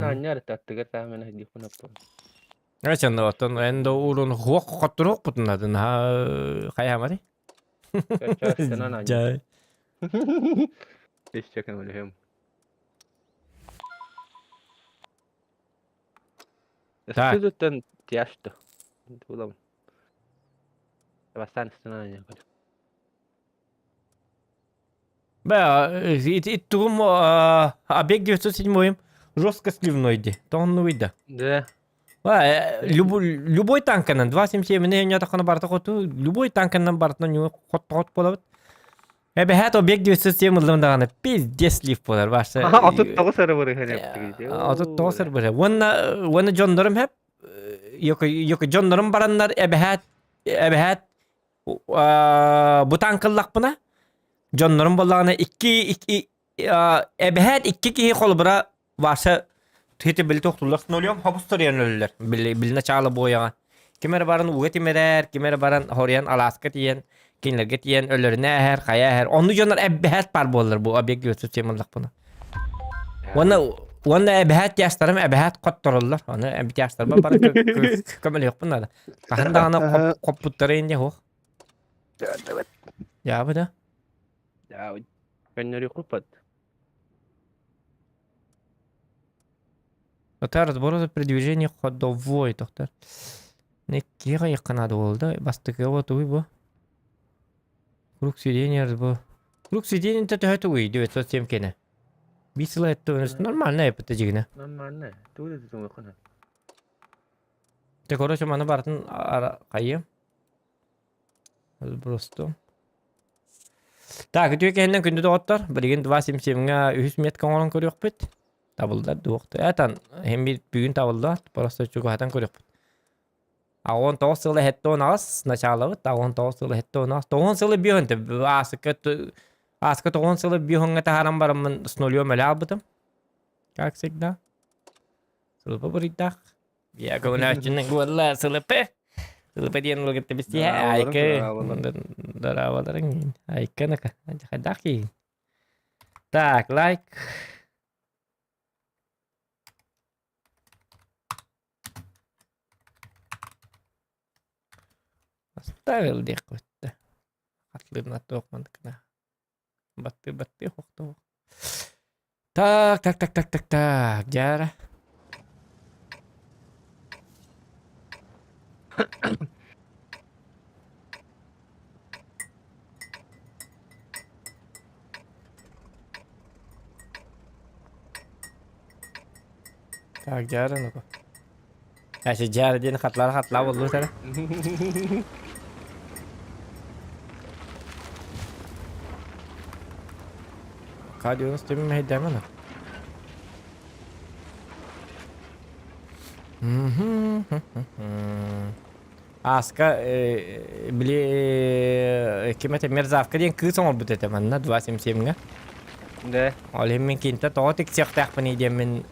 Анньар аттыгар таамена диэхпин оттон. Ачан оттон эн да уурун хуох хотторуохпутун атын хайаамари. Чаччастанан анньар. Жай. Исче көмөлөһөм. Так. Өстүлүттэн тяжто. Тулам. Бастаан ыстынан анньар. Бә, ит тугум объект 907 жестко сливной ди. Тоҕоннугуй да. Да. Любой танканан 277 ньатахана барта хоту любой танканан бартынан хот хот болабыт. Эбэһээт объект 907 ыллым даҕаны пиздец слив болар башта. 39 эрэ бырыһан эптигит. 39 эрэ бырыһан. Уонна уонна дьоннорум хеп йоко дьоннорум бараннар эбэһээт эбэһээт бу танкыллахпына дьоннорум буоллаҕына икки эбэһээт икки киһи холобура Вася хити били тохтуллар нулем хобустарыйан өлөллөр били били начало буойаҕа ким эрэ баран ууга тимирэр ким эрэ баран хоруйан алааска тиийэн кинилэргэ тиийэн өлөрүнэ эһэр хайа эһэр онну дьоннор эбэһээт паар буоллар бу объект 907 ыллахпына уонна уонна эбэһээт тиастарым эбэһээт хоттороллор ону тиастарбар баран көмөлөһүөхпүн наада хаһан даҕаны хоппуттара инде суох Дьаабы да Көннөрүөхпүт. Отар разбор передвижение ходовой тохтор. Неккига якканады болду. Бастыкы вот уй бу. Круг сведения разбор. Круг сведения төһө тугуй 907 кене. Бир сыл этте нормально эппите жигине. Нормально. Тугу да Те короче маны бартын кайы. Просто. Так, үтүө кэһиннэн күндү доҕоттор. Билигин 2.77-ҥа үһүс метка оҥорон көрүөхпүт. Табыллар дуохта. Этан, hem bir бүгүн табылла. Просто чугаһатан көрүөхпүт. А 19 сылы хетте онаҕас началабыт. А 19 сылы хетте онаҕас. 9 сылы биһөн асыка аска 9 сылы биһөҥҥэ таһааран бараммын с нулем эле албытым. Как всегда. Сылыпа буруйдаах. Я көмөлөөччүнэн буолла сылыпы. Сылыпы диэн улугутта бистиһэ айка дараабаларың айка нака хайдах киин. Так, лайк. Оставил диэх көттө. Атлыбына туох мандыкына. Батты батты хохто. Так, так, так, так, так, так. Дьара. Так, дьара ну-ка. Әсі дьара диэн хатлар хатлаа боллу сара. К-90 мэһэйдээмэ Аска били ким этэ мерзавка диэн кыыс оҥорбут этэ манна 277-ҥэ. Да. Ол иһин мин кинтэ тоҕо тиксиэхтээхпиний диэммин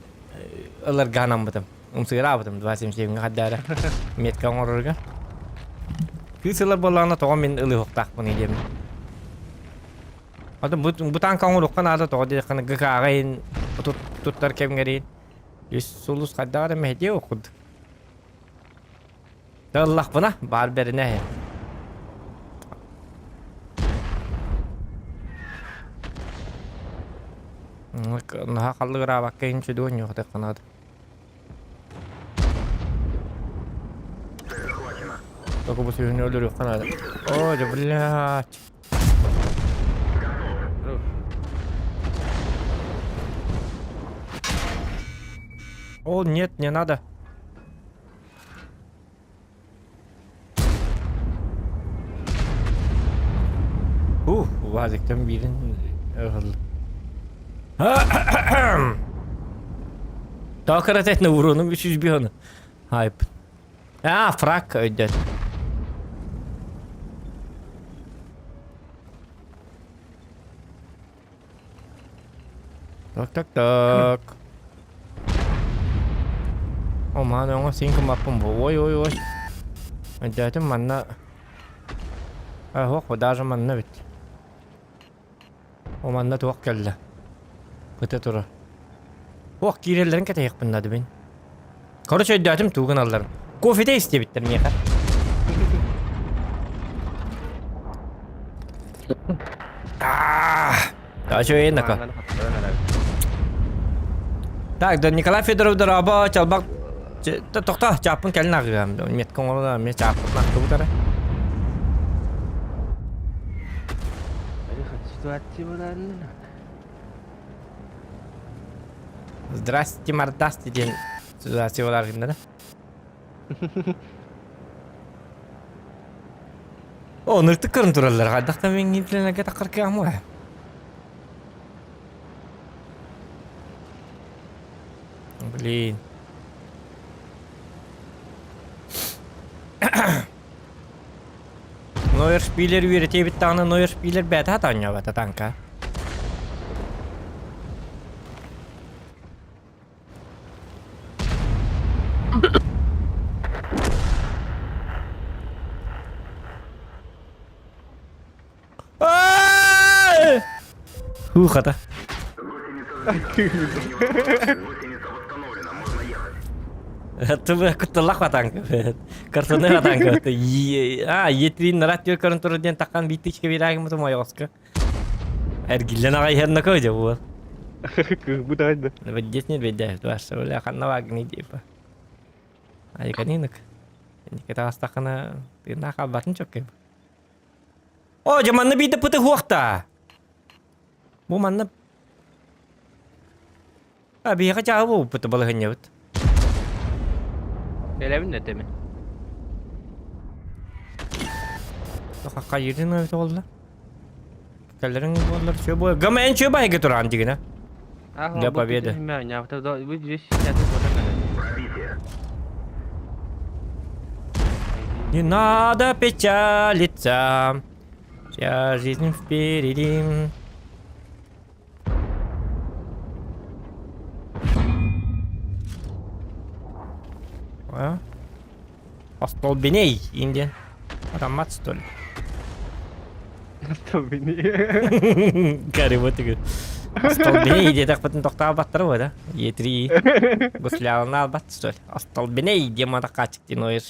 ыларга санаммытым. Умсыгыраабытым 277-ҥэ хайдаара метка оҥорорго. Кыыс ылар буоллаҕына тоҕо мин ылыһыахтаахпыный диэммин. Ото бу, бу танка оҥоруохха наада тоҕо диэххинэ ГК-ҕа иһин туттар кэмҥэриин үс сулус хайдах эрэ мэһэйдиэ курдук. Ыллахпына баар бэринэ иһин. Наһаа халлыгыраабакка иһин сүдү ньуохтахха наада. Только бу сүһүнү өлөрүөххэ наада. О, да блядь. О, нет, не надо. Ух, УАЗиктан биирин ыһыллы. Тоқырат этне уруну 300 оны. Хайп. А, фрак өйдөт. Так, так, так. О, маан оҥо син кымаппын бу. Ой, ой, ой. Өйдөөтүм манна. Ох, даже манна бит. О, манна туох кэллэ. Ыта турар. Ох, киирэллэрин кэтэһиэхпин наада мин. Короче, өйдөөтүм тугу гыналларын. Кофете истибиттэр миэхэ. Үчүгэй Так, да Николай Федоров дорообо, чалбак тохто, чааппын кэлин аҕыам. Метка оҥорон эмиэ чааппын ахтыбыт эрэ. Здрасте, мордасти диэн ситуация болар гыннара. О, ныртык көрөн тураллар. Хайдах да мен гинтленерге таққар кыам уа. Блин. Нойер шпилер үөрэтиэбит даҕаны Нойер шпилер бэйэтэ хатаанньаабата танка. Хуу хата. Тылы кутталлах батанка. Картонный батанка. А, етрин нарат түөр көрөн турар диэн таккан бииттичке биираагыммыт мойоҕоско. Эргиллэн аҕай иһэн нако дьэ буол. Кыһбыт аҕай да. Бэддиэт не бэддэ, туарса бля ханна вагни типа. Айканинок. Нике таҕыстаххына тыыннаах хаалбатын чөккөй. О, дьэ манна биирдэ пыты хуохта. Бу манна А биһиэхэ чааһы буолбуппут балаһынньабыт. Элэбин да тэмин. Хайырын эбит буолла. Кэллэриҥ буоллар чө буо. Гама эн чө байга туран дигинэ. Для победы. Не надо печалиться. Вся жизнь впереди. А? Остолбеней, Индия. Аромат, что ли? Остолбеней. Гарри вот и Остолбеней диэтэхпитин тохтообаттара буо да? Е3 гуслялына албат что ли? Остолбеней диэн мата хаачык диэн ойор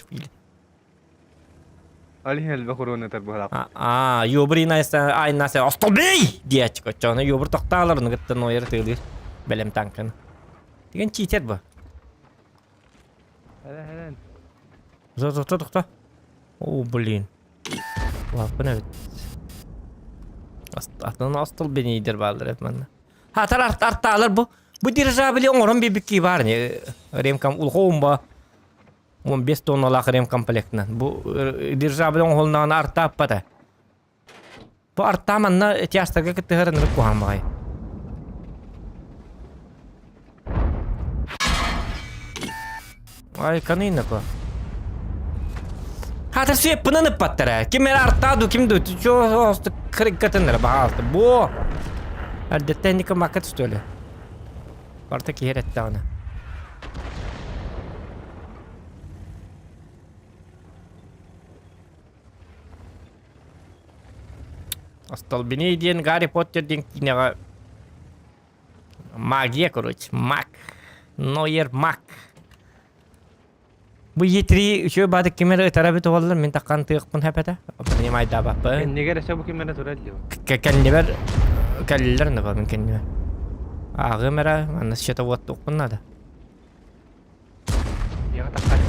Алиһин элбэх уруон ытар быһалаах. Аа, юбр айнаса остолбей диэччик оччоҕуна юбр тохтааларын кытта нойор тыылыыр бэлэм танканы. Деген читер бу. Хэ хэ. Тохто тохто. О, блин. Лаппын эбит. Атын остолбенейдер баалар эбит манна. Хатар артаалар бу. Бу дирижабли оҥорон биэрбикки баар не ремкам улхоумба 15 тонналаах ремкомплектынан. Бу дирижабль оҥоһулуннаҕына артааппата. Бу артаа манна тястарга кыттыһар ынырык куһаҕан баҕайы. Ай, каныйнако. Хатыр сүйеппынан ыппаттара. Ким эрэ артаа ду, ким ду. Чо кырыккатыннара, баҕаалта. Бу! Эрдэттэн никомакка түстүөлэ. Барыта киһи эрэттэҕинэ. Остолбеней диэн Гарри Поттер диэн киинэҕэ магия, короче, маг. Нойер маг. Бу Е3 үчүгэй баатык ким эрэ ытара эбит буоллар, мин таххан тыахпын хэпэтэ. Принимайдаабаппын. Кэннигэр өссө бу ким эрэ турар дии. Кэннибэр кэллилэр набар мин кэннибэр. Ааҕыам эрэ, манна счета уоттуохпун наада. Яҕа таххар.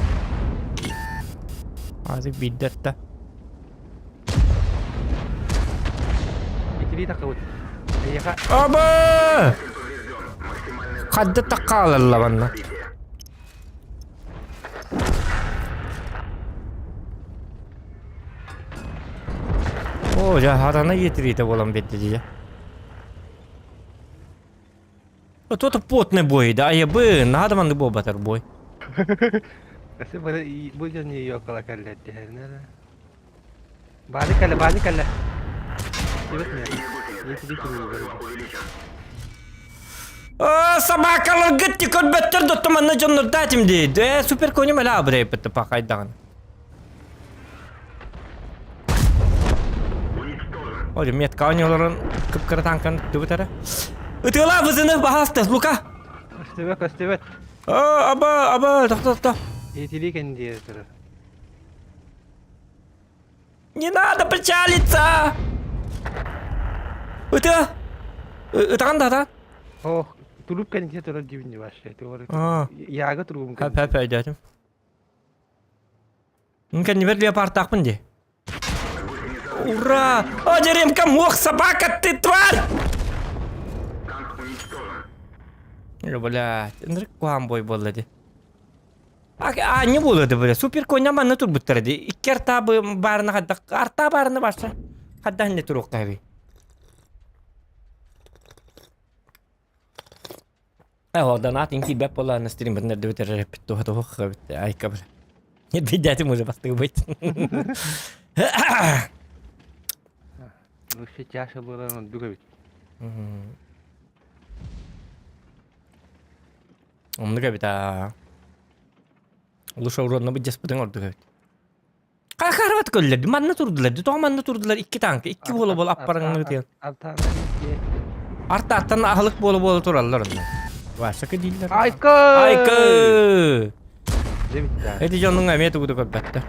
Азык биирдэ ытта. Итили таххабыт. Эйиэхэ Аба! Хадда таххаалалла манна. Оо, дьэ, хатана иэтириитэ буолан биэрдэ дии. То-то потный бой, да, я бы, надо маннык буолбатар бой. Өссө бу дьон ёкала кэллэттиһэринэ Бааны кэллэ, бааны кэллэ. Собакаларгыт ти көрбөттөр дотто манна дьоннордаатим дии. Э, супер конем эле абырайпытты пахайдаҕын. Ой, метка олорон кып-кыра танкан түбүтэрэ. Ытыала вызыны баһаста, Лука! Көстүбэт, көстүбэт. А, аба, аба, тохто, тохто. Итили кэнниэ турар. Не надо печалиться! Ыта! Ытаҕын да ата? Ох, туруп кэнниэ турар дибин вообще. А. Яга туругум Хөп хөп өйдөөтүм. Кэннибэр леопардтаахпын дии. Ура! О, Деремка, мох, собака, ты тварь! Блядь, ынырык куһаҕан бой буолла дии. А, не буолуо да бля, супер коня манна турбуттара дии. Икки артаа баарына хайдах, артаа баарына барса, хайдах иннэ туруохха эбий. Донат киирбэт буоллаҕына стриммытын эрдэ бүтэрэр эппит туһа туһух эбит айка бля. Биддэтим уже бастыгыбыт. Вообще чаша буолан ордук эбит. Оннук эбит аа. Лучше уродно быдьаспытыҥ ордук эбит. Хахарбат көллөрдү, манна турдулар, тоҕо манна турдулар икки танка, икки буола буола аппараңҥытыйан. Артааттан аһылык буола буола тураллар онно. Васака дииллэр. Айка! Айка! Эти дьонуҥ эмиэ тугу да көрбөттөр.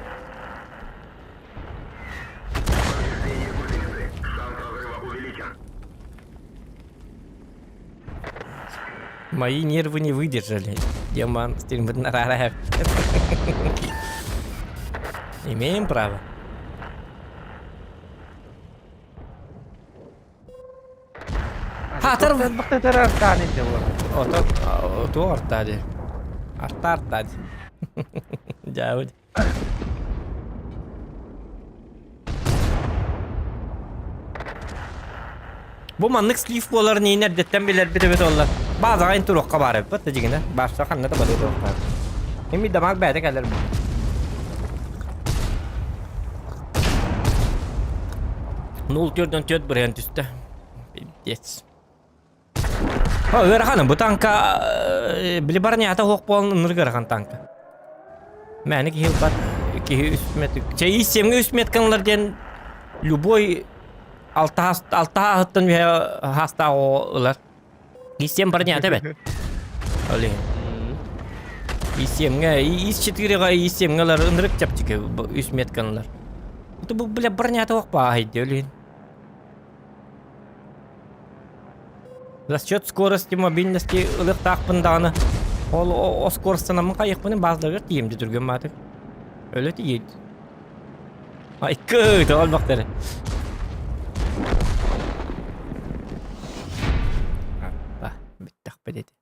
Мои нервы не выдержали. Демон, Имеем право. Хатыр Ото туох артаа дии. Арта артаа дии. Дьаабыт. Бу маннык слив буоларын иин эрдэттэн билэрбит эбит олла. Баазаҕа ин туруохха баар эбит да дьигинэ. Баарса ханна да барыа туруохтаах. Эми дамаг бэйэтэ кэлэр. Нул төрдөн төрт бырыан түстэ. Пиздец. Ыарахан бу танка били барнята суох буолан ынырык ыарахан танка. Мээнэ киһи ылбат киһи үс метр чэ ис семҥэ үс метканалар диэн любой алта алтаһыттан үһэ хаастаах оҕо ылар. Ис-семь барнята эбэт. Ол иһин. Ис-семҥэ ис-четыреҕа ис-семҥэ ылар ынырык чэпчэки үс метканалар. Это бу бля барнята суох бааһый ол иһин. За счет скорости мобильности ылыахтаахпын даҕаны ол о скоростанаммын хайыахпыный баазаларыгар тиийэм дии түргэн баатык. Өлө тиийд. Айкы, тоҕо Аппа, бүттэхпит ити.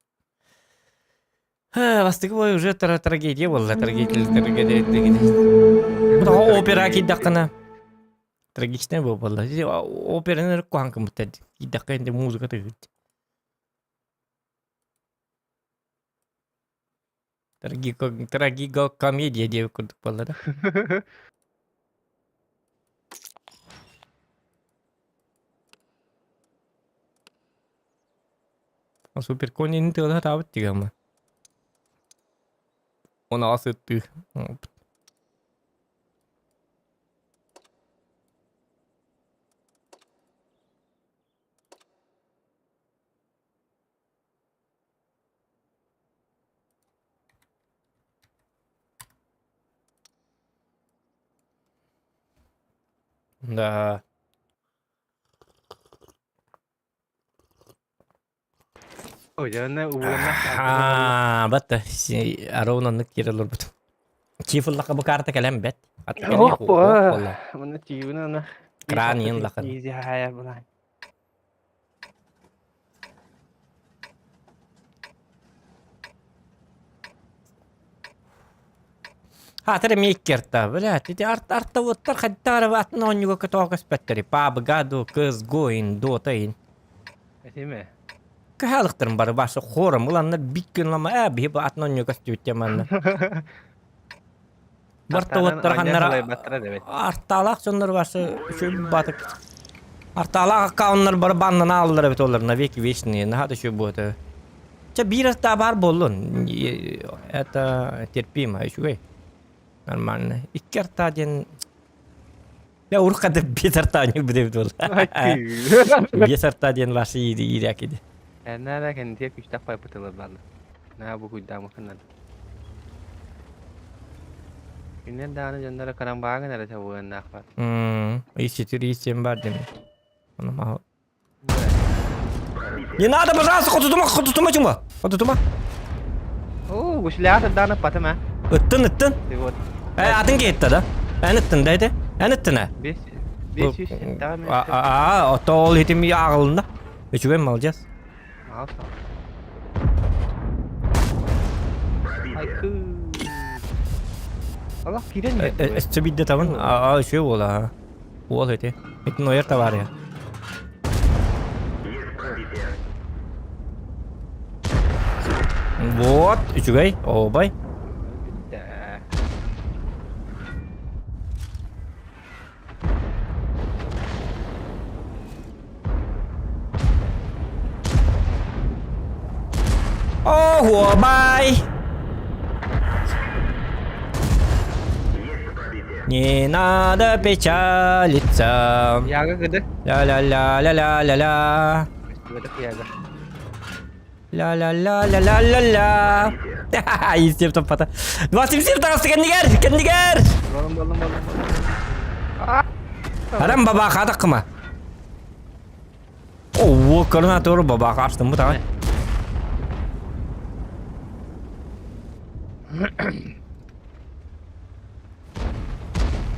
Бастакы бой уже трагедия буолла, трагедия, трагедия, трагедия. Опера киирдэххинэ Трагичная буолла. Операны эрэ куһаҕан гыммыттар киирдэххэ инде музыка тыгыт. Трагико трагико комедия диэбит курдук буолла да. Суперконин тыала сатаабыт дигэммэ. Оны асыттыы. Да. Аа, батта ароун оннук киирэ олорбут. Чиф ыллахха бу карта кэлэн бэт. Ох, Маны тиюна на. Кран иен лахан. Изи хая була. Хаатыр эмиэ икки арта. Блядь, ити арт артавыттар хайдах эрэ атын оонньууга көтөҕө көспөттөрүй. PUBG, ду, CS:GO ин, Dota ин. Этиме. Кыһалыктарым бары башы хором ыланнар бит күн лама ээ биһи бу атын оонньуу көстүбүт манна. Бартавыттар ханнара артаалаах дьоннор башы үчүгэй батык. Артаалаах аккауннар бары баннана аллар эбит олар навеки вечные наһаа да үчүгэй буота. Чэ биир артаа баар буоллун это терпимо үчүгэй нормально. Икки артаа диэн Я урукка биэс артаа ньылбыт эбит буолла. Биэс артаа диэн ваши иирээк иди. Эннара кэнтиэ күчтэх пайпытылар бааллар. Наа бу куйдаамыккын Кинилэр даҕаны дьонноро карамбааҥын эрэ табыганнаахпат. Ис-ситир ис-сиэн бар дим. Ону маһы. Не надо, пожалуйста, хотутума, хотутума чума. Хотутума. Оо, гушлята даана патым а. Ыттын, ыттын. Ты вот. Э, атын кетті да. Эн ыттын да ити. Эн ыттын ә. Бес 500 А, ото ол хитим ағылында. Үчүгэй молодец. Аллах киирэн иһэр. Өссө биирдэ табын. Аа, үчүгэй буола. Уол ити. Итин ойор табаарыйа. Вот, үчүгэй, ообай. Оһуобай! Не надо печалиться. Яга гыды. Ля-ля-ля-ля-ля-ля-ля. Яга. Ля-ля-ля-ля-ля-ля-ля. Истеп топпата. 27 таҕыста кэннигэр, кэннигэр! Болом болом болом болом. Арам бабаха таккыма. Оо, координатор бабаха астым бу таҕай.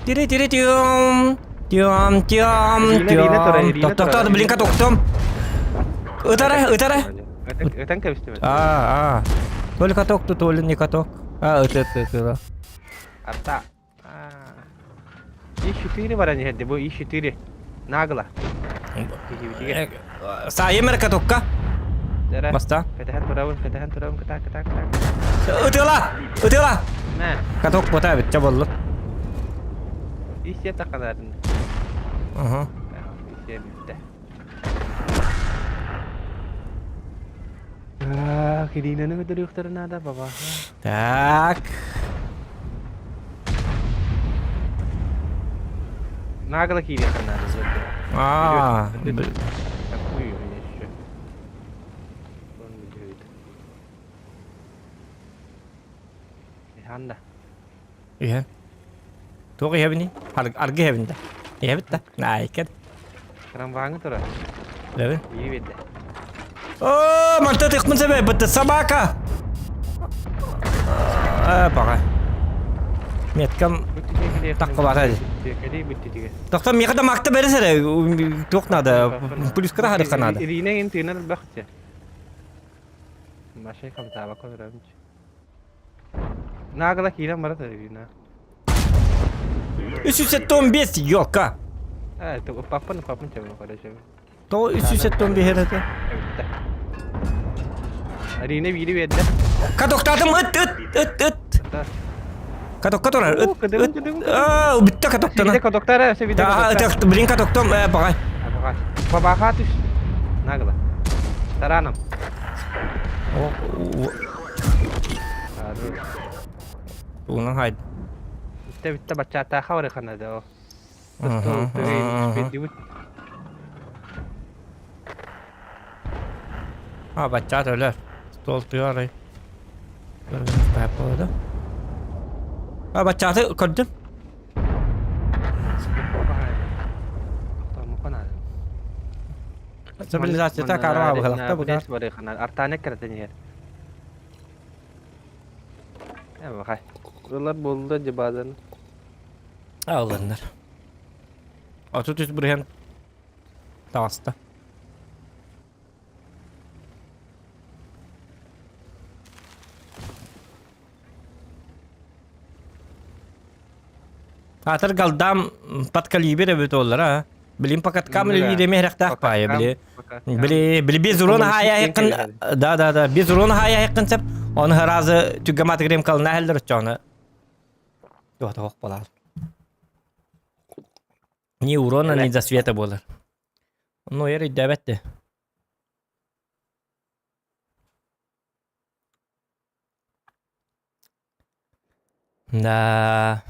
Тири тири тиум тиум тиум тиум. Токтоктоо, блинка токтом. Ытара, ытара. Ытан кэбистим. А, а. То ли каток, то ли не каток. А, ыт, ыт, ыт, ыт. Арта. И4 баран иһэрди бу И4. Нагло. Саайым эрэ катокка. Баста. Кэтэһэн турабын, кэтэһэн турабын, кытаа, кытаа, кытаа. Ытыла! Ытыла! Мэ. Каток бота бит, боллу. Исия тақанарын. Ага. Исия битте. А, Киринаны көтөрүөхтөрү надо, баба. Так. Нагло киириэххэ наада. А, Такую еще. Ханда. Иһэн. Туох иһэбиний? Аргы иһэбин да. Иһэбит да. Наайкет. Трамвайҥа турар. Лэбин. Ии биэрдэ. Оо, манта тыкпын сэбэ, бытты собака! Э, баҕа. Меткам таккыбата ди. Тохто миэхэ да макта бэрис эрэ. Туох надо? Плюскара харыха надо. Ирина ин тыынар бахча. Машай хамсаабакка олоробун. Нагло киирэн барат Ирина. 375 елка. Э, паппын паппын чөбүн короче. То 375 этэ. Арина биири биэрдэ. Катоктаатым ыт ыт ыт ыт. Катокка турар ыт ыт. Аа, бүттэ катоктана. Виде катоктара, все виде катоктара. Блин катоктом, э, баҕай. Бабаха түс. Нагло. Тараном. Тугунан хайд. Бүттэ бүттэ баччаатааха барыхана да. А, баччаат өлөр. Стол тыа арай. Да? А, баччааты көрдүм. Стабилизацията карма быһылахта бу. Артаанек кэратен иһэр. Э, Ылар буолла дебазаны. Алыннар. 33 бырыһан таҕыста. Аатыр галдам подкалибер эбит оллара. Билин покаткам или демехрехтах пая били. Били били без урона хая хеккин да да да без урона хая хеккин сеп оны разы түггамат грем калына хелдер чоны. Туох туох болар. Ни урона, ни засвета болар. Ну, ер өйдөбөттү. Да.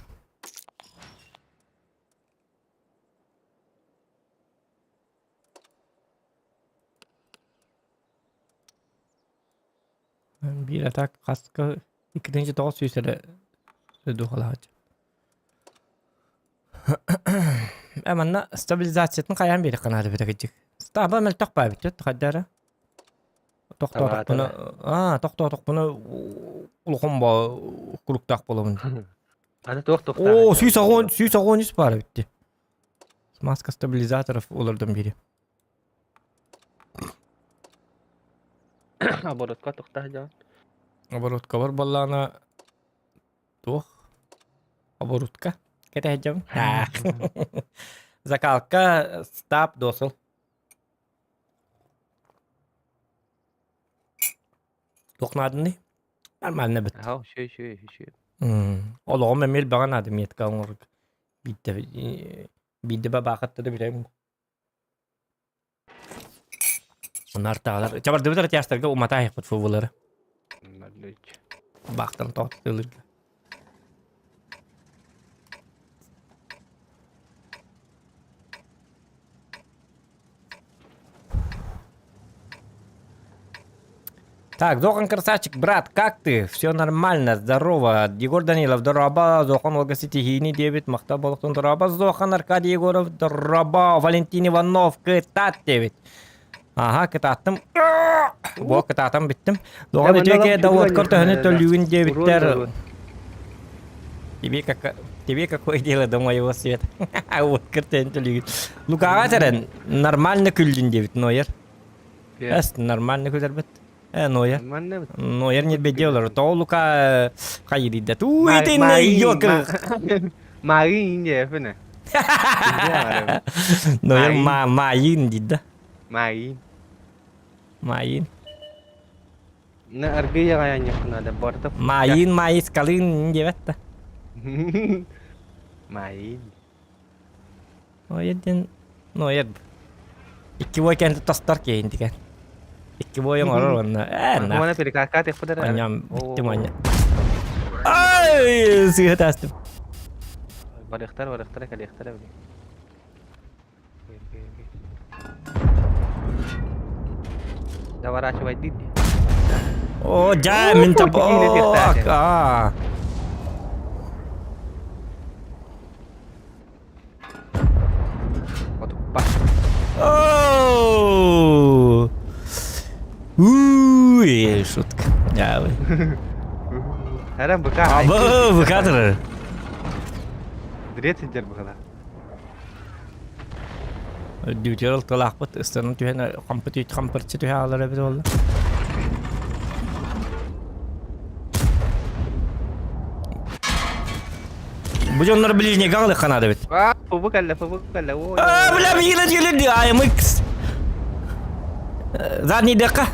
Биир атак хаска 2900 эрэ духалааччы. Э манна стабилизациятын хайаан биэриэххэ наада эбит кырдьык. Стаба мөлтөх баабит хайдара. Тохтоотохпуна аа тохтоотохпуна улахан бо куруктаах буолабын. Аны туох туохтаах Оо, 110 113 баар эбит. Смазка стабилизаторов олордон бири. Оборотка тухтаах дьон. Оборотка бар баллаана туох? Оборотка кэтэһдьэм. Закалка стаб досыл. Туох наадыный? Нормально бит. Аха, үчүгэй, үчүгэй, үчүгэй. Олоҕум эмиэ элбэҕэ наада метка оҥорор. Биирдэ биирдэ бабаахатта да бүтэм. Унар таалар. Чабардыбыт артиастарга уматаайыкпыт фубулары. Баахтан тоҕотулырга. Так, Зохан красавчик, брат, как ты? Все нормально, здорово. Егор Данилов, здорово. Зохан Ольга Ситихини, 9, Махта Болохтун, здорово. Зохан Аркадий Егоров, здорово. Валентин Иванов, кытат 9. Ага, кытааттым. Бу кытаатам бүттүм. Доҕон үтүөкэ да уоткар төһөнү төлүүгүн диэбиттэр. Тебе как тебе какое дело до моего света? Уоткар төһөнү төлүүгүн. Лукаҕа тэрэн нормально күллүн диэбит Нойер. Эс нормально күлэрбит. Э, Нойер. Нойер не беде олар. Тоҕо Лука хайырыйда. Туу итинне йокер. Маайын диэпинэ. Нойер маайын дида. Маайын. Маайын. На аргыйа аяньяхна да барта. Маайын маайыс калын диэбэт да. Маайын. Нойер диэн Нойер икки бой кэнти тостор киһин диген. Икки бой оҥорор уонна ээ на. Уонна перекакка тихпытар. Анньам бүттүм анньа. Ай, сыыһа таастым. Барыхтар, барыхтар, кэлиэхтэрэ били. Заворачивай дии. О, дьэ, мин топ... А. Оу! Уй, шутка. Харам быка. Абы, быкатыр. Дрет сидер быхала. Дүүтүөр ылтылаахпыт ыстанан түһэн хампыт хампырчы түһэ хаалар эбит буолла. Бу дьоннор ближнийга аҕалыахха наада эбит. А, фубу кэллэ, фубу кэллэ. А, бля, миигин өлөр АМХ. Задний дыхха.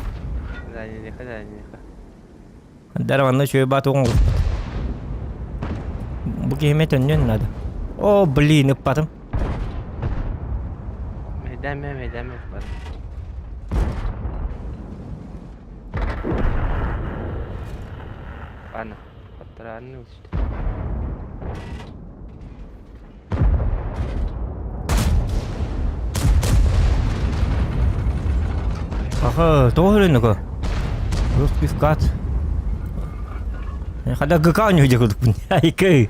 Задний дыхха, задний дыхха. Дар манна үчүгэй баат оҥорбут. Бу киһиме төннүөн наада. О, блин, ыппатым. Мэйдэмэ, мэйдэмэ ыппат. Ладно, подтаранный Аха, тоҕо өрөннөкө? Русский скат. Хада ГК оонньуу курдукпун. Айкы.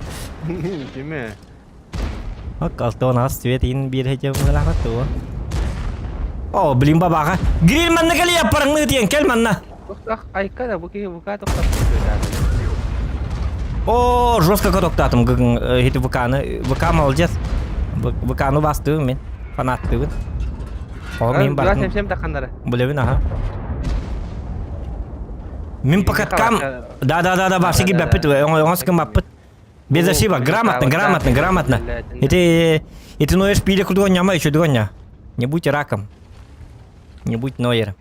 Киме? Ак алтон ас цвет ин биир хече мылаха туо. О, блин бабаха. Гриль манна кели яппарыңны диэн кел манна. Тохтох айка да бу киһи бука тохтох. О, жестко катоктаатым хити ВК-ны. ВК молодец. ВК-ны бастыбын мен. Фанаттыбын. О, мен бардым. Сем таханнара. Билебин, аха. Мин покаткам. Да, да, да, да, вообще кибеппит. Оҥос кымаппыт. Без ошибок. Грамотно, грамотно, грамотно. Это, это ноешь пили кудгоня, ма еще дгоня. Не будь раком. Не будь нойером.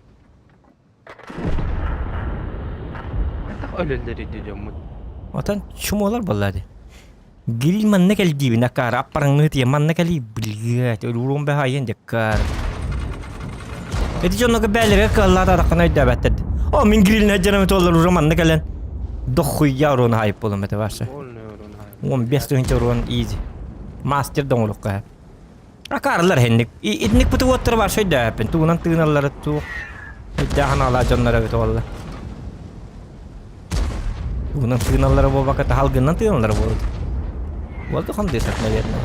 Өлөллөр дьоммут. Отон чумолар буолла дии. Гриль манна кэл диибин акаары аппарыҥныы тиийэн манна кэлии блядь өлүүрүм бэһайын дьаккаар. Ити дьонного бээлэргэ кыаллаата атаххына өйдөөбөттөр. О мин гриль дьаным туоллар уже манна кэлэн дохуя урон хайып буолум этэ ваше. 15 тыһыынча урон изи. Мастер доҥолукка. Акаарылар хэнник. Итинник буту уоттара бар өйдөөппүн. Тугунан тыыналлара туох. Өйдөөх анаалаах дьоннор эбит уолла. Тугунан тыыналлара буолбакка таһалгынан тыыналлара буолуо. Воздухом дышат, наверное.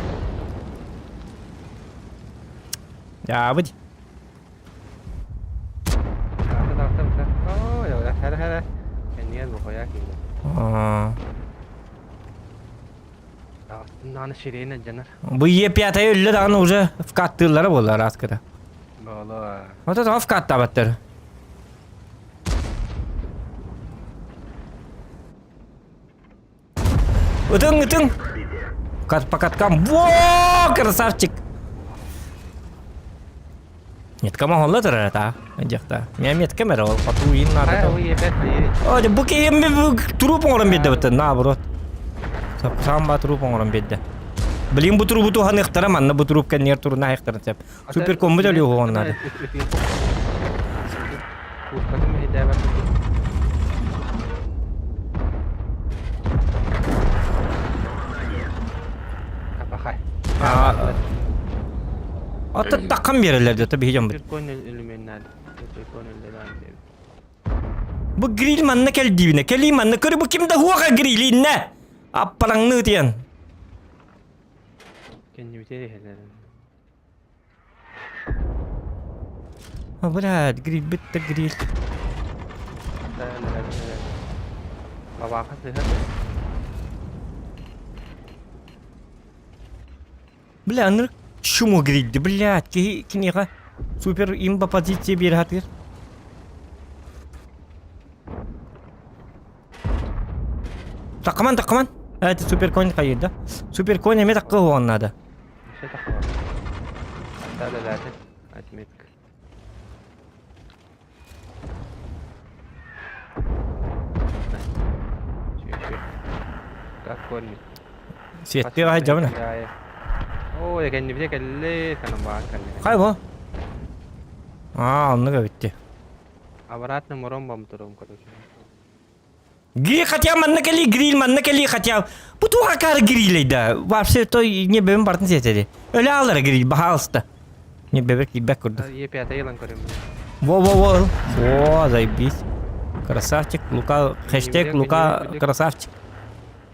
Дьаабыт. Бу Е пятая өллө даҕаны уже вкаттыыллара буолла араската. Вот это вкаттаабаттар. Ытыҥ, ытыҥ! Кат по каткам. Во, красавчик! Метка моһолла турар это, дьахта. Меня метка мэр, ол хоту иин надо. О, бу киһим труп оҥорон биэрдэ быта, наоборот. Саамба труп оҥорон биэрдэ. Блин, бу трубу туһаныахтара, манна бу труп кэннигэр туруна айахтарын сөп. Супер комбо төлүө надо. Ата таккан берелер дете биһи дьоммут. Бу гриль манна кэлдиибинэ. Кэлии манна көрү бу ким да хуоха грилиннэ. Аппалаҥныы тиэн. А, блядь, гриль битте гриль. Бля, аны чумо грильди, блядь, киһи киниэхэ супер имба позиция биэрэ сатыыр. Таккаман, таккаман. Это супер конь хайыда. Супер конь эме таккы хуан надо. Отметка. Как кормит? Сиэттиэҕэ сылдьабын. Оо, кэннибитэ кэллэ, канамбаан кэллэ. Хай бу. Аа, оннук эбитти. Обратно мором бам туром, короче. Гриль хотя манна кэлии, гриль манна кэлии хотя. Бу туох акаары грилей да? Вообще то не бэбин бартын сиэтэри. Өлө аалара гриль, баһаалыста. Не бэбер киирбэт курдук. Е пятый ылан көрөм. Во-во-во. О, заебись. Красавчик, Лука, хэштег Лука красавчик.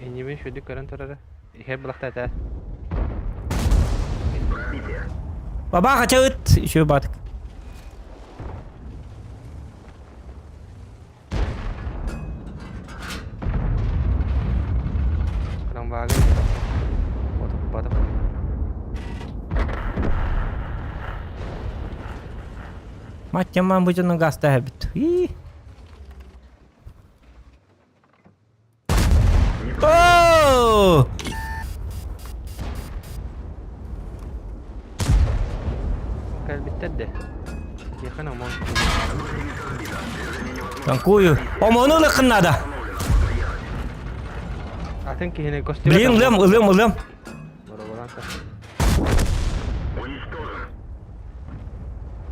Иннибин шүдүк көрөн турара. Иһэр булахта этэ. Баба хотя ыт, еще батык. Крамвагын. Батып батып. Мать мам бу дьону гаста эбит. Оо! Кэлбиттэр де. Тихон омон. Танкую. Омону ылыххын надо. Атын киһини костюм. Блин, ылыам, ылыам, ылыам.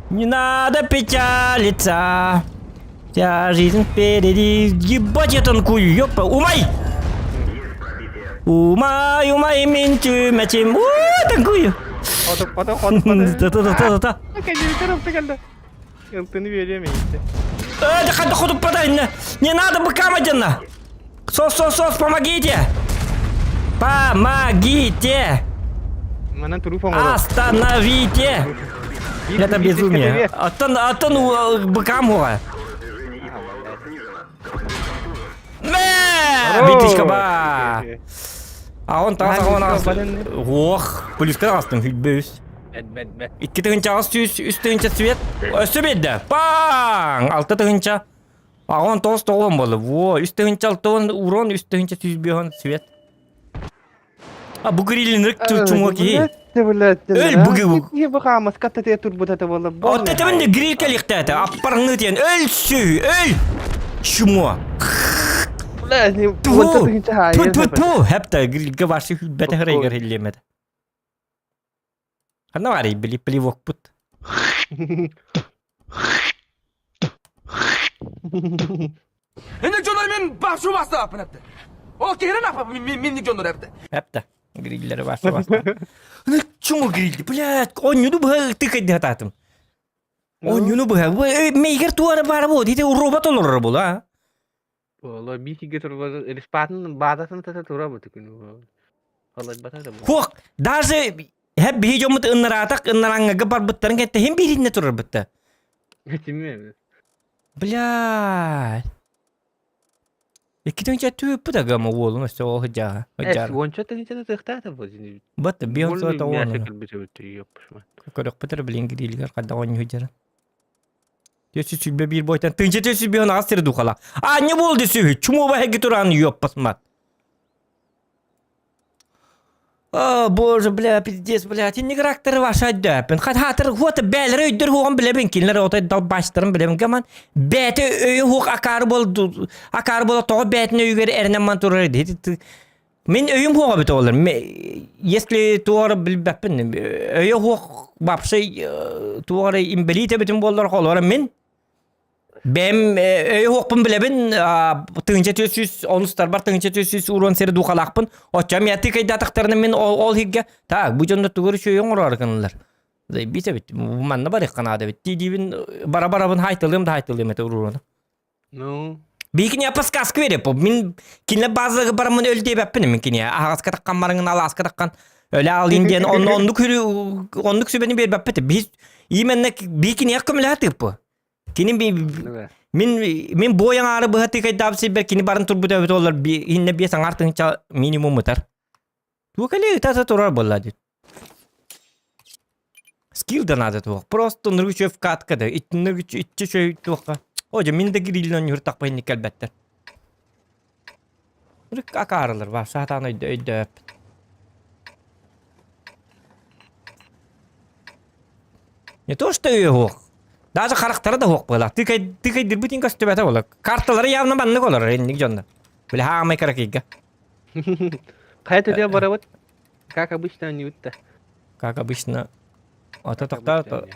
Не надо печалиться. Вся жизнь впереди. Ебать я танкую, ёпа. Умай! Умай, умай, минчу, мячим. У, танкую. Та-та-та-та-та. Ылтыны берем işte. Э, да хада ходу подай, не, не надо быкам один. Сос, сос, сос, помогите! Помогите! Манан труп оҥоро. Остановите! Это безумие. Аттан, аттан быкам уға. Мэ! Битичка ба! А он тағас, он ағас. Ох, плюска ағастың, хүлбөс. Икки тыһынча аҕыс сүүс, үс тыһынча свет. Өссө биэрдэ. Паң! Алта тыһынча. Аҕон тоҕус тоҕуон буолла. Во, үс тыһынча алтыон урон, үс тыһынча сүүс биэһон свет. А бу грилин чуҥуа киһи. Өл бугы бу. Бу хаамас каттатыа турбут буолла. Отто тэбин гриль кэлиэхтээтэ. Аппарыңы диэн өл сү, өл! Чумо. Ту, ту, ту, ту. Хепта грильге барсы хүлбэтэ хырайгар хиллиэмэтэ. Ханна баарый били плевокпут? Инник дьоннор мен башу бастааппын эпти. Ол киһирен апа минник дьоннор эпти. Эпти. Гриллери башу баста. Чуҥу грилли, блядь, онньуну быһа тыкайды хатаатым. Онньуну быһа. Мейгер туара баара буо, дите робот олорор була. Буолуо биир сиргэ турбат респатын баазатын тата тура бу күн Халайбата да бу. Хуох, даже хеп биһи дьоммут ыннараатах ыннараҥҥага барбыттарын кэнтэ хин бииринне турарбытта. Этимиэ. Бля. Икки тыһыынча түөппүт агама уолун өссө ол сыдьааһа. Эс уонча тыһыынчаны тыахтаата бу. Бат бион суота уон. Көрбүт Көрөхпүт эрэ билин гирилигэр хайдах оонньуу дьара. 421 бойтан тыынча 401 аҕас сири духала. Аанньа буолду сүһү. Чумуоба эһиги туран ёппасмат. О, боже, бля, пиздец, бля, тинник ракторы ваша өйдөппүн. Хатаатыр хуота бээлери өйдөр хуоҕун билэбин, кинилэр отой далбаачтарын билэбин гаман. Бэйэтэ өйү хуох акаары бол акаары бола тоҕо бэйэтин өйүгэр эрэнэн ман турар ди. Мин өйүм хуоҕа бит олар. Если туора билбэппин, өйө хуох вообще туора имбэлиит эбитим буоллар холора мин Бэм өй хуохпун билэбин, тыһыынча 400 онустарбар тыһыынча 400 уруон сири дуухалаахпын. Оччом я тыкайдаатахтарына мин ол хигге так бу дьонно тугу үчүгэй оҥороор гыналлар. Бит эбит, манна барыахха наада эбит. Дии-диибин бара-барабын хайтылыым да хайтылыым этэ уруону. Ну, Биикини подсказка береп, мин кинилер базага барамын өл диэбэппин мин киниэ аһаҕаска таххан барыҥын алааска таххан өлө алын диэн онно оннук оннук сүбэни биэрбэппит. Биһ именно биикиниэх көмөлөһө тыыппы. Кини мин мин бу аҥаары быһа тыыкайдаабыт сирбэр кини барын турбут эбит олар иннэ биэс аҥаар тыһыынча минимум ытар. Туох эле ыта турар буолла дит. Скилл да надо туох. Просто ныргы вкатка да. Итиннер иччи чөй туохха. О, мин да гириллен юртакпа инник кэлбэттэр. Рык акаарылар бар, саатаан өйдөп. Не то что өйө суох. Даже харахтара да суох буолар. Тыкай тыкайдырбытын көстүбэтэ буолар. Карталары явно маннык олорор инник дьонно. Бile хаамай каракыйга. Хайа төтө барабыт? Как обычно они утта. Как обычно. Ата тохта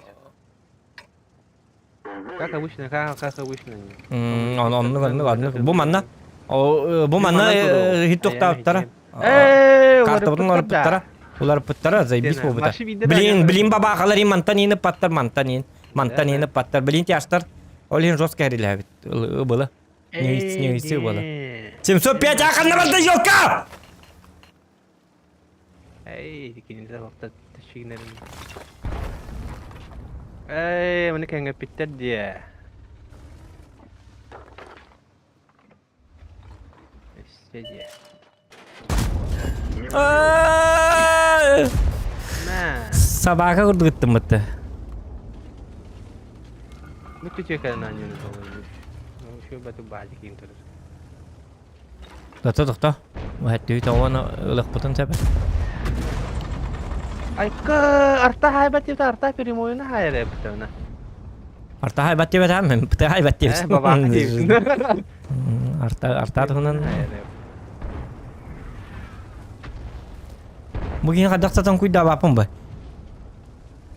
Как обычно, как, как обычно. Оннук оннук оннук. Бу манна. Бу манна хит тохтаабыттара. Картабытын уларыппыттара. Уларыппыттара, заебись буолбута. Блин, блин бабаахалар ин мантан иини паттар, мантан ин. Мантан иини паттар. Блин тяжтар. Ол иһин жестко эрилээбит. Было. Не было. 705 аханна барда елка! Эй, кинилэр вахта ташигнерин. Эй, маны кэҥэппиттэр диэ. Өссө диэ. Собака курдук ыттыммытты. Бу түчөкөн анньыны толуйбут. Şu баты баадик турар. Тохто тохто. Уһаттыы тоҕуона ылыхпытын сөп. Айка арта хайбат диэбит арта прямойуна хайар эбитена. Арта хайбат диэбит аам пыта хайбат диэбит. Бабаах диэбит. Арта арта туһунан Бу киһи хайдах сатан куйдаабаппын бу.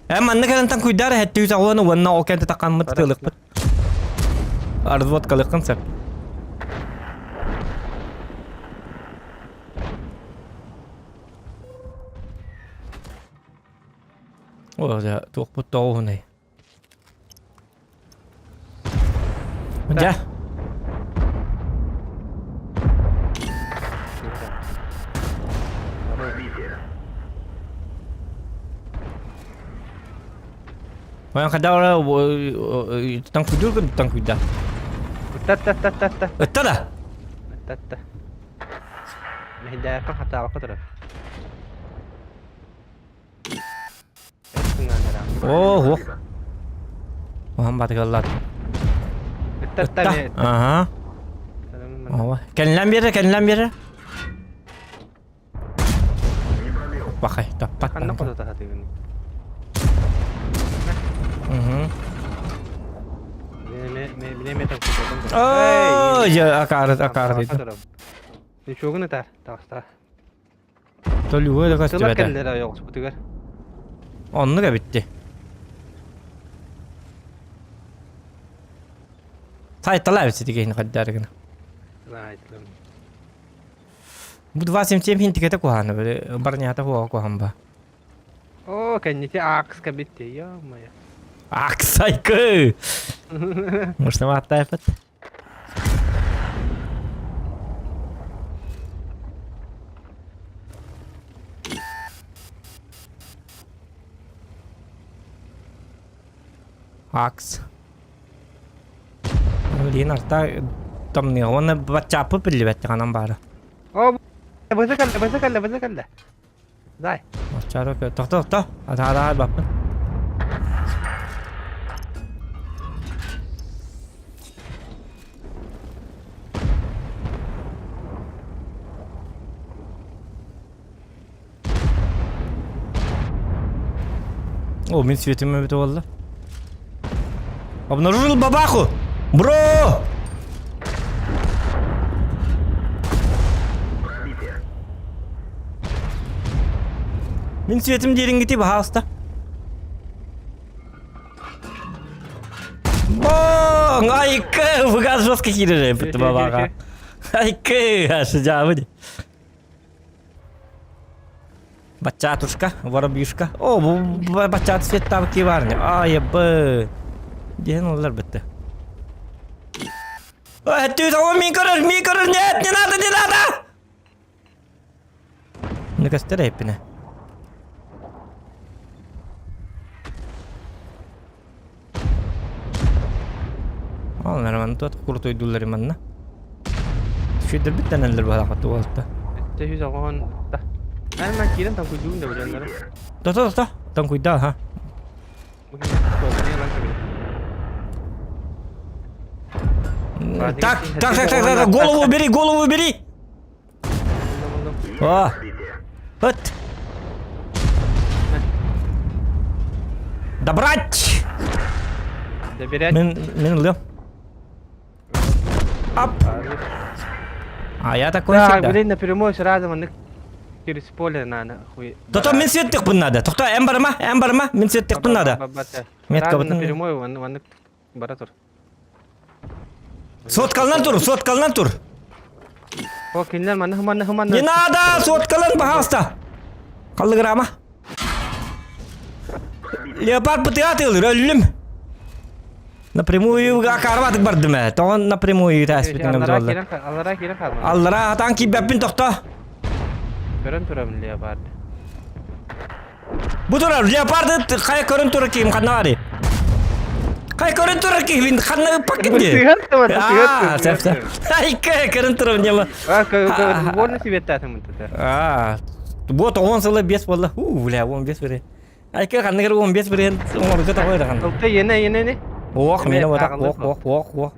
Э манна кэлэн куйдаар эһэттүү саҕуону уонна ол кэнтэ таххаммыт тылыкпыт. Разводкалыаххын сөп. О, дьэ, туохпут тоҕуһунай. Дьэ. Ойон хайдах таҥкуйдуур гын таҥкуйда. Та-та-та-та-та. Ытта да? Та-та. Мэһэйдээххэ хатаабакка турар. Оо, уох. Уһан батыгаллаат. Ытта. Аха. Ооба. Кэннилэн биэрэ, кэннилэн биэрэ. Бахай, таппат. Ханна хоту сатыыбын? Оо, я акаары, акаары дейді. Ничего ытар, таҕыста. Толуга да Тыла көстүбэтэ. кэллэр ойоҕоспутугар. Оннук эбитти. Сайтала эбит ситигейин хаддарыгына. Бу 277 хинтикете куһаана били барнята хуа куһан ба. О, кэннити аакска битти, ё-моё. Аксайкы! Может, ваттайпат? Акс. Блин, арта тамныга уонна баччааппыт биллибэт ханан баара. О, быса кэллэ, быса кэллэ, быса кэллэ. Дай. Баччаары тохто тохто. Атаараа баппын. О, мин светим эбитэ буолла. Обнаружил бабаху! Бро! Мин светим диэриҥҥити баһаалыста. Бong! Айка! Выгаз жестко киирэр эбит бабаха. Айка! Сидябы. Баччаатушка, воробьюшка. О, бу баччаат светтаабыт кии баар ини. Айыбы. Диэн оллар бытты. Ты того мин көрөр, мин көрөр, нет, не надо, не надо! Ну көстөр эппине. Ол нормально тут куртуйдулар манна. Шүйдірбіт тәнәлер балаға туалта. Өттө 190 да. Мен мен киирэн таҥкуйдуун да билэннэрэ. Тота тота таҥкуйдаа ха. Так, так, так, так, так, голову бери, голову бери. О. Вот. Добрать! Добирать. Мен мен ылыам. Ап! А я такой Так, всегда. блин, напрямую сразу маннык через поле надо хуй. Тото мин сиэттихпин надо. Тохто эн барыма, эн барыма, мин сиэттихпин надо. Метка Сразу бытын. напрямую маннык бара тур. Соткалынан тур, соткалынан тур. О, кинилэр манна манна манна. Не надо, соткалан, пожалуйста. Халлыгырама. Леопард бытыга тыылыр, өллүм. Напрямую акарбатык бардым ээ. Тоҕон напрямую тааспытын Аллара буолла. киирэн аллара киирэн хаалма. Аллара атаан киирбэппин тохто. Көрөн турабын леопард. Бу турар леопарды хайа көрөн турар киһим ханна барый? Хайа көрөн турар киһибин ханна ыппаккын дии? Сыһар тур, Аа, сөп сөп. Айка көрөн турабын дьама. А, больно себе татым это. Аа, вот он сыла бес буолла. У, бля, он бес бере. Айка ханныгар 15 берен оҥорго тоҕо ырахан. Ылта иэнэ иэнэ Ох, Эмиэ миэнэ буотах, ааҕыллар ох, ох, ох, ох.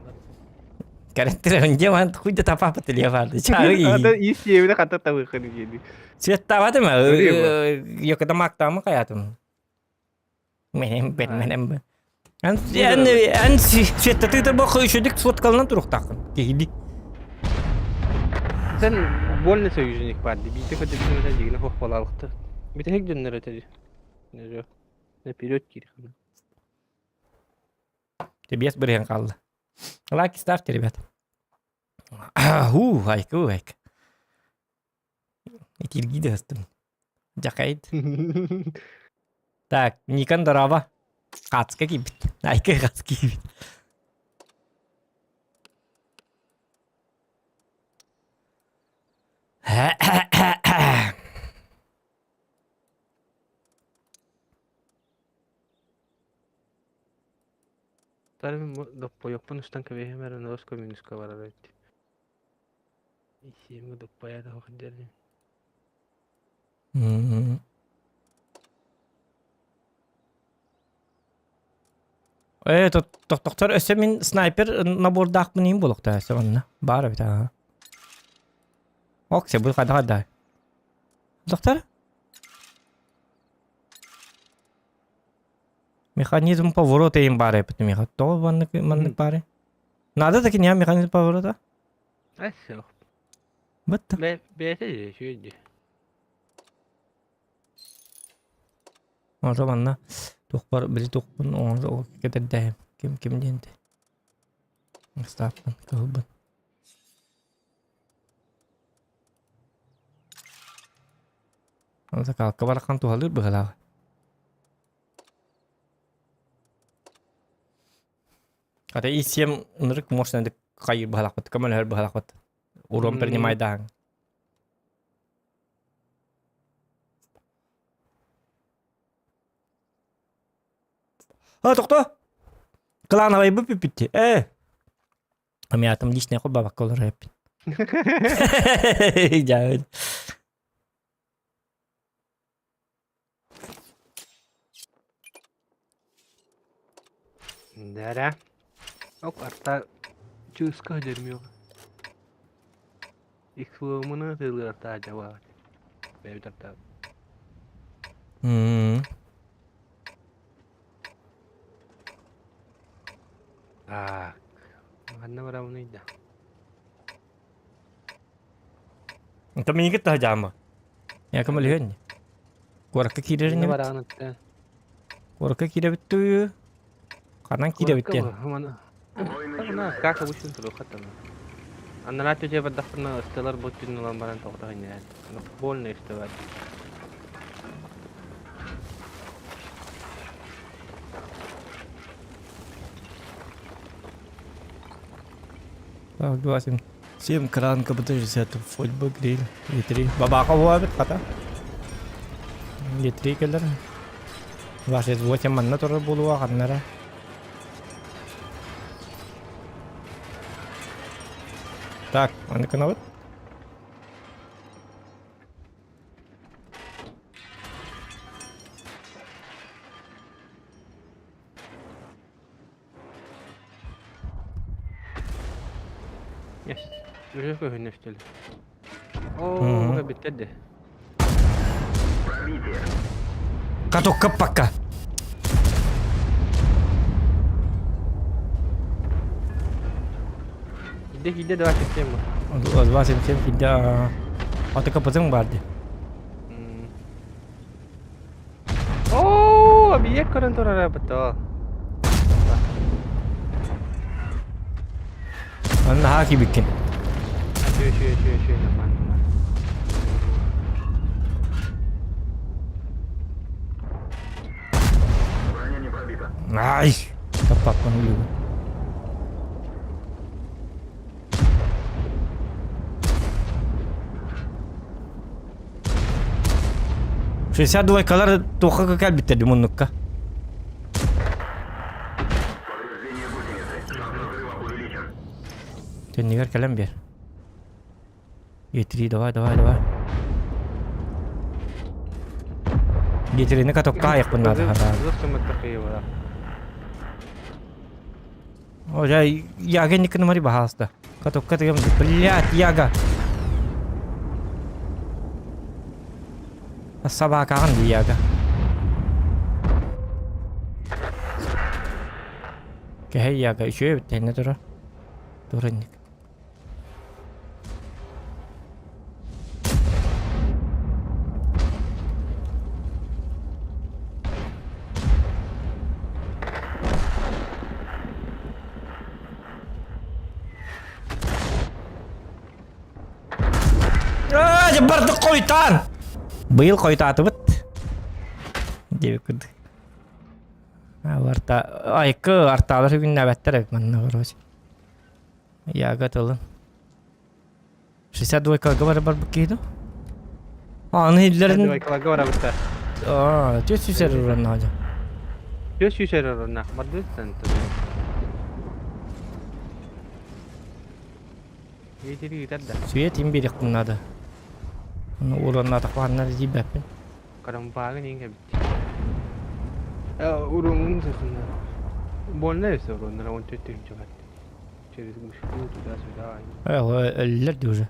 Кэрэттэр дьэ ман хуй да тапааппыт леопарды. Чаҕы Ис сиэбинэ хата табыхын диэни. Светтаабатым Көрүө Йокотамаактаама хайаатым. Менем бен менем бен. Эн эн эн светтатыытар бу хойшудик соткалынан туруктааххын. Киһили. Сен больно союзник бар ди. Бите көтө бите дигине хох болалыкты. Бите хек дөннөр өтөдү. Наперед киир. Тебе бырыһан хаалла. Лайки ставьте, ребят. Уу, айку, айк. Итиргии да астым. Дьакайт. Так, Никон здорово. Хацка киирбит. Айка хацка киирбит. Доппойоппун устан кэбиһиэм эрэ нос коммунистка барар эбит. Исиэмҥэ доппойа да сылдьар Э, тохтохтор өссө мин снайпер набордаахпын иһин буолуохтаа өссө манна. Баар эбит аа. Ок, се бу хайда хайда. Доктор? Механизм поворота им баар эбит миха. Тоҕо маннык маннык баары? Надо таки не механизм поворота? Эссе. Бытта. Бэйэтэ үчүгэй дии. Ото манна туохпар били туохпун оҥоро кэтэрдээһим. Ким ким диэн этэ. Ыстааппын, кыһылбын. Закалка барахан туһалыыр быһыылаах. Хата ИСМ ынырык мощный хайыр быһалахпыт, көмөлөһөр быһалахпыт. Урон принимайдаһаҥ. А, тохто! Клановайбы бүппүтти. Э. Амиатым личный холбабакка олорор эппин. Дьэ. Да-да. Ок, арта чыыска дермио. Иксуомуна тылыарта жаба. Бэйбит арта. М. Так. Ханна барабыный да. Онтон миигит таһдьаама. Яком өлүһүөн. Куоракка киирэр Ханна инибит. бараҕын атта. Куоракка киирэбит дуу? Ханан киирэбит Куоракка диэн. мана. Как обычно туруохха Анараа түтэ бардахпына ысталар бу түн ылан баран тоҕото иннинэн. Больно истебат. Так, 2, 7. 7 кран КБТ-60, футбол гриль, Е3. Бабаха буолбут хата. Е3 кэлэр. 28 манна турар буолуо ханнара. Так, аны кынабыт. Yes. Үрүө көһүннэштили. Оо, бука биттер Каток каппакка. Кидде кидде 27 бу. 27 кидде. Аты капытың барды. Оо, объект көрөн турара бытоо. Анна хаки биккин. Үчү үчү үчү үчү нормально нормально. Ай! Таппаппын үлүгү. 60 двойкалар туохха кэлбиттэр дии муннукка. Төннүгэр кэлэн биэр. Е3 давай, давай, давай. Е3-ни катокка айықпын надо. О, я Яга не канамари бахаста. Катокка тыгам, блядь, Яга. Собакаҕын дии Яга. Кэһэй Яга үчүгэй эбит тэһинэ турар. Турынник. Аа, дьэ бардык хойутаан! Быйыл хойутаатыбыт. Диэбит курдук. Арта айкы артаалар күннээбэттэр эбит манна короче. Яга тылын. 62 килограмм барбыт киһи Аны иллэрин 62 килограмм барбыттар. Аа, 400 уранна хожа. 400 уранна. Бардыт Свет им биэриэхпин наада. Ону ураннаатахпына тиийбэппин. Карампаагын иҥ эбит. Уруҥун сысына. Больно все уруннара 14 тыһыынча бар. Через мышку туда-сюда. Өллөр дии уже.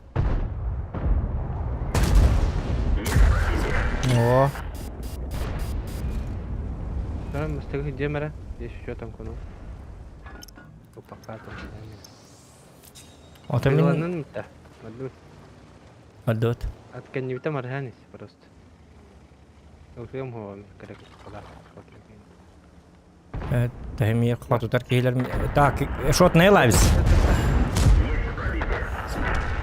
О. Там мастыгы демера. Здесь еще там куну. Упака там. Ото мин Тыланын да. Мадут. Мадут. От марганис просто. Утуйам хуа керек кала. Тэһэмиэр хотутар киһилэр так шотная лавис.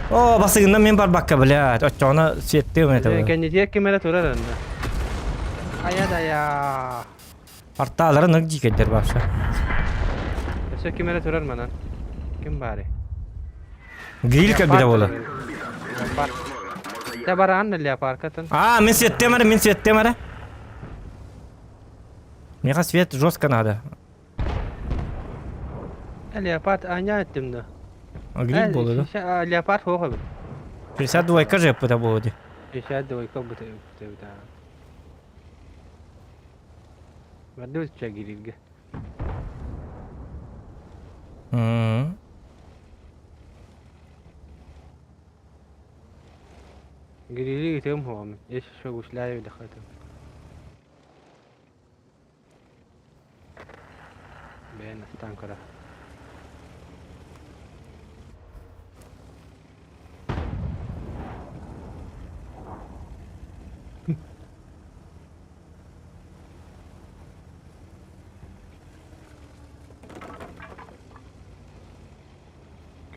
О, басыгынан мен барбакка, блядь. Оччоҕуна светтыым это. Кэннитиэр кимэрэ турар анна. Ая да я. Артааларын ык дьиикэйдэр вообще. Өссө ким эрэ турар манан. Ким баарый? Гриль кэлбитэ буолар. Леопард. Дэ бараан да леопаркатын. А, мин светтем эрэ, мин светтем эрэ. Миэхэ свет жестко надо. Леопард аня эттим да. Гриль буолуо да? Леопард суох эбит. 62 же эппитэ буолуо дии. 62 быта Барды ча гирилге. Гирили ытыам хуамын. Еш шогушляю дахатым. Бэйэн астаан көрө.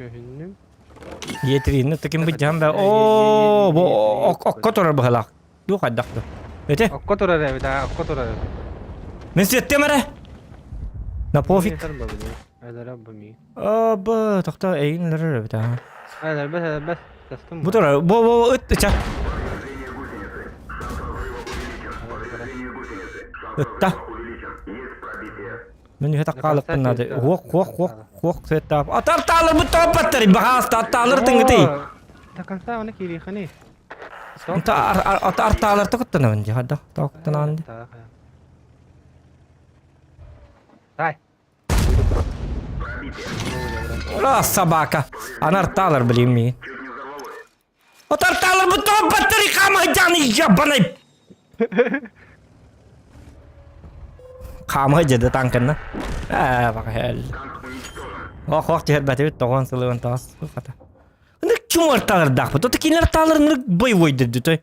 Көһүннүм. Етринни таким быдьаан да оо бу окко турар быһалаах. Ду хайдах ду. Эти. Окко турар эбит, а окко турар эбит. Мин сүөттем эрэ. На пофиг. Бу тохто эйин өлөрөр эбит а. Өлөрбөт, өлөрбөт. Тастым. Бу турар. Бу бу ыт ыча. Ытта. Мен үһэ таккаалыкпын наада. Хуох хуох хуох хуох сеттаап. Атар таалар бу тооппаттар баһааста аттаалар тыҥытый. До конца оны кириэхини. Ата артаалар токуттанабын дии хадда токуттанаан дии. Дай. Ура, собака. Аны артаалар билим миигин. Отартаалар бу тооппаттар хаамайдаан ебаный. Хаамай дьэдэ танканна. Ээ, баҕа Ох, ох, түһэрбэтибит тоҕон сылыбын тоҕос. Хата. Ынырык чума артаалардаахпыт. Ото кинилэр артаалар ынырык боевойдыр той.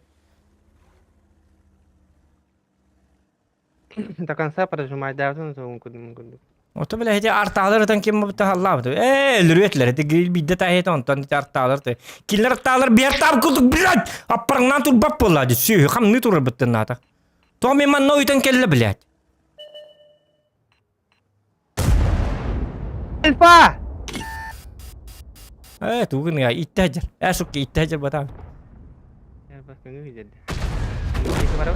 До конца прожимайдаабытын соҕун курдук курдук. Ото бile ити артаалар ытан ким бутта халлаабыт. Ээ, өлүрүөтлэр ити гриль биирдэ таһыйта онтон ити артаалар ты. Кинилэр артаалар биэр таап курдук блядь! Аппарыңнан турбат буолла ди сүөһү хамныы турар быттыннаата. Тоҕо мен манна уйтан кэллэ блядь? Альфа! Ээ, тугун я иттэ дьэр. Ээ, сука иттэ дьэр батаан.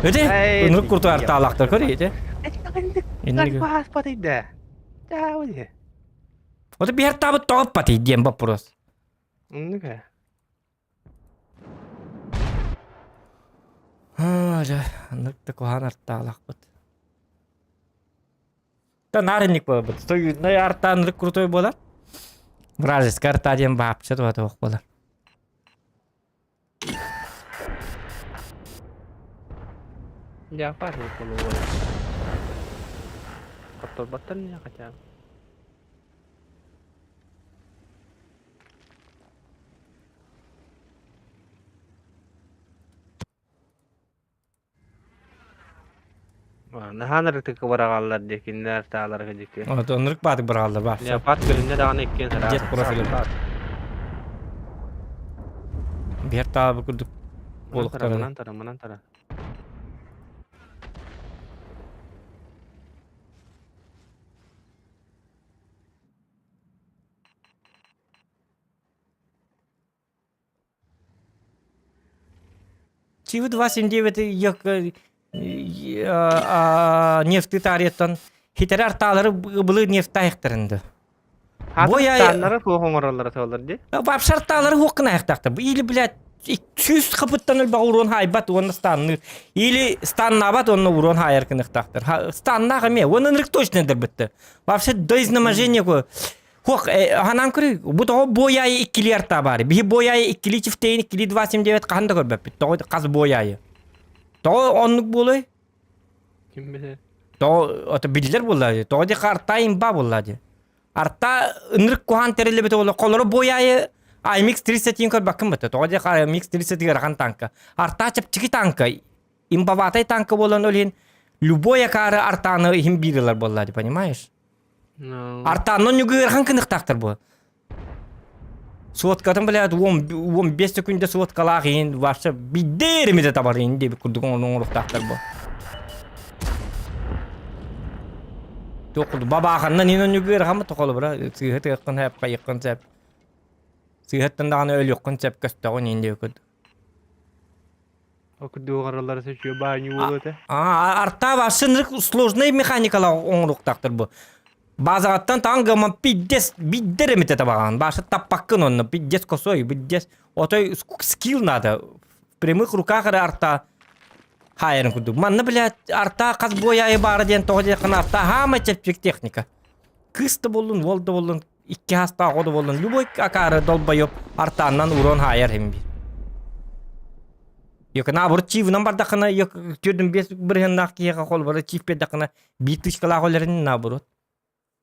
Эти, ынырык курту артаалаахтар көр ити. Инник. Ото биһэр таабыт тоҕоппатый диэн вопрос. Оннук ээ. Аа, дьэ, ынырык да куһаҕан артаалаахпыт. Та наар инник буолбут. Союзнай арта ынырык крутой буолар. Вражескай арта диэн баапча туһа туох буолар. Леопард полувой. Хотторботтор не хотя. Наһаа ынырыктык быраҕаллар дии кинилэр тааларга диэки. Ото ынырык баатык быраҕаллар баар. Леопард көрүннэ даҕаны иккиэн сараат. Дед профиль. Биһэр таабы курдук буолуктара. Манан тара, манан тара. Чивы 279 нефти таарыйаттан хитэрэ артаалары былы нефтаахтарынды. Аттааннары суох оҥороллоро суоллар дии. Вообще артаалары хуоккун айахтаахтар. Или, блядь, сүүс хапыттан өлбөх уруон хаайбат уонна станныыр. Или станнаабат уонна уруон хаайар кыныхтаахтар. Станнаах эмиэ. Уонна ынырык точно дэрбитте. Вообще до изнеможения Хуох, ханан көрүй, бу тоҕо буойаайы иккилии артаа баары. Биһи буойаайы иккилии чифтейин, иккилии 279 хаһан да көрбөппүт. Тоҕо хас буойаайы. Тоҕо оннук буолуой? Ким билэр? Тоҕо ото биллэр буолла дии. Тоҕо диэххэ артаа имба буолла дии. Артаа ынырык куһаан тэриллибит буолла. Холоро буойаайы IMX 30 көрбөккүн бытта. Тоҕо диэххэ IMX 30 ыарахан танка. Артаа чэпчэки танка. Имбоватай танка буолан ол иһин любой акаары артааны иһин биир ылар буолла дии, понимаешь? Артааннан ньугу ыарахан кыныхтаахтар буо. Суоткатын блядь, 15 секунда суоткалаах иһин вообще бидде эримите табар иһин диэбит курдук оҥоруохтаахтар буо. Туох курдук бабааханнан иһин онньугу ыарахан тохолобура сыыһа тыаххын сэп хайыххын сэп сыыһаттан даҕаны өлүөххүн сэп көстөҕүн иһин диэбит курдук. Ол курдук оҥороллоро сөчүө баанньы буолуо этэ. Артаа вообще сложный механикалаах оҥоруохтаахтар бу. Базаҕыттан таҥ гыммын пиздец биирдэ эмитэ табаҕаҕын. Баша таппаккын онно пиздец косой, пиздец. Отой скилл надо. В прямых руках эрэ арта хаайарын курдук. Манна, блядь, арта хас буойаайы баара диэн тоҕо диэххин арта хаама чэпчэки техника. Кыыс да буоллун, уол да буоллун, икки хастаах оҕо да буоллун, любой акаары долбоеб артааннан урон хаайар иһин биир. Йөк наоборот чивынан бардаххына, йөк төрдүн биэс бырыһыаннаах киһиэхэ холбора чив биэрдэххинэ биир тычкалаах олэрин наоборот.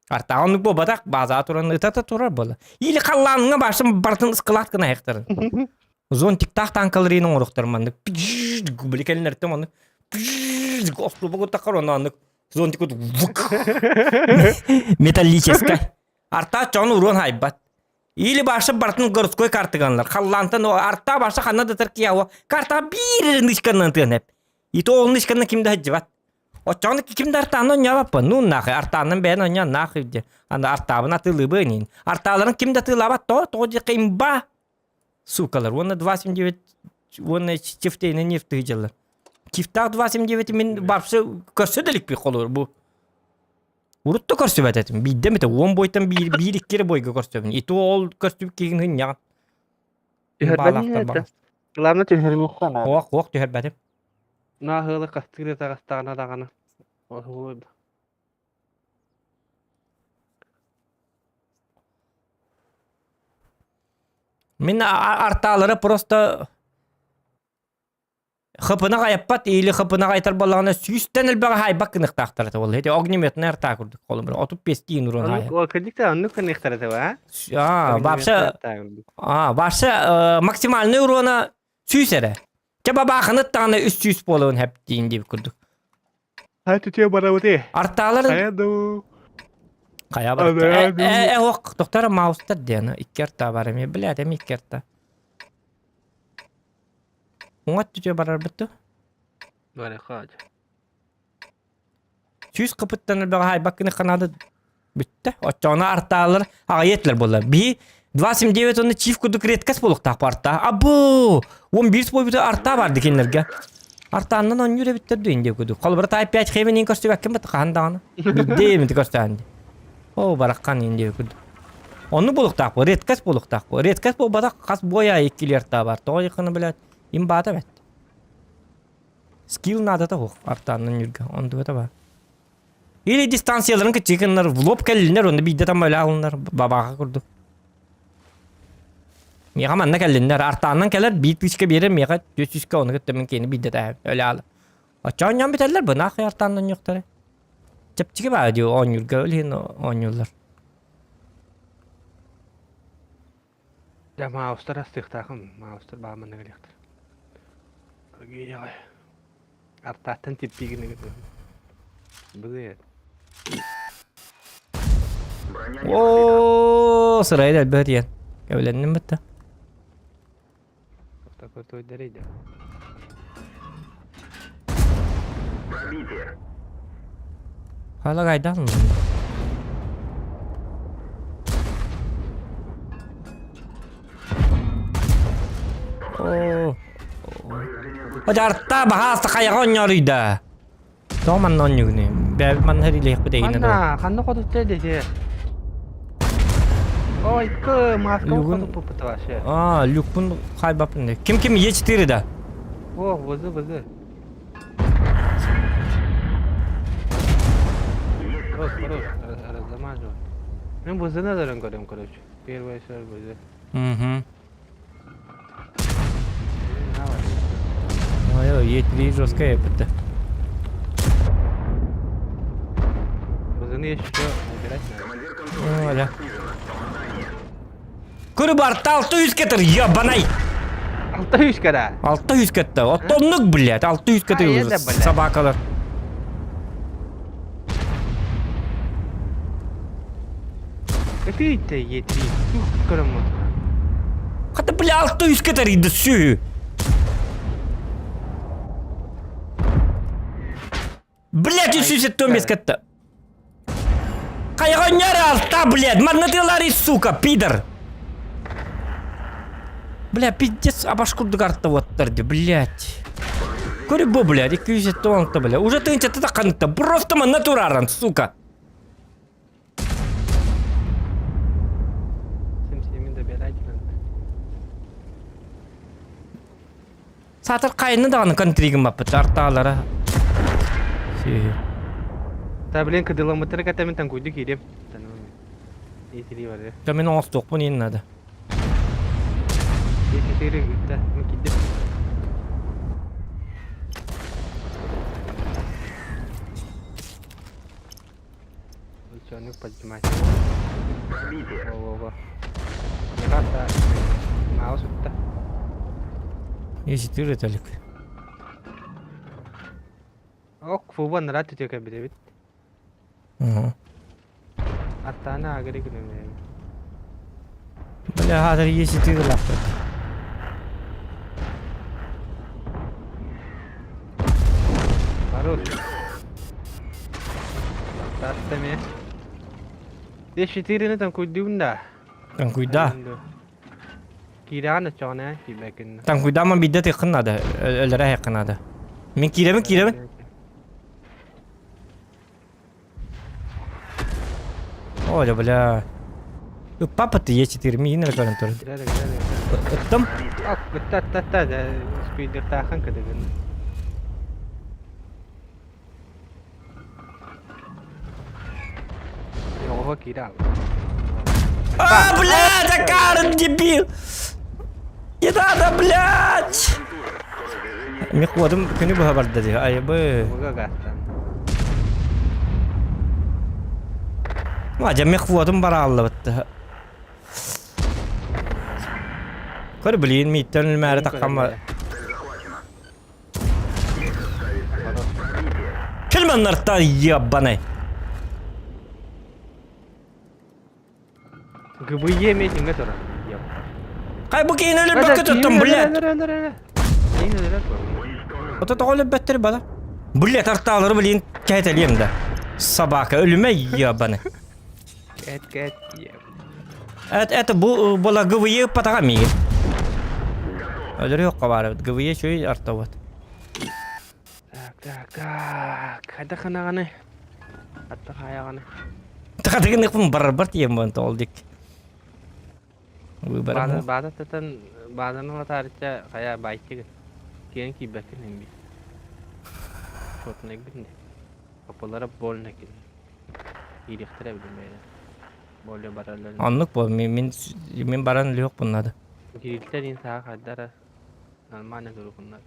Артаа оннук буолбатах, баазаҕа туран ыта турар буолла. Или халлааҥҥа башым барытын ыскылаат гына айахтарын. Зонтиктаах танкаларын оҥоруохтар маннык. Били кэлинэртэн маннык остуолба куттаххар онно аннык зонтик металлическай. Артаа чоҕун уруон хайбат. Или баша барытын городской картыганлар. Халлаантан артаа баша ханна да тар Карта биир нычканнан тыан И то ол нычканнан ким да хадьыбат. Оччоҕуна ким да артааны оонньообоппун. Ну нахуй, артааннан бэйэн оонньоон нахуй диэн. Аны артаабын атыылыыбын иин. Артааларын ким да атыылаабат тоҕо тоҕо диэххэ имба. Сукалар. Уонна 2,79 уонна чифтейне нефть тыһыдьаллар. Чифтаах 2,79 мин вообще көрсө да иликпин холур бу. Урут да көрсүбэт этим. Биирдэ эмитэ уон бойтан биир биир икки эрэ бойга көрсөбүн. И то ол көрсүбүт киһин хынньаҕын. Түһэрбэтин Баалаахтар Главное түһэримиэххэ наада. Ох, ох түһэрбэтим. Нааһыалы хастыыр таҕыстаҕына даҕаны. Оһуой. Мин артаалары просто хыпына хайаппат или хыпына хайтар буоллаҕына сүүстэн элбэҕи хаайбат гыныахтаахтар этэ буолла. Ити огнеметный артаа курдук холобура 35 тиин урон Оннук хаайар. кырдьык да оннук гыныахтар этэ ба? А, вообще, а, вообще максимальный урона сүүс эрэ. Чэ бабааханы даҕаны үс сүүс буолуон хэп диин диэбит курдук. Хай түтүө барабыты. Артаалар Хайа дуу. хайа барта. Э, э, э, ох, доктор маустар диэн икки арта бар эми, блядь, эми икки арта. Уҥат түтүө барарбыт ту. Бары хааж. Сүүс кыпыттан элбэҕи хаайбаккыны ханаады бүттэ. Оччоҕуна артаалар аҕыйа этилэр буолла. Биһи 279 онно чиф курдук редкость буолуохтаах арта. Абу! 11 буолбута арта барды кинилэргэ. Артааннан оонньуур эбиттэр дуу инде курдук. Холобура Type 5 Heaven-ин көрсүбэккин бат хаһан даҕаны. Биирдэ эмити көрсөөн дии. Оо бараххан инде курдук. Онну буолуохтаах бу, редкость буолуохтаах бу. Редкость буолбатах хас буойа иккили арта бар. Тоҕо якына блядь, им баата бэт. Скилл наадата суох артааннан ньүргэ онтугата баар. Или дистанцияларын кыччыгыннар в лоб кэллиннэр онно биирдэ там өлө бабааха курдук. Миэхэ манна кэллиннэр артааннан кэлэр биир тыычка биэрэр миэхэ түөрт сүүскэ ону кытта мин киэни биирдэ тааһым өлө аала. Оччоон ньон бүтэллэр бынаах артааннан ньуохтара. Чэпчэки баа дии оонньуурга ол иһин оонньууллар. Дьэ, маустар астыахтаахым. Маустар баа манна кэлиэхтэр. Аргыйаҕай. Артааттан типпигин ыгытын. Былыт. Оо, сырайын элбэх диэн. Кэбилэнним бытта. Такой той дэрейде. Hala кайдан? Оо. Ожарта баһаasta хайаҕа онньоруйда. Тоҕо манна онньугуну? Бэйэбит манна хэрилиэхпит эйигинэ дуо? Ханна, ханна хотутта дети? Ой, к маска Люгун- хотуппут вообще. А, люкпун хайбаппын де. Ким ким Е4 да? О, вызы, вызы. Хорош, хорош, раздамаживай. Мен вызы назарын көрем, короче. Первый сэр вызы. Угу. Ой, Е3 жесткая это. Вызыны еще убирать надо. Оля. Көрү бар, 600 кетер, ебаный! 600 кара. 600 кетті. Оттоннук, блядь, 600 А, кетер это, блядь. собакалар. Какие ты Е3? Көрөм Хата, бля, 600 кетер иді сүй. Блядь, 375 кетті. Хайҕанньар алта, блядь, маннатыыларый, сука, пидор! Бля, пиздец, абаш курдук артоваттар ди, блядь. Көрү бу, блядь, 276, бля. Уже тыынчата да ханыкта, просто манна тураран, сука. Саатар хайны даҕаны контригым баппыт артаалара. Сүһү. Та блин кыдыламмыттары кэтэмин танкуйду киирим. Итили бар. Та мин оҥостуохпун иин надо. Итили гытта. Мен киддим. Лучонок поднимать. Во-во-во. Маус утта. Есть ты рыталик. Ок, фуба нрат түтөкө билебит. Аттаана агри гынамын. Бля, хазар есть ты лаппыт. Барут. Таттами. Е4-ни там куйдуун да. Танкуйда. Киирэҕин оччоҕуна киирбэккин. Танкуйда ман бидде тыххын надо. Өлөрө хайаххын надо. Мин киирэбин киирэбин. Оля, бля. Папа ты Е4 миин эрэ көрөн турар. Ыттым. Та-та-та, спидертаахан кыдыгын. Оҕо киирэ А, блядь, Акарн, дебил! Не надо, блядь! Мехводум күнү быһа барда дии. Айбы. Мадя мехводум барааллыбытты. Көр блин, мииттен үлмәре таққанма. Килманнартан ебаный. ГБЕ митинге турар. Хай бу киин өлөрбөккө туттум, блядь. Ото тоҕо өлөрбөттөр бала. Блядь, артаалары блин кэһэтэлиэм да. Собака, өлүмэ ебаный. Кэт кэт Это, это бу была ГВЕ патаға миигин. Өлөрү баар эбит. ГВЕ чөй артабыт. Так, так, так. Хайда ханаҕаны? Атта хайаҕаны? Тахатыгын барар тиийэн буон тоҕол дик. Выбора Баада татан бааданы латаарыча хайа байтыгын. Киэн киирбэккин эмби. Шотнайгын де. Капылара больно кин. Киириэхтэрэ билим бэйэлэр. Более бараллар. Оннук бо мин мин баран үлүөх надо. Киирилтэр ин саа хайдара нормально турукуннар.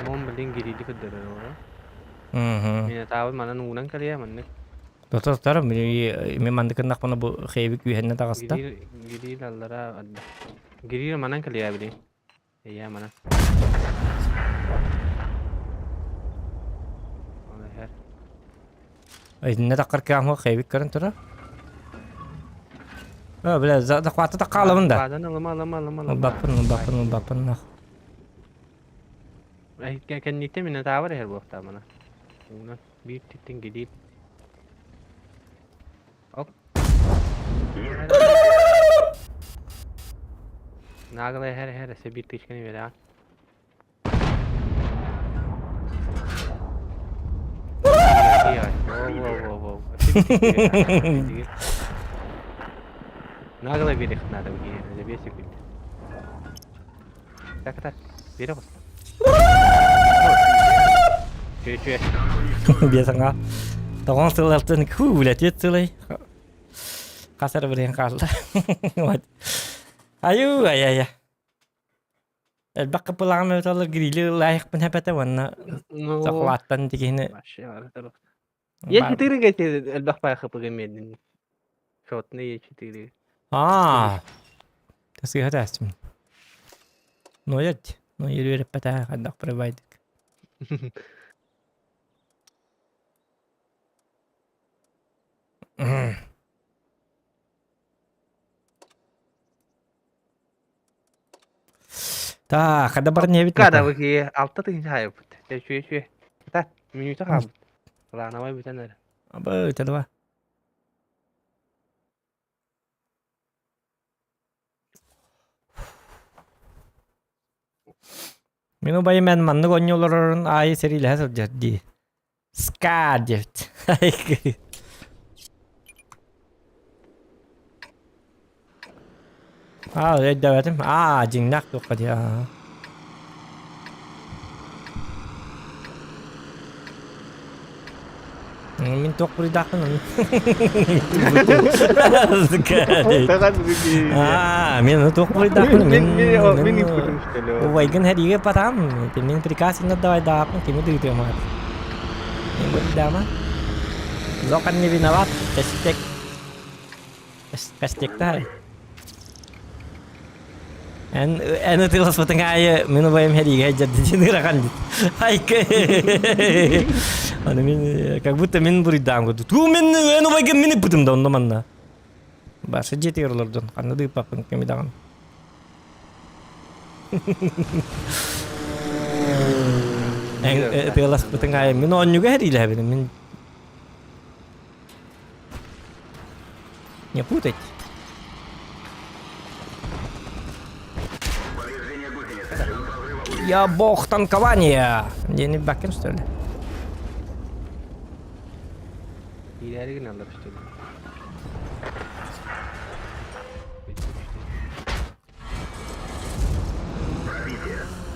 Амон билин гириди көрдөрөр оро. Мин таабын манан уунан кэлиэ маннык. Тотор мен мандыкыннахпына бу хейбик үһэнне таҕыста. Гириил аллара адда. Гириил манан кэлиэ билин. Эйэ манан. Ол эһэр. Итиннэ таххар кыаҕым хейбик көрөн турар. Э, бля, захваты таккаалабын да. Бадан ылыма ылыма ылыма ылыма. Ылбаппын, ылбаппын, ылбаппын нах. Кэнниттэн минэ таабар эһэр буолуохтаах мана. Уунан биир титтин гидиир. Оп. Нагло эһэр эһэр эсэ биир тычканы биэрэҕин. Нагло биэриэх наада бу киһиэхэ, биэс секунд. Так, так, биэрэ оҕус. Чүө-чүө. Биэсаҥа. Тоҕон сыллартан хуу үлэтиэт сылай. Хас эрэ билиэн хаалла. Аю ай-ай. Элбэх кыпылаҕым эбит грили лайықпын хэпэтэ уонна Ну, сахлааттан дигини вообще Е4 эти элбэх пай хапыга медленно. Шотный Е4. Аа. Тасыга тастым. Ну ят, ну елүреппэтэ хандах прибайдык. Та, хада бар не бит. Када бу алта тыгынча хайыппыт. Те чүе чүе. Та, минута хаалбыт. Лаанабай бүтэн эрэ. Абы, тадва. Мин убайым эн маннык оонньууларын аайы сэриилэһэ сылдьар дии. Ска диэбит. Аа, өйдөөбөтүм. Аа, дьиҥнээх туохха дии. Аа. Мин туох буруйдаахпын ону. Аа, мен ону туох буруйдаахпын Мин мин мин испытым что ли? Убайгын хэриигэ патаам. Мин приказ инна давайдаахпын кими дыытыам аат. Мен буруйдаама. Зохан не виноват. Кэстек. Кэстекта. Эн эн ытыыласпытыҥ аайы мин убайым хэриигэ сылдьар диэн ыарахан дит. Айка. Аны мин как будто мин буруйдаам курдук. Туу мин эн убайгын мин ыппытым да онно манна. Баша дьиэтигэр олордун. Ханна да ыыппаппын кими даҕаны. Эн ытыаласпытыҥ аайы мин оонньууга хэриилэһэбин. Мин Не путать. Я бог танкования. Диэни баккын что ли? Иилээри гыналлар что ли?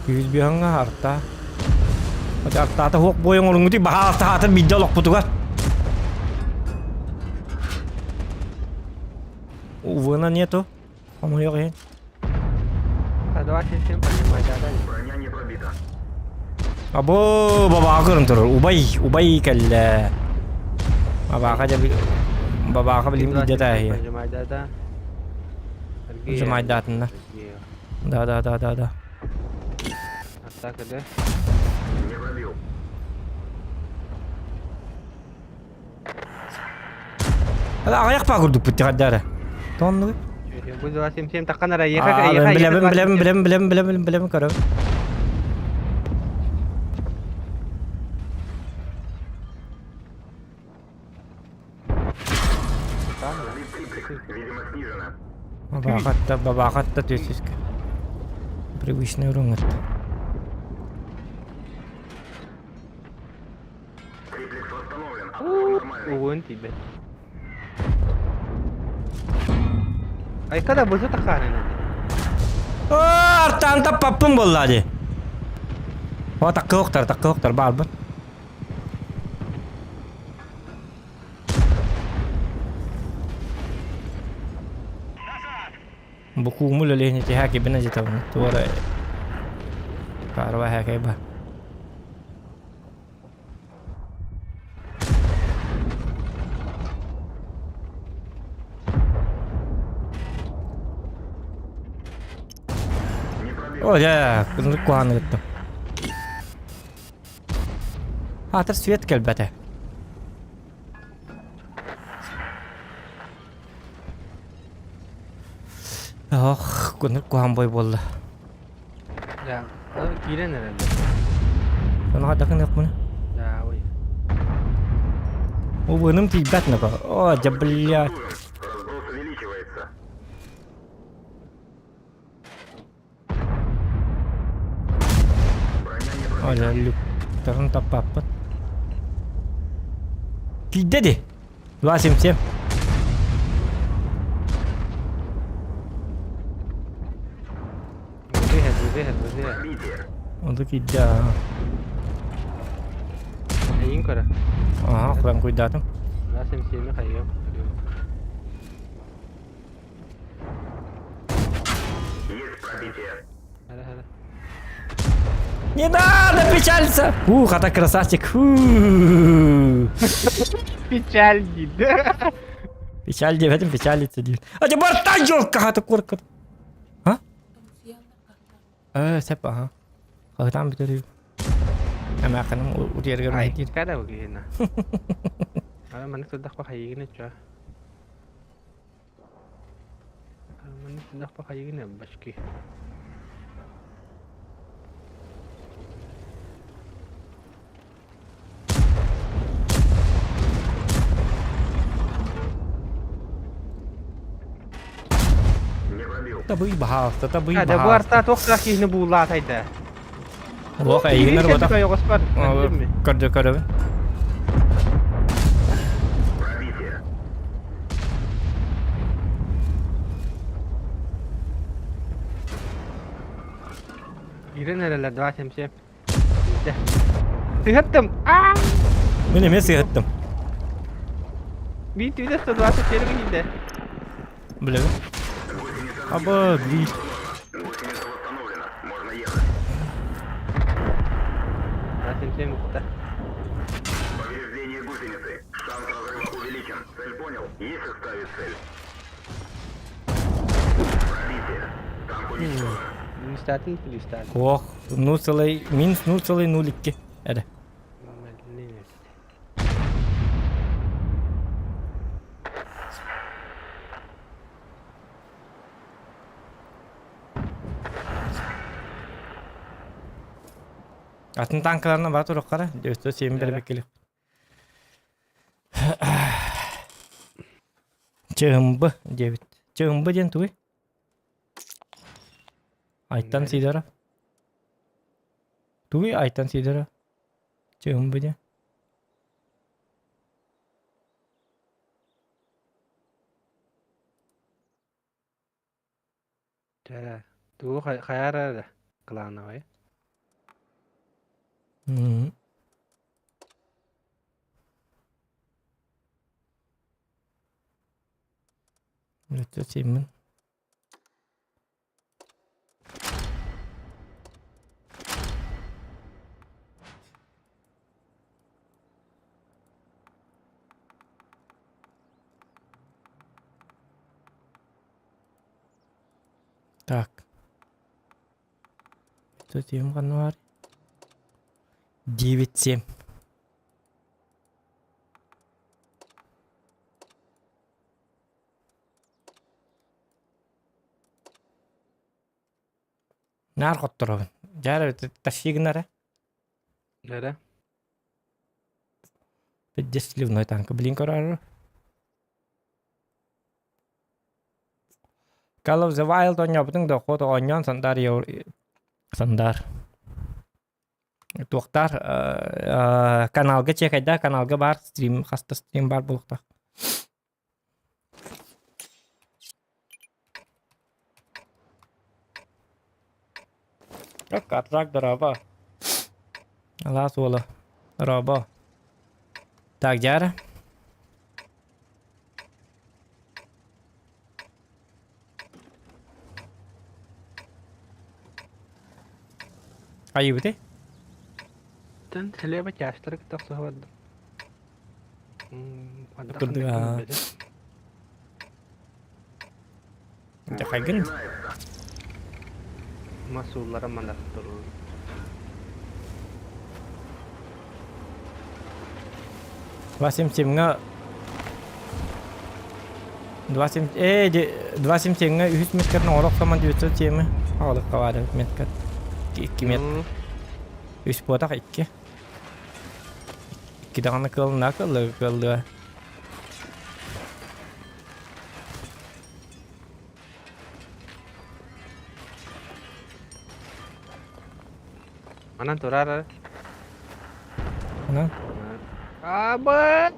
Күүс биһаҥҥа арта. Артаата хуох буойан оруҥҥути баһаалта хаатар биирдэ олохпутугар. Увына нету. Хомойуох иһин. А давайте всем понимать, да, да. Або бабаға көрөн турар. Убай, убай кэллэ. Бабаға дьэ бабаға билим билдэ тааһыйа. Понимать, да, да. Жумайдаатынна. Да, да, да, да, да. Атака, да? Аҕыйах баа курдукпут тиҕэрдээре. Тоннугу. Бу 27 таххан ара еха еха Билэбин, билэбин, билэбин, билэбин, билэбин, билэбин көрөбүн. Бабаахатта, бабаахатта түөсүскэ. Привычный уруҥҥут. Угун тиийбэт. Айка да быһы тахаарына. Артаан таппаппын буоллаа дии. О, таккыохтар, таккыохтар баарбын. Бу куумул үлэһин итиһээ кибинэ дьитабын туора каарба хэкэйба. О, дьэ, куһааны кыттым. Аатыр свет кэлбэтэ. Ох, кунук куһаан бой буолла. Да, киирэн эрэллэр. Ону хайдах гыныахпыный? Да, ой. Убыным тиийбэт нака. О, дьэ, блядь. Оля, люктарын таппаппын. Тиийдэ дии. 277. Выход, выход, выход. Онту киирдэ. Эйин көрө. Аха, куйан куйдаатым. 277 хайыам. Не надо печалиться! Ух, а красавчик. Фу. Печаль да. Печаль диэбэтим, печалиться диир. А дьэ барта елка, хата курка. А? Э, сеп, ага. Хаһытаан бүтэрүү. Эмээххиним утуйарыгар мэһэйдиир. Када бугина. Ара маннык сылдахпа хайыгына ча. Маннык сылдахпа хайыгына башки. Табый баһаалта, табый Када бу баһаалта. арта туох киһини буулаатайда. Лох эйигин ырбатах. Ойоҕоспор. Көрдө көрөбүн. Киирэн эрэллэр 277. Дьэ. Сыһыттым. Аа! Мин эмиэ сыһыттым. Биир түүнэ 124 киирдэ. Билэбин. Аба, биир. 277 укта. Минустаатын плюстаатын. Ох, ну целый, минус 0,02 эрэ. Атын танкаларына бара туруоххара, 907 бэрбиккилик. Чыымбы диэбит. Чыымбы диэн тугуй? Айтан Сидоров. Тугуй Айтан Сидоров? Чыымбы диэн. Чэ, тугу хайаара эрэ кылаанабай. М. Өттө сиэммин. Так. Тут им ханна 9-7. Наар хотторобун. Дьара тащи гынара. Нэрэ? Пиздец сливной танка. Блин, көрөр. Call of the Wild оонньообутуҥ да хото оонньоон Сандар Сандар туохтаар каналга чекайда каналга баар стрим хаста стрим баар буолуохтаах. Карзак дорообо. Алаас уола. Дорообо. Так, дьаара. Айыбыты? Тэн сэлиэбэ чаастары кытта охсуһа бардым. Курдук Дьахайгын. Мас ууллара манаттыруу. 277-ҥа 27 277-ҥа үһүс меткатын оҥоро охсомон 907 аҕалыкка баар эбит меткат. 2 мет. Үс буотах 2. 2 даҕаны кыалына кыаллыа кыаллыа. Манан турар. Анан? Аба!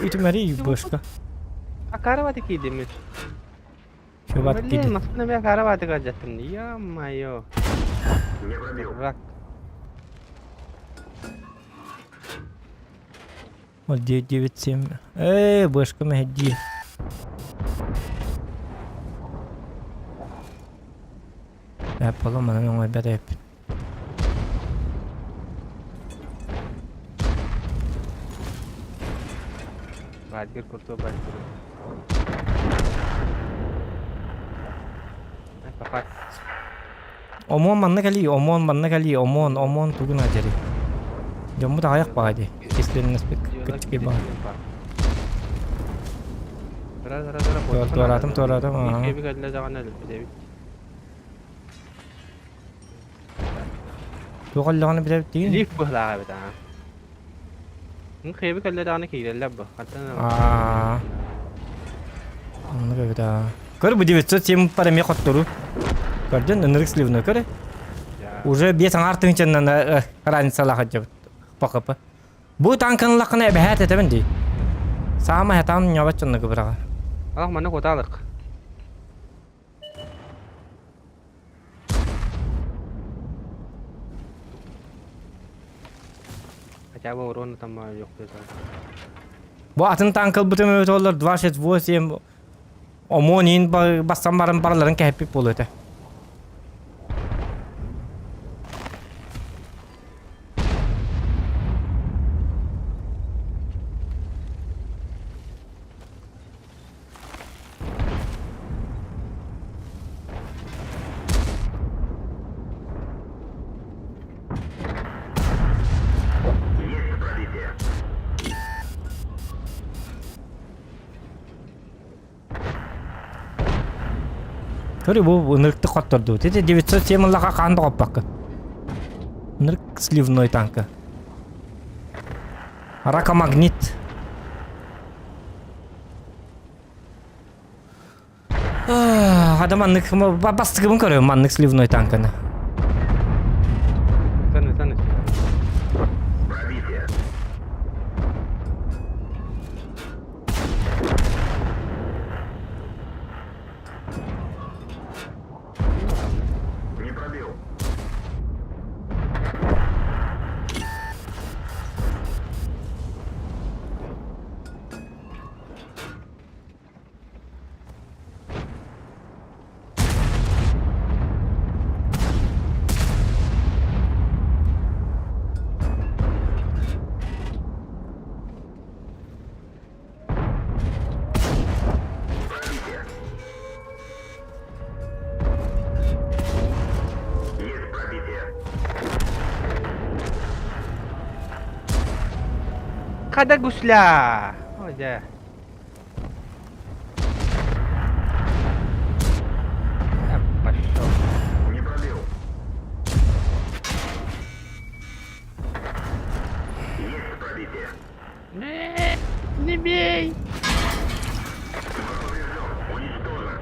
Үтүмэри бышка. Акарабаты киирдим. Чубат Блин, киирдим. маскына мен акарабаты жаттым. Ё-моё. Рак. Ол 997. Ээ, бышка мэһэдии. Ээ, манан оҥойбот эбиппин. Баадгыр куртуо баадгыр. Папа. Омуон манна кэлии, омуон манна кэлии, омуон, омуон тугун адьарый. Дьоммут аҕыйах баҕа дии. Кисленнэспит кыччыкый баҕа. Туораатым, туораатым, аха. Туох өллөҕүнэ билэбит диин? Лифт быһылааҕа эбит аа. Хебик кэллэ даҕаны киирэллэр бу. Хантан Аа. Оннук эбит аа. Көр бу 907 пар эмиэ хоттору. Көрдүн ынырык сливной көр. Уже биэс аҥаар тыһыынчаннан разницалаах сылдьабыт. ПХП. Бу танканы лаххына эбэһээт этэбин дии. Саама хатаан ньобат чоннугу быраҕар. Алах манна кутаалык. Хотя бы урон там Бу атын танк ылбытым эбит олор 268 ОМОН иин бастан баран барыларын кэһэппит буолуо этэ. Көрү бу ынырыктык хоттордубут. Ити 907 ыллаха хаан да хоппаккын. Ынырык сливной танка. Ракомагнит. Хада маннык бастыгыбын көрөм маннык сливной танканы. Хада гусля! О, дьэ. Пошел. Не пробил. Есть пробитие. Не, не бей! Уничтожен.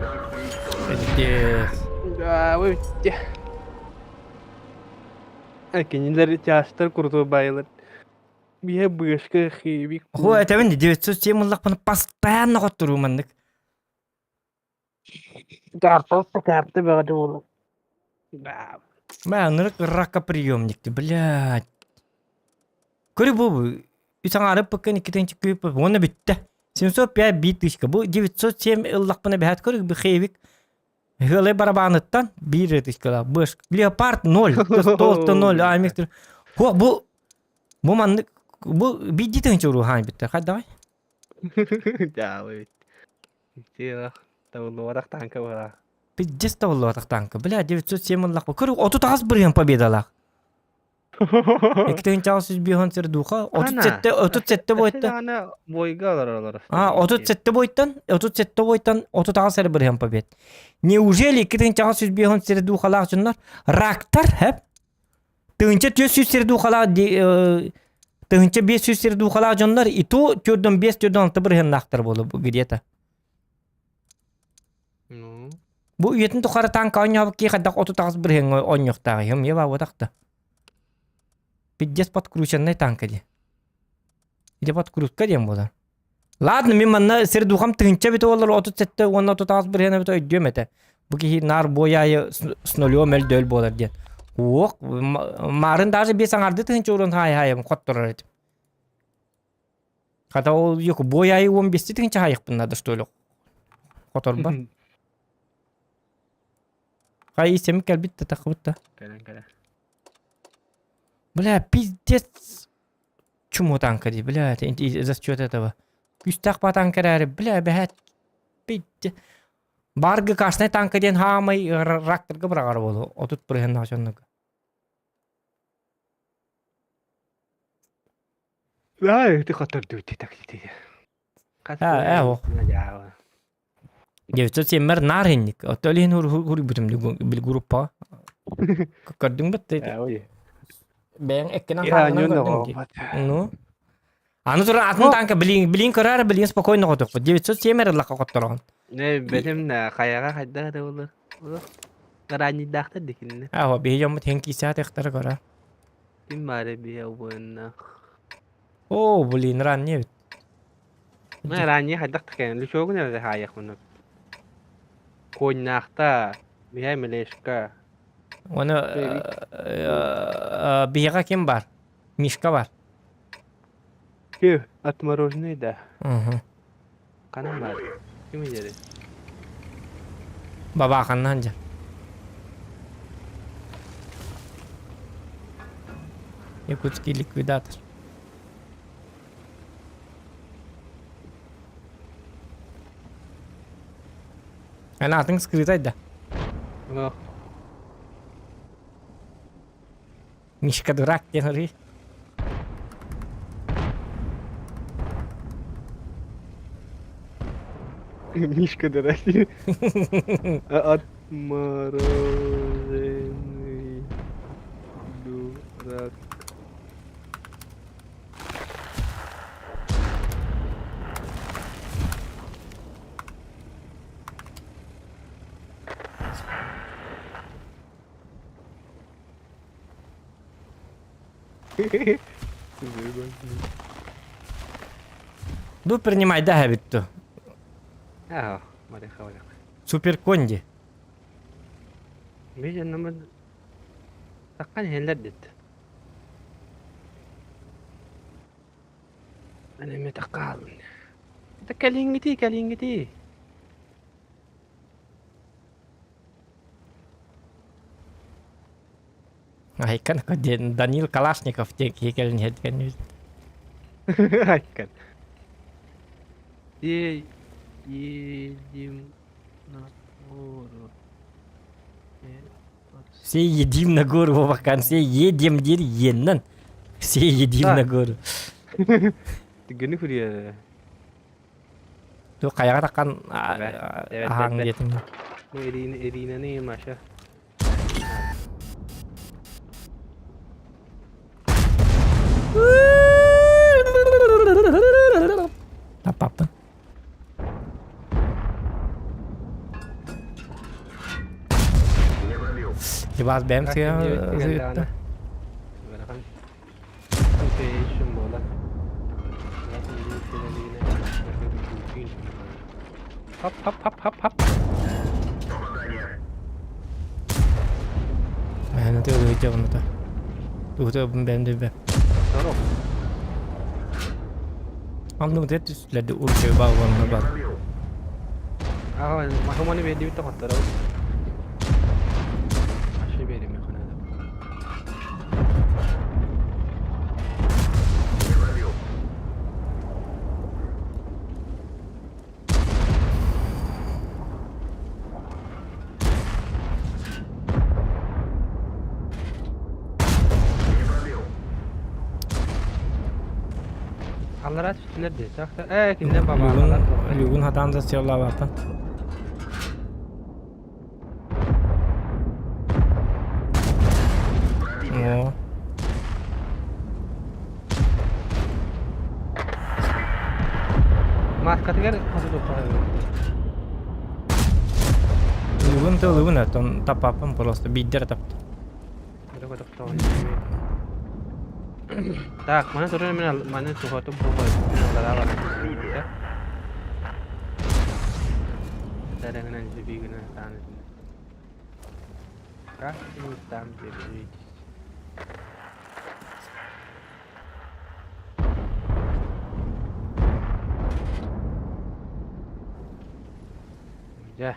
Танк уничтожен. Пиздец. Да, вы Кинилэр чаастар курдук баайылар. Биһэ быышка хибик. Ху этэбин 907 ыллахпына постоянно хотторуу маннык. Картошка карты бөҕө буолар. Да. Мэ ынырык ракоприемник блядь. Көрү бу үс аҥаары пыккын иккитин чүккүйүп уонна бүттэ. 705 бит тысячка. Бу 907 ыллахпына бэһэт көрү бихевик Ыалай барабаныттан биир тысячкалаах. Быш Леопард 0, толто 0, аймектир. Хо бу бу маннык бу биирдии тыһыынча уруһаан бүттэ. Хайдаҕай? Дьаабы. Тиэх табыллыбатах таанка быһа. Пиздец табыллыбатах таанка. Бля, 907 ыллах. Көр, 38 бырыһыан победалаах. 2805 сердуха 37 37 бойта. Аны бойга олоролор. А, 37 бойтан, 37 бойтан 38 эрэ бырыһыан побед. Неужели 2805 сердухалаах дьоннор рактар, хэп? 1400 сердухалаах 1500 сердухалаах дьоннор и то 4-5 4-6 бырыһыаннаахтар буолу где-то. Ну. Бу үйэтин тухары танка оонньообут киһи хайдах 38 бырыһыаҥҥа оонньуохтааҕый? Эмиэ баабатах да. Пиздец подкрученный танка дии. Или подкрутка диэн буолар. Ладно, мин манна сир духам тыһыынча эбитэ буоллар 37 уонна 38 бырыһыан эбитэ өйдүөм этэ. Бу киһи наар бой аайы с нулем өлдөөл буолар диэн. Уох, маарын даже биэс аҥарды тыһыынча урун хаайы-хаайым хотторор этим. Хата ол юк бой аайы 15 тыһыынча хаайыахпын надо что ли хоторбор. Хай исем кэлбит да тахыбыт да. Кэлэн кэлэ. Бля, пиздец. Чуму танка дии, бля, за счет этого. Күүстээх ба танка эрээри, бля, бэһэт. Пиздец. Баргы кашнай танка диэн хаамай ракторга быраҕар буолу. 30 бырыһыаннаах дьоннорго. Ай, ты хоттордуу так А, э, 907 наар инник. Оттон иһин хуруйбутум бил группа. Көрдүҥ бит Бэйэҥ эккинэн хаалынан көрдүҥ дии. Ну. Аны туран атын танка билин билин көрөр билин спокойно хотуохпут. 907 ыллахха хоттороҕун. Не бэтим хайаҕа хайдах да болар. Раннийдаахтар дикинне. Аһо биһи дьоммут хен киисээтехтара көрө. Ким баары биһи обуонна. О, блин, ранний эбит. Мэ ранний хайдах такэн лүчүөгүн эрэ хаайахпын. Куонньаахта, Михай Мелешка. Оны биһиэхэ ким бар? Мишка бар. Күү, отмороженный да. Ханан бар? Ким иһэр? Бабааханнаан дьэ. Якутский ликвидатор. Эн аатыҥ скрытай да? Ох. Мишка дурак диэн арый. Мишка дурак. Отмороженный дурак. Ду принимай да эбит Аа, Мария Хавалек. Супер конди. Мин наман таккан хеллер дит. Аны эме таккаалын. Та кэлиҥҥитий, кэлиҥҥитий. Айкан диэн Данил Калашников диэн киһи кэлин иһэрдигэн Айкан. Е едим на гору. Все едим на гору, Вовакан, все едем диир иэннэн. Все едим на гору. Түгүнү күрүө. Ту хайаҕа таххан аһаҥ диэтим. Бу Ирина Иринаны Маша. Таппаппын. Ивас бэм сыа Хоп хоп хоп хоп хоп. Мээнэ тыылыйдьабыныта. Тугута бэм дебе. Здоров. Анны түстүлэрди урчы багланна бар. Аа, махаманы берди бит тоқоттор. Ашы береме ханада. Аллара түстүлэр дии. Ээ, кинилэр бабаалар. Люгун хатаан да сыаллаабаттан. Оо. Маскатыгар хоту Люгун тылыбын оттон таппаппын просто биирдэр тапты. Так, маны туран мен маны тухатым бу аллара бар. Дарагынан жибигина тааны. Как вы там держитесь? Дьэ.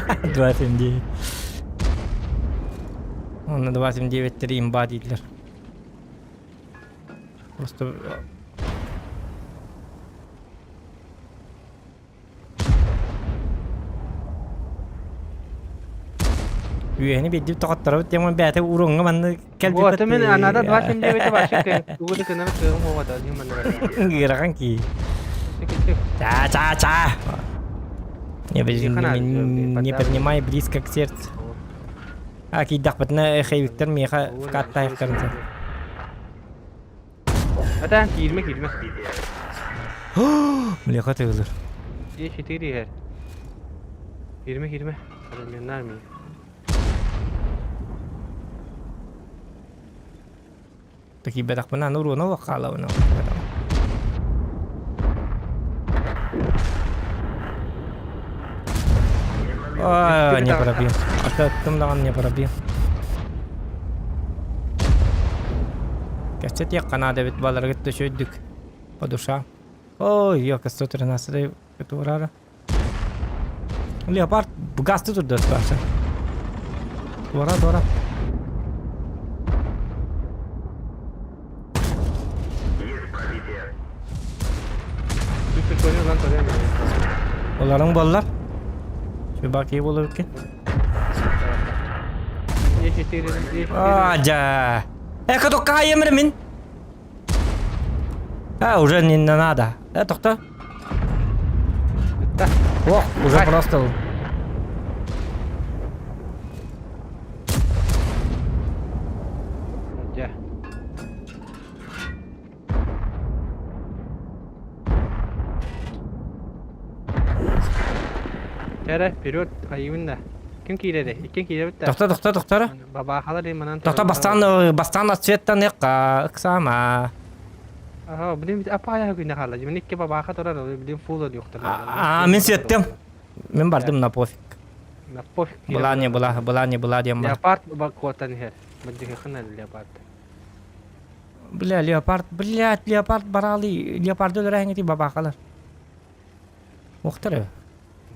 2,79. Онно 2,79 имба дииллэр. Просто Үөһэни биирдик тоҕотторобут диэн бэйэтэ уруоҥҥа манна Вот мен анада 2,79 вообще тугу да кынар кыым хуоҕата дии манна Ыарахан кии. Ча ча ча. Не, не принимай близко к сердцу. А киирдэхпитинэ хейвиктэр миэхэ вкаттаахтарын Атаан киирмэ киирмэ. Млеха тыылыр. Е4 иһэр. Киирмэ киирмэ. Современная армия. Такие бэтахпына аны уруона хаалабына. А, не пробил. Аттым даҕаны не пробил. Кэпсэтиэххэ наада эбит баларгыт да үчүгэйдик по душа. Ой, ёка 113 туурара. Леопард гасты турда спарса. Туора, туора. Есть пробитие. Оларың баллар. Чубаки болар екен. А, жа. Эка тоққа емір мин. А, уже не надо. Э, тоқта. О, уже просто. Дьэ. Чэ вперед, хайыбын да. Ким киирэрий? Иккиэн киирэбит да. Тохто, тохто, тохторо. Бабаахалар и манан Тохто бастаан бастаан отсветтан ыксаама. Аха, блин, апая күнэ хаалла. Мин икки бабааха турар, блин, фул өлүөхтэр. А, мин сиэттим. Мин бардым на пофиг. На пофиг. Была не была, была не была диэн бар. Леопард куотан иһэр. Баддыхына леопард. Бля, леопард, блядь, леопард баралы, леопарды өлөрөһүҥ бабаахалар. Охтар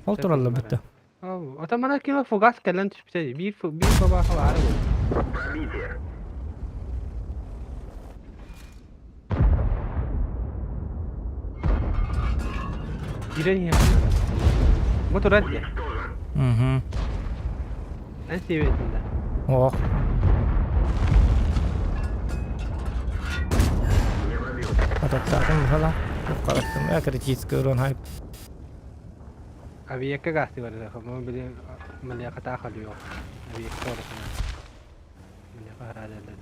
Ол тураллар бүтэ. Ото мана кима фугас кэлэн түспүтэ. Биир биир бабааха баара буолла. Пробитие. Киирэн иһэр. Бу турар дии. Угу. Эн сиэбэтин да. Ох. Не пробил. Ататтаатым быһала. Уккараттым. Э, критический урон хайп. Авиакка гасты бар. Били малиаката халыо. Авиакка оросuna. Малиака хараадалла.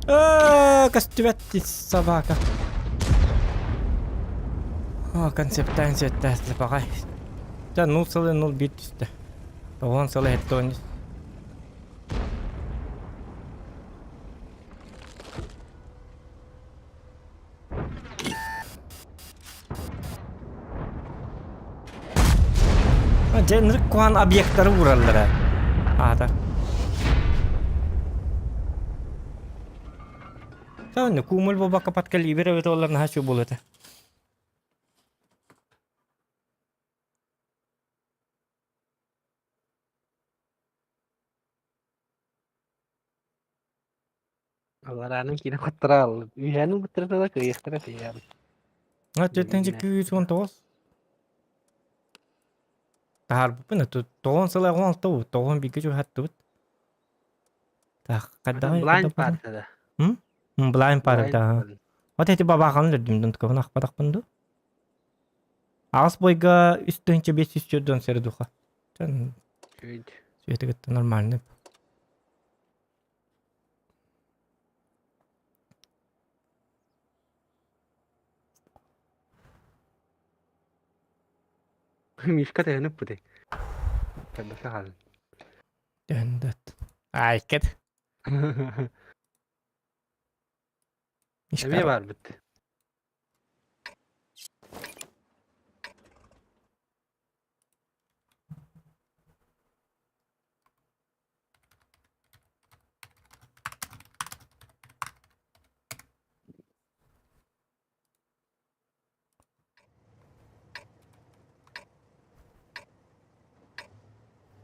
Э, костюмет собака. О, концептайн сеттэс лепагай. Та нул сылы нул бит түсті. Тоғон сылы хеттон. Дьэ, куһаҕан объекттары уураллара. Аата. Тааны куумул буолбакка подкалибер эбит олар наһаа үчүгэй буолуо этэ. Аллараанын киирэн хоттора Үһээнин быттарыта кыайыахтара сыйаабыт. Түөртэнчи 219. Таһаарбыппын тоҕон сыл 16 тоҕон бииргэ чугаһаттыбыт. Так, хайдаҕый Blind party да. Blind party да. Вот эти бабахан өлөрдүм дун ткабын ахпатахпын ду. Аҕыс бойга 3504 сери духа. Чан свети нормальный. Мишка тэһэнip бутay. Кэбэкэ хаалын. Дөндöt. Айкет. Эмиэ баарбыт.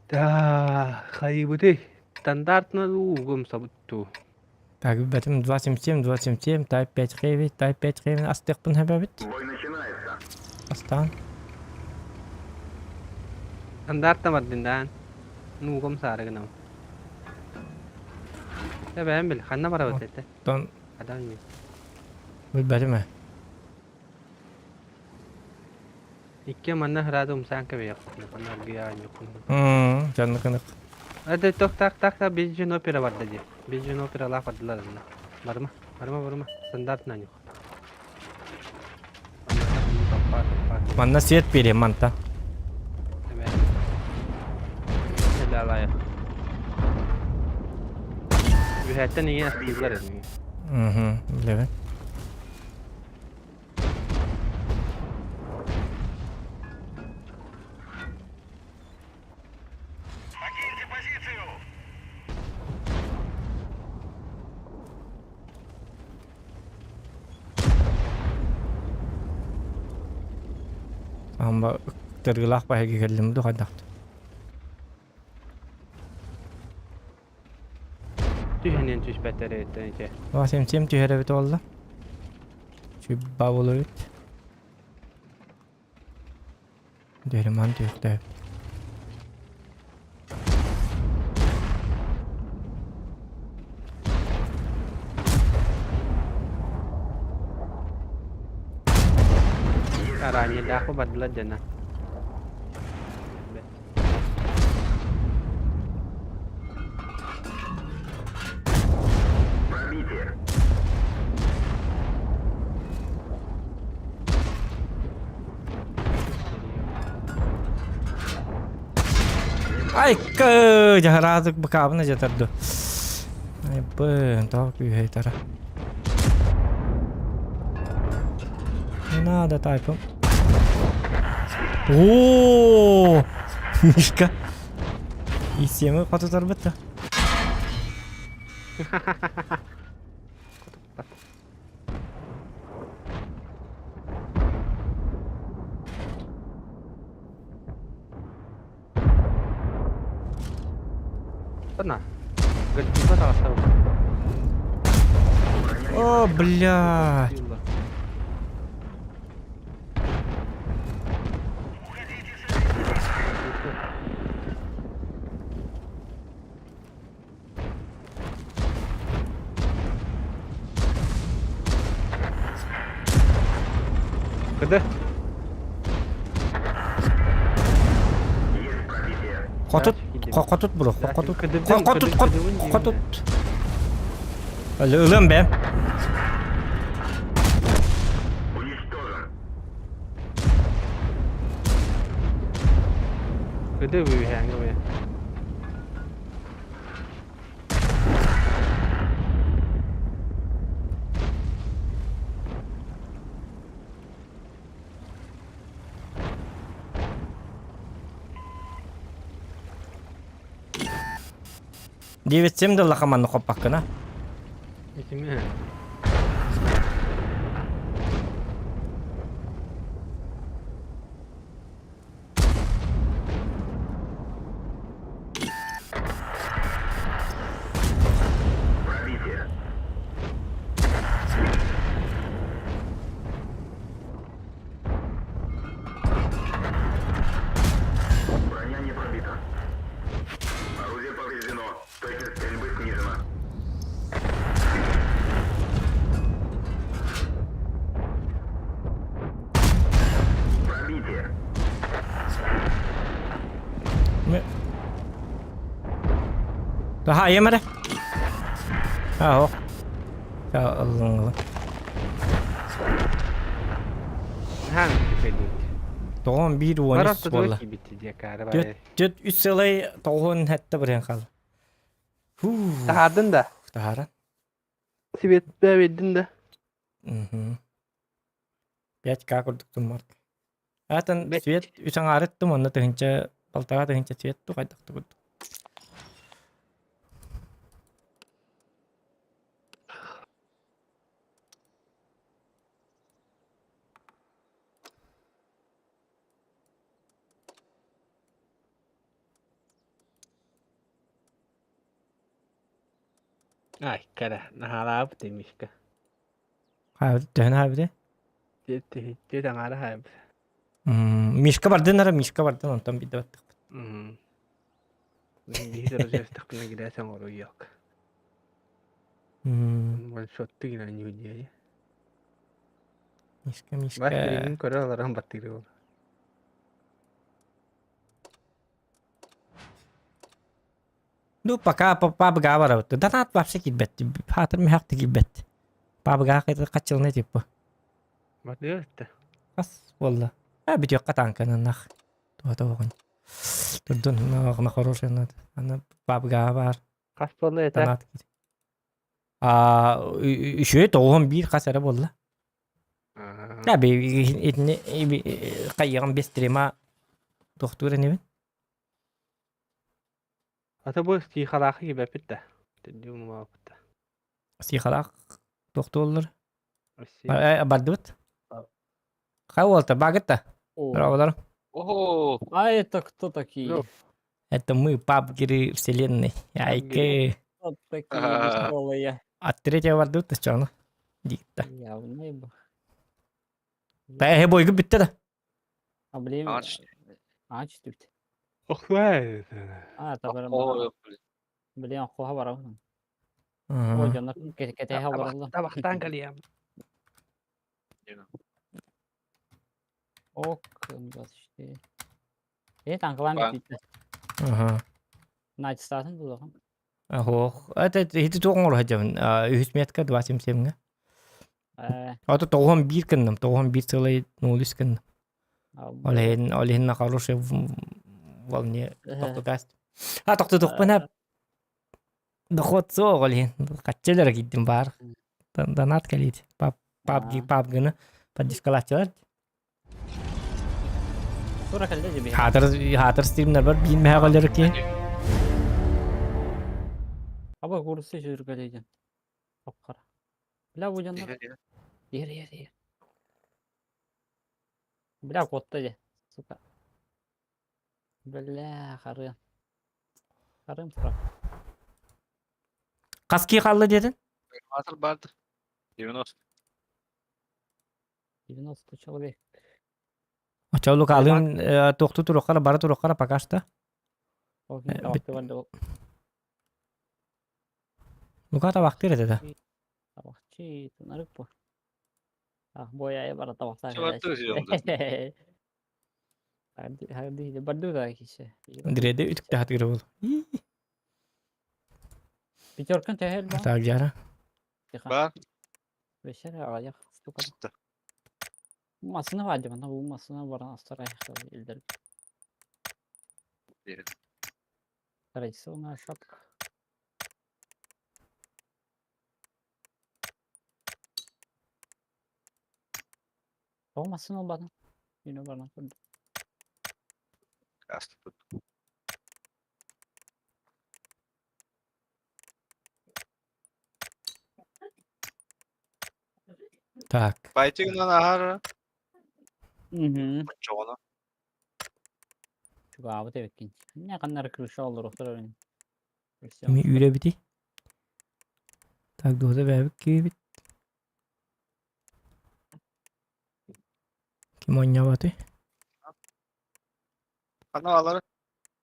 Да, хайыбытый. Стандартно уугум сабыттуу. Так, бэтим 277, 277, Type 5 Heavy, Type 5 Heavy астыахпын хэбэбит. Бой начинается. Астаан. Стандартна бардын Нуугум саарыгынам. Эбээн бил, ханна барабыт этэ? Тон Адам ми. билбэтим ээ. Икки манна хыраады умсаан кэбиэхпин, манна аргыйа анньуккун. Жанныкынык. Это тох так так так бензин опера барда дии. Бензин опера лаах бардылар анна. Барыма, барыма, барыма. Стандартный анньук. Манна свет биэриэм манта. Үһэттэн ийэ астыыллар эми. Угу, билэбин. Amba тыргылаах баһыгы кэллим ду хайдахты. Түһэнэн түспэттэр эбиттэн ити. Ва сем сем түһэр эбит олла. Чүбба болобит. Дерман түһүктээбит. Араанньыдаахпы бардылар дьэна. Пробитие. Айка, дьаһараатык быкаабына дьатарды. Айбын, тоҕо күүһэй тара. Не надо тайпым. О, Мишка. Исемы хотутарбыт да. На. Гольфига таҕыста. О, блядь. Кыды. Хотут, хотут бро, хотут. Хотут, хотут. Ылым бе. Уничтожен. Кыды үһээҥҥэ бе. Диэбитсим да лахаманны хоппаккына. Итими. Пробитие. Броня не пробита. Орудие повреждено. Точность стрельбы снижена. Пробитие. Daha yemedi. Ha o. Ya Allah'ın Allah. Хаан кэпэдиит. Тоҕон биир уон Барар үс буолла. кибити диэкаары Түөрт баайы. түөрт үс сылай тоҕуон сэттэ бырыан хаалла. Фу. Таһаардын да. Таһааран. Сибиэттээ биэрдин да. Мгм. 5К курдук туммар. Аатын Бэт. свет үс аҥаарыттым онно тыһыынча балтараа тыһыынча свет ту хайдах курдук. Ай, кэрэ, наһаалаабыт Мишка. Хаабыт төһөн хаабыты? Түөрт аҥаара хаайбыт. Мишка бардын ара Мишка бардын онтон биирдэ баттахпыт. Биһи дөрөсөстөхпүнэ гирээсэн оруйуок. Ваншотты гинэн ньүүдиэйи. Мишка Бас Мишка. билигин көрө олорон баттыыр буолла. Ну пока пабга барабыт. Донат вообще киирбэт. Хаатыр мехакты киирбэт. Пабга хаччылына типа. Баттыыр этте. Хас буолла. А бүтүөххэ таанкананах. Туота оҕун. Турдун на хороший надо. Ана пабга бар. Хас буолла этэ? Донат киир. А үчүгэй тоҕуһун биир хас эрэ буолла. Да би итини хайыгын без стрима тохтуур инибин. Ата бу стихалаахы кибэппит да. Төрдүү да. Стихалаах тохтууллар. Бардыбыт. Хай уолта багытта. О. Браво, Ого! А это кто такие? Ну. Это мы, пабгеры вселенной. Айке. Кто такие А. веселые? От третьего вардут чону. Дикта. Явно б. Бэһэ бойгу бүттэ да. А блин. Ач. Ач тут. Охвай. А, табарам. Ого, блин. Блин, хуха барам. Ой, дьоннор кэтэһэ олороллор. Табахтан калиям. Ок, 24. Э, танкалаан Ба. бүттэ. Ага. Начистаатын булуохум. Ох, это ити туох оҥоро сылдьабын? Үһүс метка 277-ҥэ. Э, Ото тоҕуһан биир гынным, тоҕуһан биир сылай ноль гынным. а, Ол иһин, ол иһин на хорошей волне тохтутаас. А тохтутукпун доход суох ол иһин. Хаччылара киирдим баар. Донат кэлиит. Пап пабги пабгыны поддержкалааччылар. Тура кэллэ дьиби. Хаатыр хаатыр стримнер бар биир мэһэҕэлэр ки. Аба курсы сүргэлейден. Хапкара. Бля бу дьоннор. Ер ер ер. Бля куотта дьэ. Сука. Бля харыан. Харыам турар. Хас кии хаалла диэтин? Батыр барды. 90. 90 человек. Оччо Лукалыын туохтуу туруоххара бара туруоххара пока что. Ол кини табахтыы барда ол. Лука табахтыыр этэ да. Табахчы тунарык бу. Ах, бой бара табахтаа. Харды барду да кисе. Дреде үтүктэ хатыгыр бол. Пятеркан тэһэл ба. Так жара. Бар. Бешер аҕыйах штука. Массыына баар дии манна бу массыына баран астар илдэр. Традиционная шапка. Тоҕо массыына ылбатын? Үйүнэ баран көрдүм. Астыппыт. Так. Байтигынан аһар Мгм. оччоҕуна. Чугаабыт эбиккин. Не ханнары крыша олоруохтар эбин. Ми үүрэбитий? Так, дуота бэбик киибит. Ким оонньообатый? Ханна алары?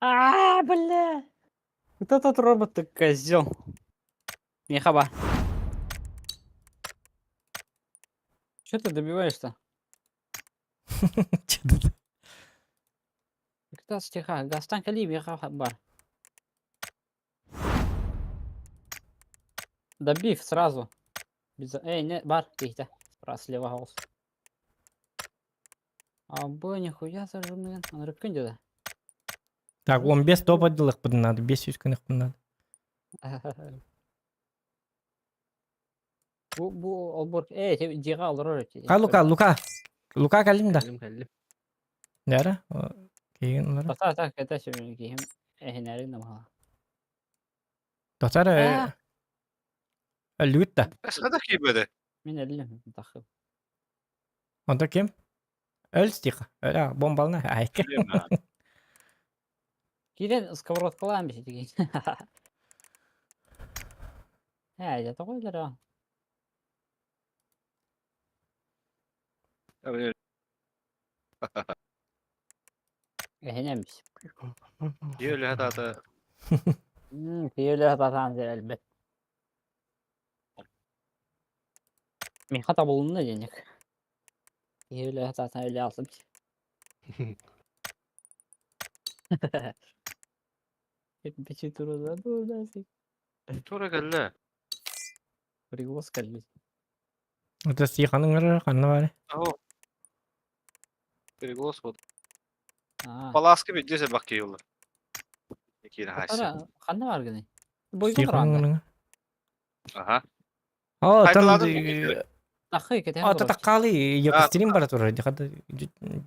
А, бля! Вот этот робот ты козел. Не хаба. Че ты добиваешься? Кытас тихо, гастан кали беха бар. Добив сразу. Без... Эй, не, бар, тихо. Справа слева голос. А б, нихуя зажимный. Он рыбкин где-то. Так, он без топ отделых надо, без сүүскүнэх надо. Бу, бу, олбор... Эй, дьиэҕэ олорор эти. Ка, Лука, Лука. Лука кэллим да. Кэллим, кэллим. Нэрэ? Киин олорор. Так, так, это себе киһим эһинэрин намаһа. Тотар А! өллүгүт да. Эсхата киибэдэ. Мин эллим тахы. Онто ким? Өл стиха. Өлө бомбална. Айка. Киирэн сковородкалаан биситигин. Ээ, дьэ тоҕо өлөрө? Эһинэмис. Киһи хатаата. Киһи хатаан элбэт. Миэхэ табылынна денег. Киһи хатаан өлө алтым. Бичи туруда дууда Тура кэллэ. Пригоз кэлбит. Это стиханың ыры ханна бары. Аһо. Переголос вот. Аа. Паласка биддесе бакки юлла. Киирэ хайсы. Тара ханна бар гыный? Бойгон Стиханың туранда. ыры. Аха. О, там Хайдалаадын Тахы кэтэн Ата олорор. таккалы йокстрим бара турар. Дихада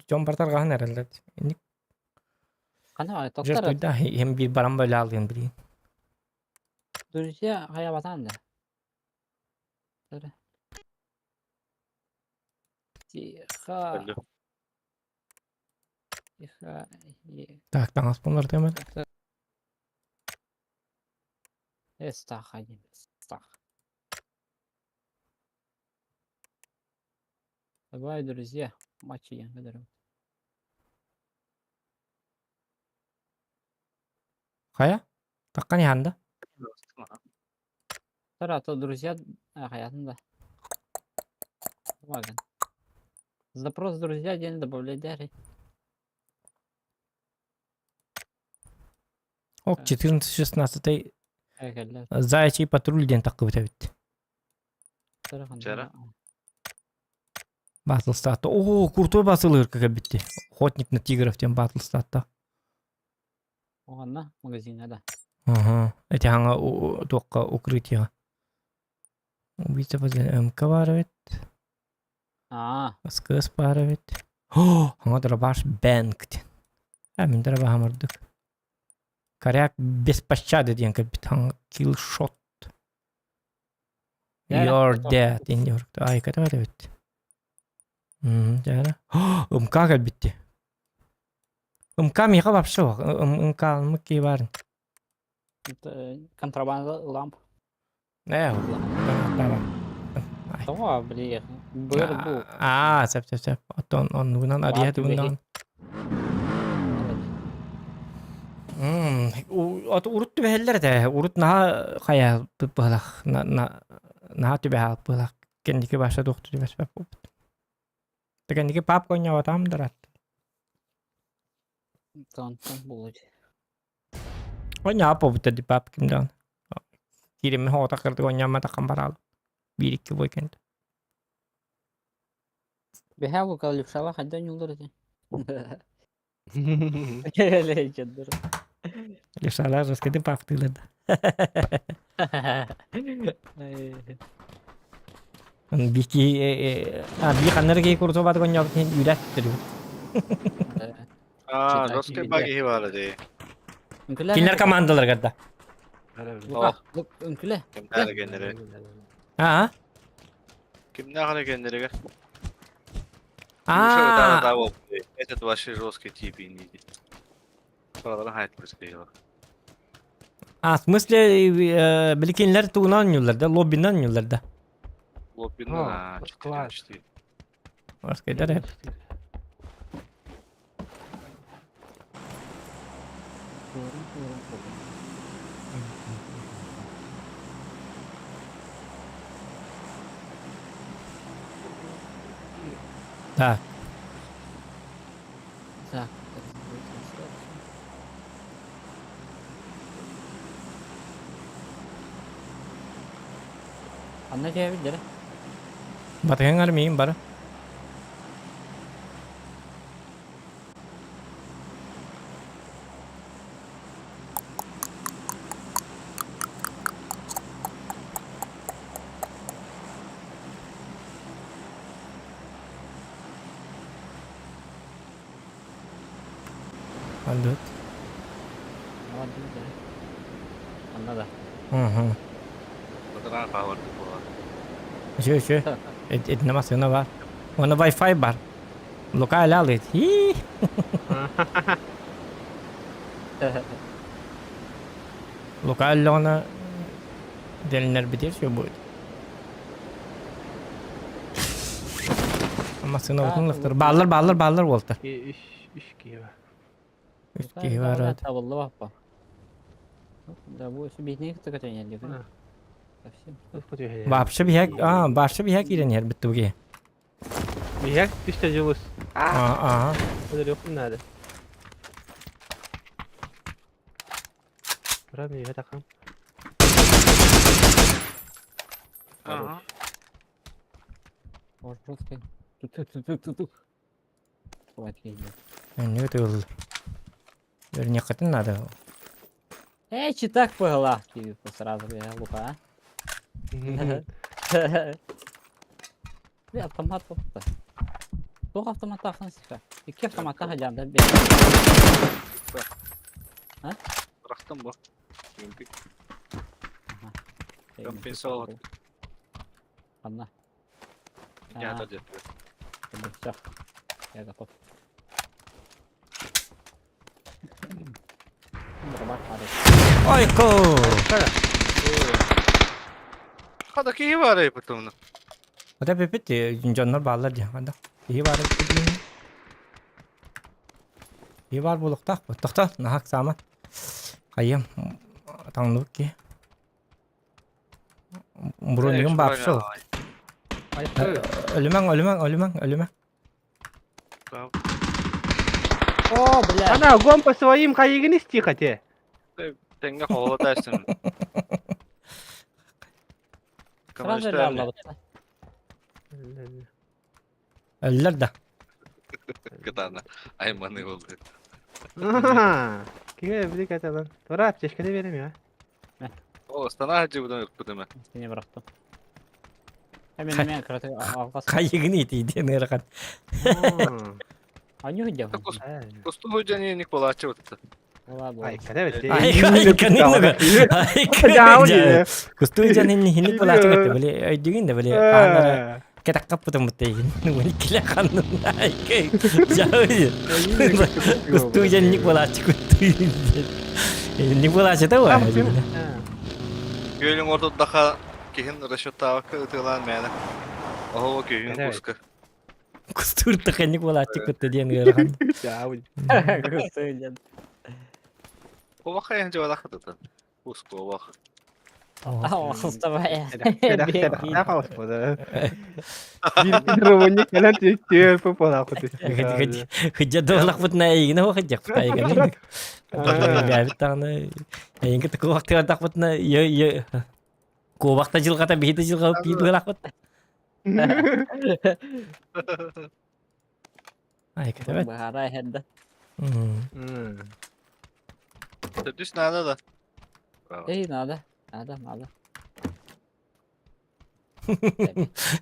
жон бартар гахан эрелер. Ник Ханна бар жер токтор. туйда хем бир баран байлы алган били. Друзья хаябатан да. Тара. Тихо. Тихо. и- Так, таҥас буллар тэмэр. Это... Эстах один. Стах. Давай, друзья, матчи я говорю. Хайа? Таккан иһанда. Тара, то друзья, а, да. Ладно. Запрос друзья день добавлять дары. Ок, 14-16 Эгеллер. Заячий патруль диэн таххыбыт эбит. Чара. Батл статта. Оо, крутой басылырка кэлбитти. Охотник на тигров диэн батл статта. Оҕанна магазиҥҥа да. Ага. Эти хаҥа туохха укрытие. Убийца возле МК баар эбит. Аа, СКС баар эбит. О, хаҥа дробаш Бэнк диэн. А, мин дробаһам ордук. Коряк без пощады диэн кэлбит. Хаҥа киллшот. You're dead in your... Ай, кэтэ эбит. Дьэ. МК кэлбитти. МК миэхэ вообще МК МК баар. Контрабанда ламп. Э, Тоҕо, блин, быр бу. Аа, сөп сөп сөп. Оттон оннугунан арыйа тугунан. От урут түбэһэллэр этэ. Урут наһаа хайа быһалах наһаа түбэһэ быһалах кэнники баша туохту түбэспэт буолбут. Кэнники папка оонньообатаҕым дарат. Тонтон булуч. Оонньообот буолбуттар дии папка ким даҕаны. Киириммин соҕотох кырдык оонньооммотоххом бараал. Биир-икки уикенд. Бэһээ Лука левшала хайда оонньууллар этэ? Лечендер. Левшалар жесткайдык паптыылар да. Бики а би ханнар кей курсу бат гоньок хин үлэт түрү. Аа, жесткий баг иһи баара дии. Кинилэр командаларыгар да. Лука, үҥкүлэ. Кимнээх эрэ кэннэрэ. Аа? Кимнээх эрэ кэннэригэр. Аа. Этот вообще жесткий тип инди. Параларын хайт происходило. А, в смысле, били кинилэр тугунан оонньууллар да, лоббинан оонньууллар да. Лоббина 4-4. Арскайдар Так. Так. Анна дьээбит дэрэ. Батыһыҥ миин бары. Андыт. Анна да. Угу. Батыран хаалар буолар. Үчү үчү. Итиннэ массыына бар. Уонна Wi-Fi бар. Лука алалыт. Хи. Лука аллоҕуна дэлинэрбитигэр все будет. Массыына утун лыхтыр. Бааллар, бааллар, бааллар уолтар. Үс үс киһи бар. Үс киһи бар. Табыллыбаппа. Да бу биһини кытта көтөнүөн диэки. Совсем. Вообще биһэк, а, вообще биһэк киирэн иһэр бүттүгэ. Биһэк түстэ дьылыс. Аа, аа. Өлөрүөхпүн наада. Туран иһэ такам. Ага. Жесткий. Тут-тут-тут-тут-тут. Хватит ездить. Не тыл. Вернехатын надо. Эй, читак по головке сразу, я Лука, а? Бля, автомат попта. Туох автоматтаахын сыха. Икки автоматтаах дьаанда бе. А? Бырахтым бу. Компенсовал. Анна. Я отойду. Все. Я готов. Ойко! Хада киһи бар эй потом. Ота пепит дьоннор бааллар дии. Хада. Киһи баар эбит. Киһи баар буолуохтаах. Тохто, наһак саама. Хайым таҥныбыт киһи. Бронигым баар шол. Өлүмэҥ, өлүмэҥ, өлүмэҥ, өлүмэҥ. О, бля. Ана, огонь по своим хайыгын истиха те. Тэҥҥэ хоһулатайсың. Сразу аллабыт. Өллөр да. Кытаана айманы болды. Киһи эбили каталан. Тура аптечканы берем я. О, стана жибудан ыкпытым. Сени бырахтым. Мен мен кыраты алгас. Хайыгын итийден ыарахан. Аню дьэ. Кусту хуйжани ник болаачы бутта. Ай, када бит. Ай, Кустуу дьан инни хинник болаачы кытта били өйдүгүн да били хаанара кетаккаппытым бутта игин киле ханнын ай Кустуу дьан ник болаачы куттуу ник болаачы та уа Күөлүң ортодаха киһин расчеттаабакка ытыалаан мээнэ. Оһо күһүн куска. Кустуур таханник болаачы кытта диэн ыарахан. Кустуу дьан. Обаха ян жабалаха тата. Куску обах. Хостабай. Хыджа дуолахпытына эйигин оһо хыджахпыт айганы. Бэбит даҕаны эйигин кытта куобахтыгардахпытына куобахта дьылҕата биһи да дьылҕа биир быһалаахпыт. Ай кэтэбэт. Быһаара иһэрдэ. Төрдүс надо да. Браво. Эй, надо. Надо, надо.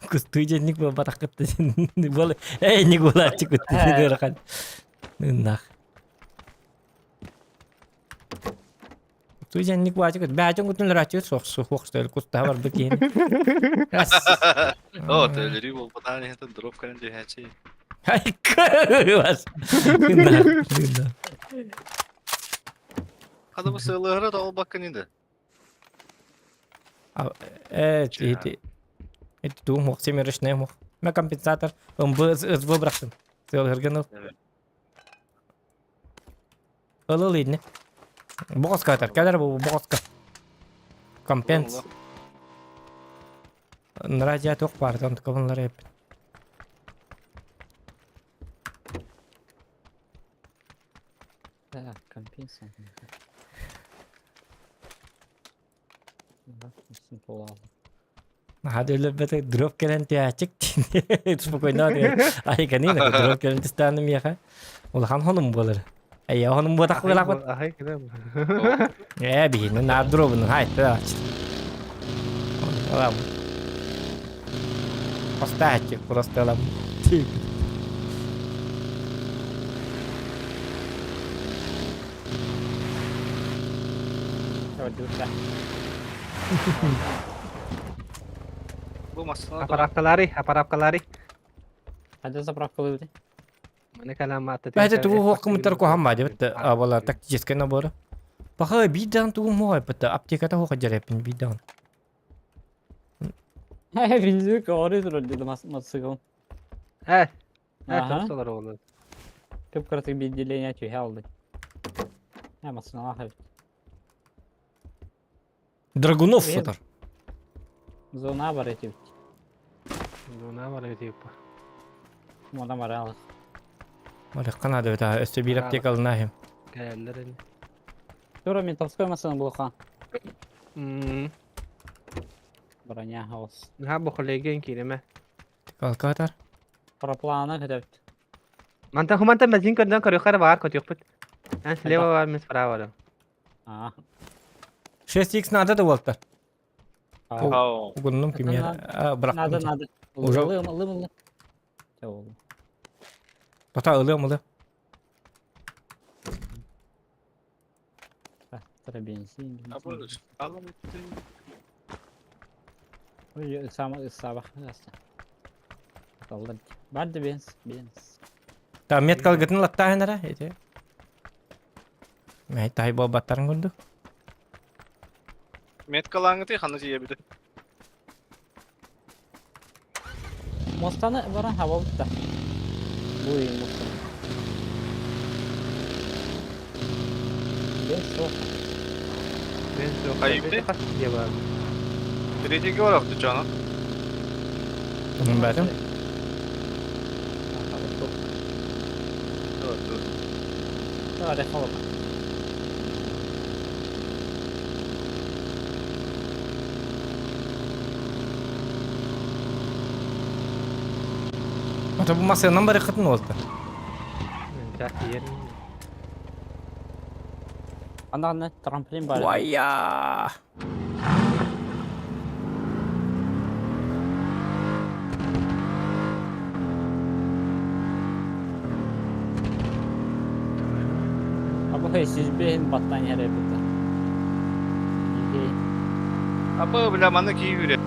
Кустуу дьэнник буолбатаххыт бол эй ник буолааччы куттуу ыарахан. Ыннах. Кустуу дьэнник буолааччы кут бээтин кутун ыраччы суох суох суох кустаха барбыт киһини. О, төлөрүү буолбатаан иһитин дроп кэлэн түһээччи. Айкас. Ыннах. Ыннах. Хада бу сыалыһара да олбаккын иди. Эти эти туум мох семерочная мох. Мэ компенсатор МБ СБ бырахтым. Сыалыһыргын Ыл ыл инне. Боҕоска атар. Кэлэр бу боҕоска. Компенс. Нара туох баар онтукабынлар эппит. Так, компенсация. Наһаа өлөрбөтө дроп кэлэн түһээччик спокойно ай канина дроп кэлэн түстааны миэхэ улахан хонум буолар эйэ хонум буотах буолаахпыт ээ биһини наар дробун хай Алам Поставьте просто алам Бу массына Аппараткалары, аппараткалары. Ханна заправкалыыбыт? Маны каламаатта. Бэйэтэ тугу хуох куһаҕан баа диэбит буолар тактическай набору. Паха биир даҕаны тугум хуох эппит аптеката хуох дьэрэппин биир даҕаны. Бензин говорит вроде мотоцикл. Э, э, тупсалар оҕолор. Кып-кыратык биирдиилээн түһэ алды. Э, массыыналаах эбит. Драгунов сытар. Зона бар этибит. Зона бар этибит. Мона баралах. Барыхха наада эбит аа өссө биир аптека ылына Кэлэллэр ини. Тура ментовской массыына булуха. Броня хаос. Наһаа бохолейген кииримэ. Калкатар. Параплана көтөбүт. Мантан хумантан бензин көрдөн көрүөххэ эрэ баар көтүөхпүт. Эн слева бар, мен справа барым. Аа. 6x надо да уолтар. Ау. Угуннум кимиэр. Надо, надо. Уже- Ылым, ылым, ылым. Чэ буолла. Тота ылыам ылыам. Тара бензин. А бензин. bu Ой, сама сабах. Алла. Бар да бенз, бенз. Та меткалгытын латтааһын эрэ ити. Мэһэй-таһай буолбаттарын курдук. Меткалааҥҥытый ханна тиийэбитий? Муостаны баран хабабыт да. Бу үйүн муостаны. Бен суох. Мен суох. Хайыыбытый? Хас дьиэ баар? Третийгэ барабыт дьоно. Бэтим. Давай, холоп. Ата бу масыанан барыаххытын уолта. Мен тиийэр. Анда трамплин бар. Вая! Абы сизбен баттан yere bitti. Апа бля манна кии үрэ.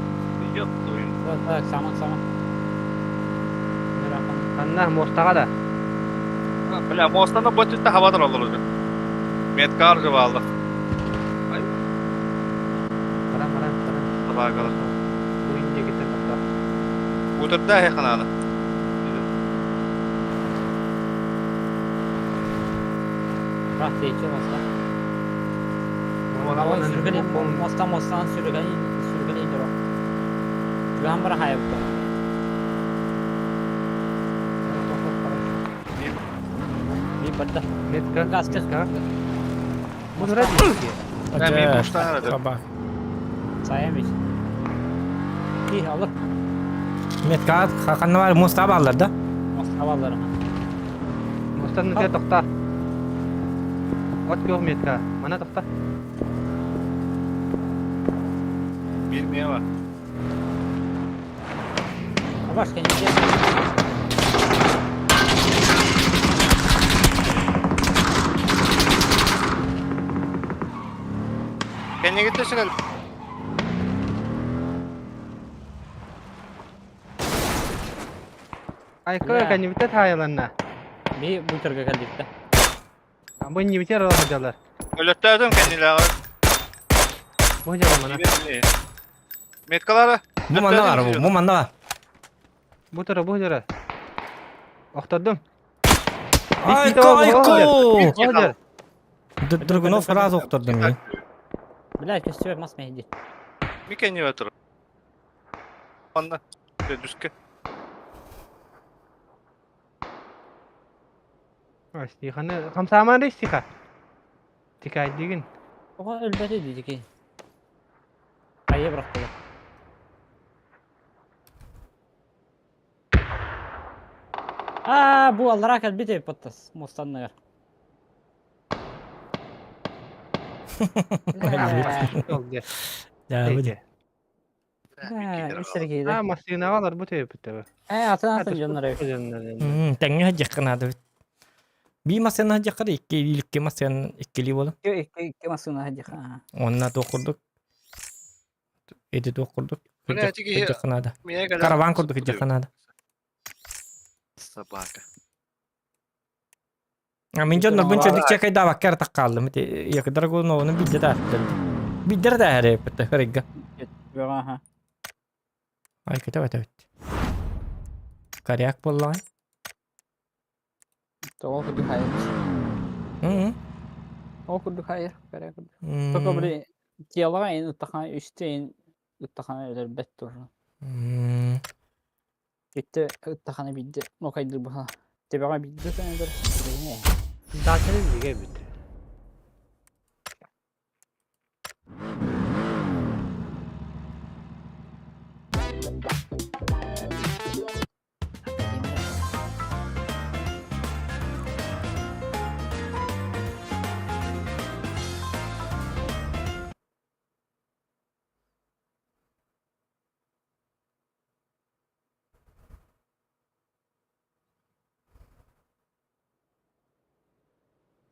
Yok oyun. Так, так, сама, сама. Ханна муостаҕа да. Бля мостана бөтүттэ хабатыр олорор. Меткар жыбаалла. Баран баран баран. Табаагала. Буин диэкиттэн тахсар. Утарда хэ ханаана. Рах тейче баста. Sürgeli, mostan mostan sürgeli, sürgeli indir o. Juhan bara hayabıtta. Bir барда. Метка. Газ Метка. Бу нура диэки. Ben bir boştan aradım. Таба. Sayamayız. Bir alır. Метка ханна бар муоста бааллар да? Моста баллары. Муостан нута тохта. От күөх метка. Мана тохта. Bilmeye var. Başka ne Kendine getirsin Айка кэннибитэ таайыланна. Bir bu tırga kaldık da. Бу иннибитэ ролла Өлөттөөтүм кэннилээҕэр. Бу дьала мана. Меткалары. Бу манна бар, бу бу манна бар. Бу тура бу дьара. Охтордум. Айко, айко! Бу Драгунов сразу охтордум мен. Бля, көстүбэ мас мehdi. Mi кэннибэ тур. Манна. Дүскэ. Стиханы хамсааман стиха. Тикайдигин. Oha ölbedi dedi ki. Ayı bıraktılar. Aa bu Allah kal bir de patlas. Mostanlar. Да, бу. Сергей. А массыынаҕалар бу төйөппүттэ. Атын атын дьоннор. Тэҥҥэ сылдьыаххын наада. Бии массыына сылдьыахха икки иликки массыына иккилии буолан. Икки икки массыына сылдьыах. Онна туох курдук. Ити туох курдук. Бля, тиги- Сылдьыахха наада. Караван курдук сылдьыахха наада. Собака. А мин дьоннорбун чөдүк чекайдаабакка эрэ таххааллым. Ити Якы Драгунованы билдэ да Билдэр да эрэ эппитэ хырыйга. Аха. Ай кете бэт эбит. Коряк буоллаҕай. Тоҕо курдук хайыр. Мм. О курдук хайыр. Коряк курдук. Только били телоға ин уттахан үстэ ин уттахан өлөрбөт тоже. Итте уттаханы бидде нокайдыр буха. Тебеға бидде сенедер. Дачаны диге бит.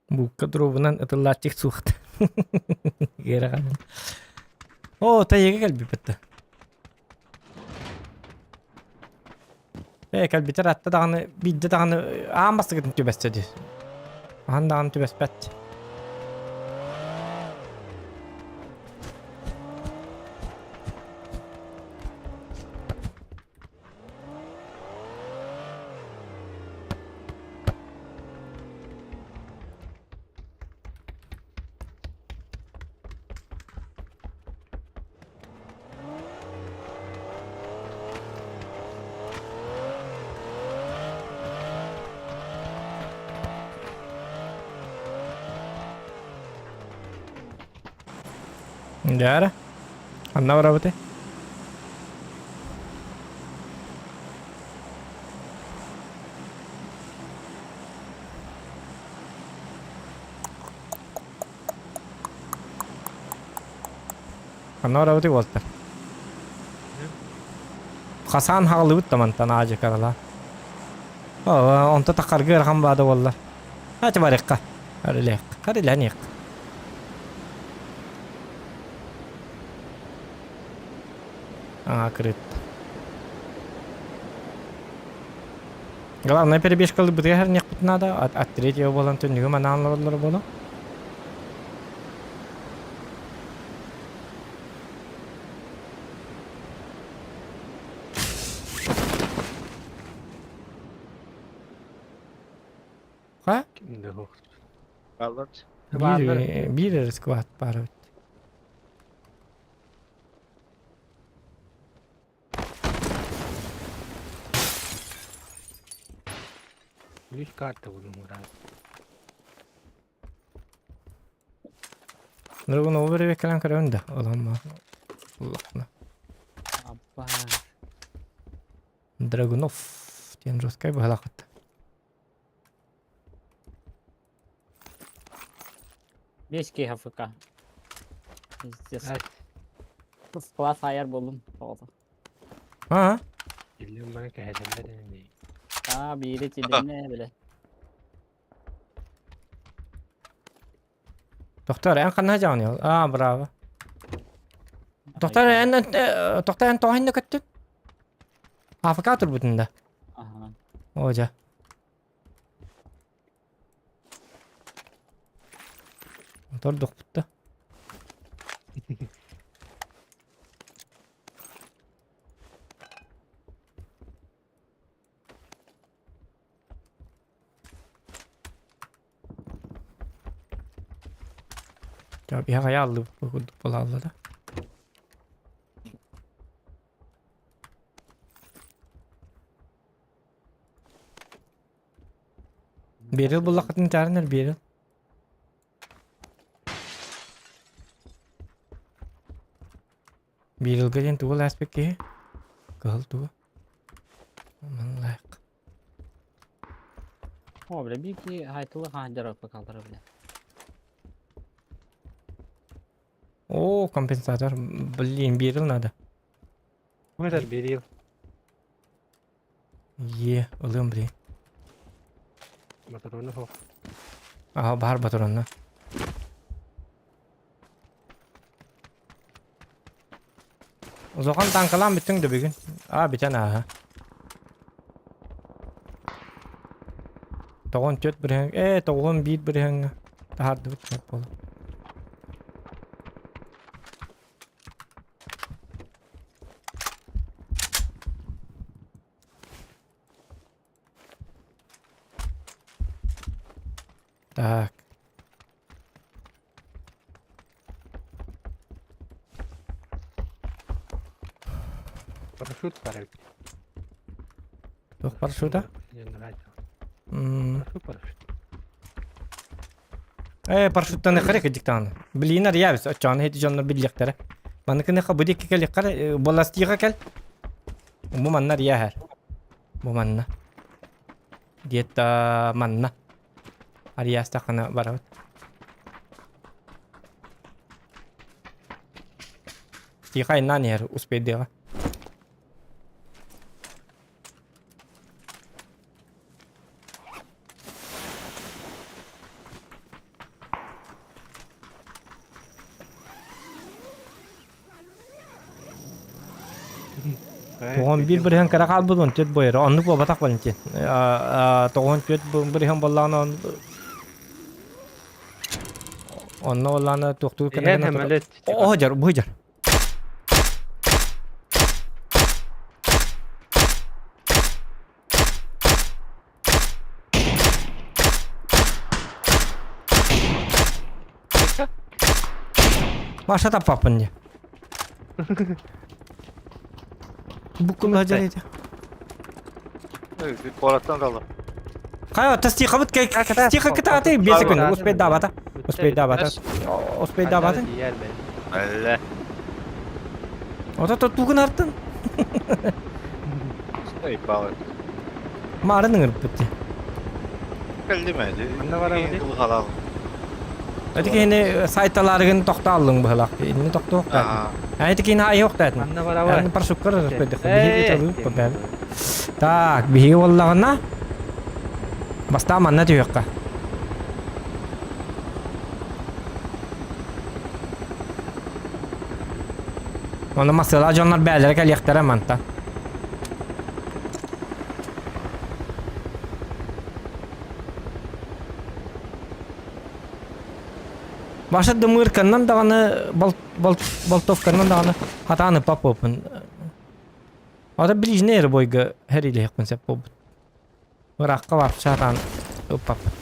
Буукка дробунан ытыллааччык суохта. Гераҕан. Оо, тайыга кэлбиппит. Ээ, кэлбитэр атта даҕаны, биирдэ даҕаны аан бастакытын түбэстэ дии. Ахан даҕаны түбэспэт. Дьэ Ханна барабытай? Ханна барабытый уолтар? Хасан хаҕылыбыт да мантан аадьы карала. Онто тахаргы ыарахан баада буолла. Ати барыахха. Арилиэх. Арилэниэх. Ага, крыт. Главное перебежкалы бытыгар нехпит надо, от, от третьего болан түннүгү манаан олороллор боло. Ха? Кимде суох. Аллар. Биир, биир эрэ сквад баар эбит. Үс карта булуҥура. Нургун ол bir кэлэн көрөбүн да оламма улахна. Аппа. Драгунов диэн русскай быһалаахыт. 5 КХФК. Пиздец. Ать. Класс айар болдум. Тоҕото. Аа, Иллин бары кэһэтэллэр ини. Аа, биири тилинне биле. Доктор, эн ханна дьаҕаный? Аа, браво. Доктор, эн доктор эн тоҕо иннэ көттүн? АФК турбутун да. Аха. Оо дьэ. Тордохпут да. Дьэ, биһиэхэ хайа аллыбыт бу курдук буолаалла да. Берил буллаххытын чаарынар берил. Берилгэ диэн тугу лааспыт киһи? Кыһыл тугу? Манлаах. О, бля, бики хайтылы хаандер оппакалдара, бля. О, компенсатор. Блин, берил надо. Мытар берил. Е, ылыам блин. Батароны суох. Аха, баар батаронна. Улахан таҥкалаан бүттүҥ да бүгүн? Аа, бүтэн ааһа. Тоҕон түөрт бырыһыан, ээ, тоҕуон биир бырыһыаҥҥа таһаардыбыт сөп буолуо. Так. Парашют баар эбит. Туох парашюта? М, Парашют, парашют. Ээ, парашюттан эхэрэ кыдьыктаҕына. Блин, арыйаабыс, оччоҕуна ити дьоннор биллиэхтэрэ. Манныкыныха бу диэки кэлиэххэр, буоластыыга кэл. Бу манна арыйааһар. Бу манна. Где-то манна. Арыйаастаххына барабыт. Тихо айнаан иһэр, успейдыаҕа. Тоҕон биир бырыһан кыра хаалбыт он түөрт буойара. Оннук буолбатах Валентин. Тоҕон түөрт бырыһан буоллаҕына онно буоллаҕына туохтуур Иһэн хэмэлэт. Оо дьар, бу дьар. Маша таппаппын дии. Буккун сылдьар этэ. Куораттан kaldım. Хайа, тастиихабыт тихо кытааты 5 секунд. Успейдаабата. Успейдаабата. Успейдаабата. Әллә. Ото тутугун артын. Стой, балы. Марын ыҥырбыт. Кэллим ээ. Манна барабыт. Халал. Эти киһини сайталарыгын тохтооллуҥ быһылаах. Инни тохтуохтаатын. Эти киһини айыохтаатын. Манна барабыт. Парашюткар ыспайдыха. Так, биһиги буоллаҕына бастаан манна түһүөххэ. Онно массыылаах дьоннор бээлэрэ кэлиэхтэрэ мантан. Баша дымыырканнан даҕаны болтовканнан даҕаны хатаан ыппаппыппын. Ата ближний эрэ бойга һэрилиһиэхпин сөп буолбут. Ыраахха вообще хатаан ыппаппын.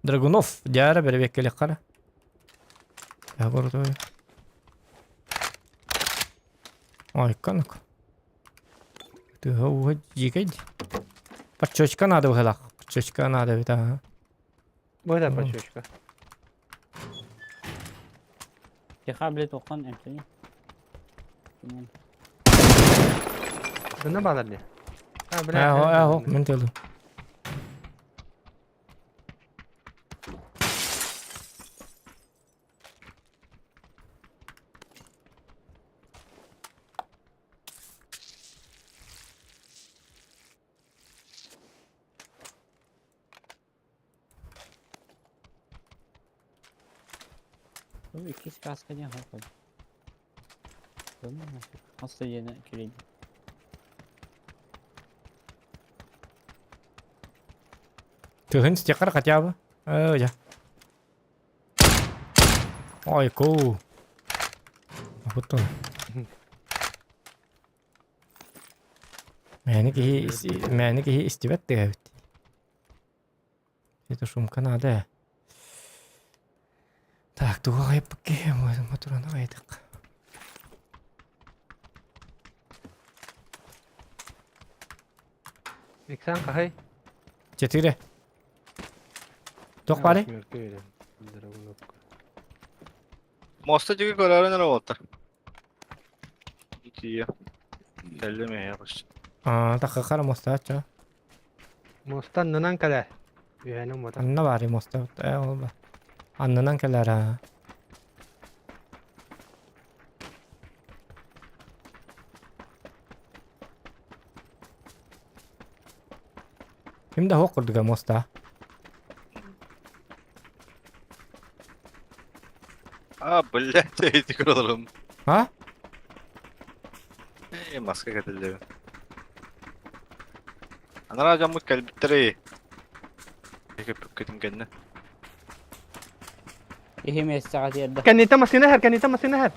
Драгунов, дьаара бэрэбиэккэлиэххэ эрэ. Ой, канак. Тыһа дьиикэй дии. Подчечка надо быһылаах. Подчечка надо эбит аха. Бу да подчечка. Тиха, блядь, тоққан эмтени. Бұны балар не? А, бля. Ээ, ээ, мен тылы. Bu иккис каска диэн хоппой. Хас диэни кириди. Тыһын стекар хотя бы. Э, я. Ой, ку. Вот он. Мэни киһи мэни киһи истибэт тыаһабыт. Это шумка надо. Так, туга кайыппыт моторона кайдык. Иксан кахай. Четыре. Туох баарый? Моста диги көрөрүн эрэ буолтар. Итие. Кэллим эһэ почти. Аа, таххара моста ча. Мостан нынан кэлэ. Үһәнең мота. Анна баарый моста. Э, ол ба. Аннынан кэлэр аа. Ким да хоқ курдуга моста. А, блядь, эти көрөлөрүм. А? Э, маска кэтиллэбин. Анараа дьоммут кэлбиттэрий. Көппүккүтүн кэннэ. Иһи миэстэҕэ тиэрдэ. Кэнниттэн массыына иһэр, кэнниттэн массыына иһэр.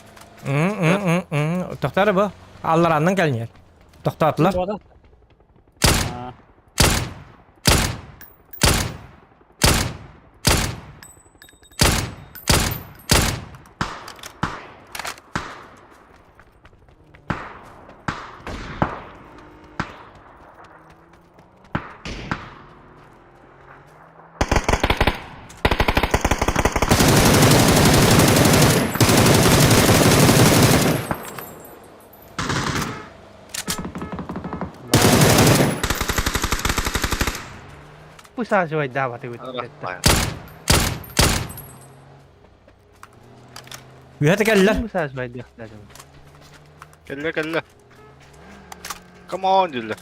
Тохтор бу. Аллараннан кэлниэр. Тохтоотулар. Аа. Бу саас жуайдаабаты Үһэ кэллэр. Бу саас жуайдыахтаатым. Кэллэ, кэллэ. Come on, дииллэр.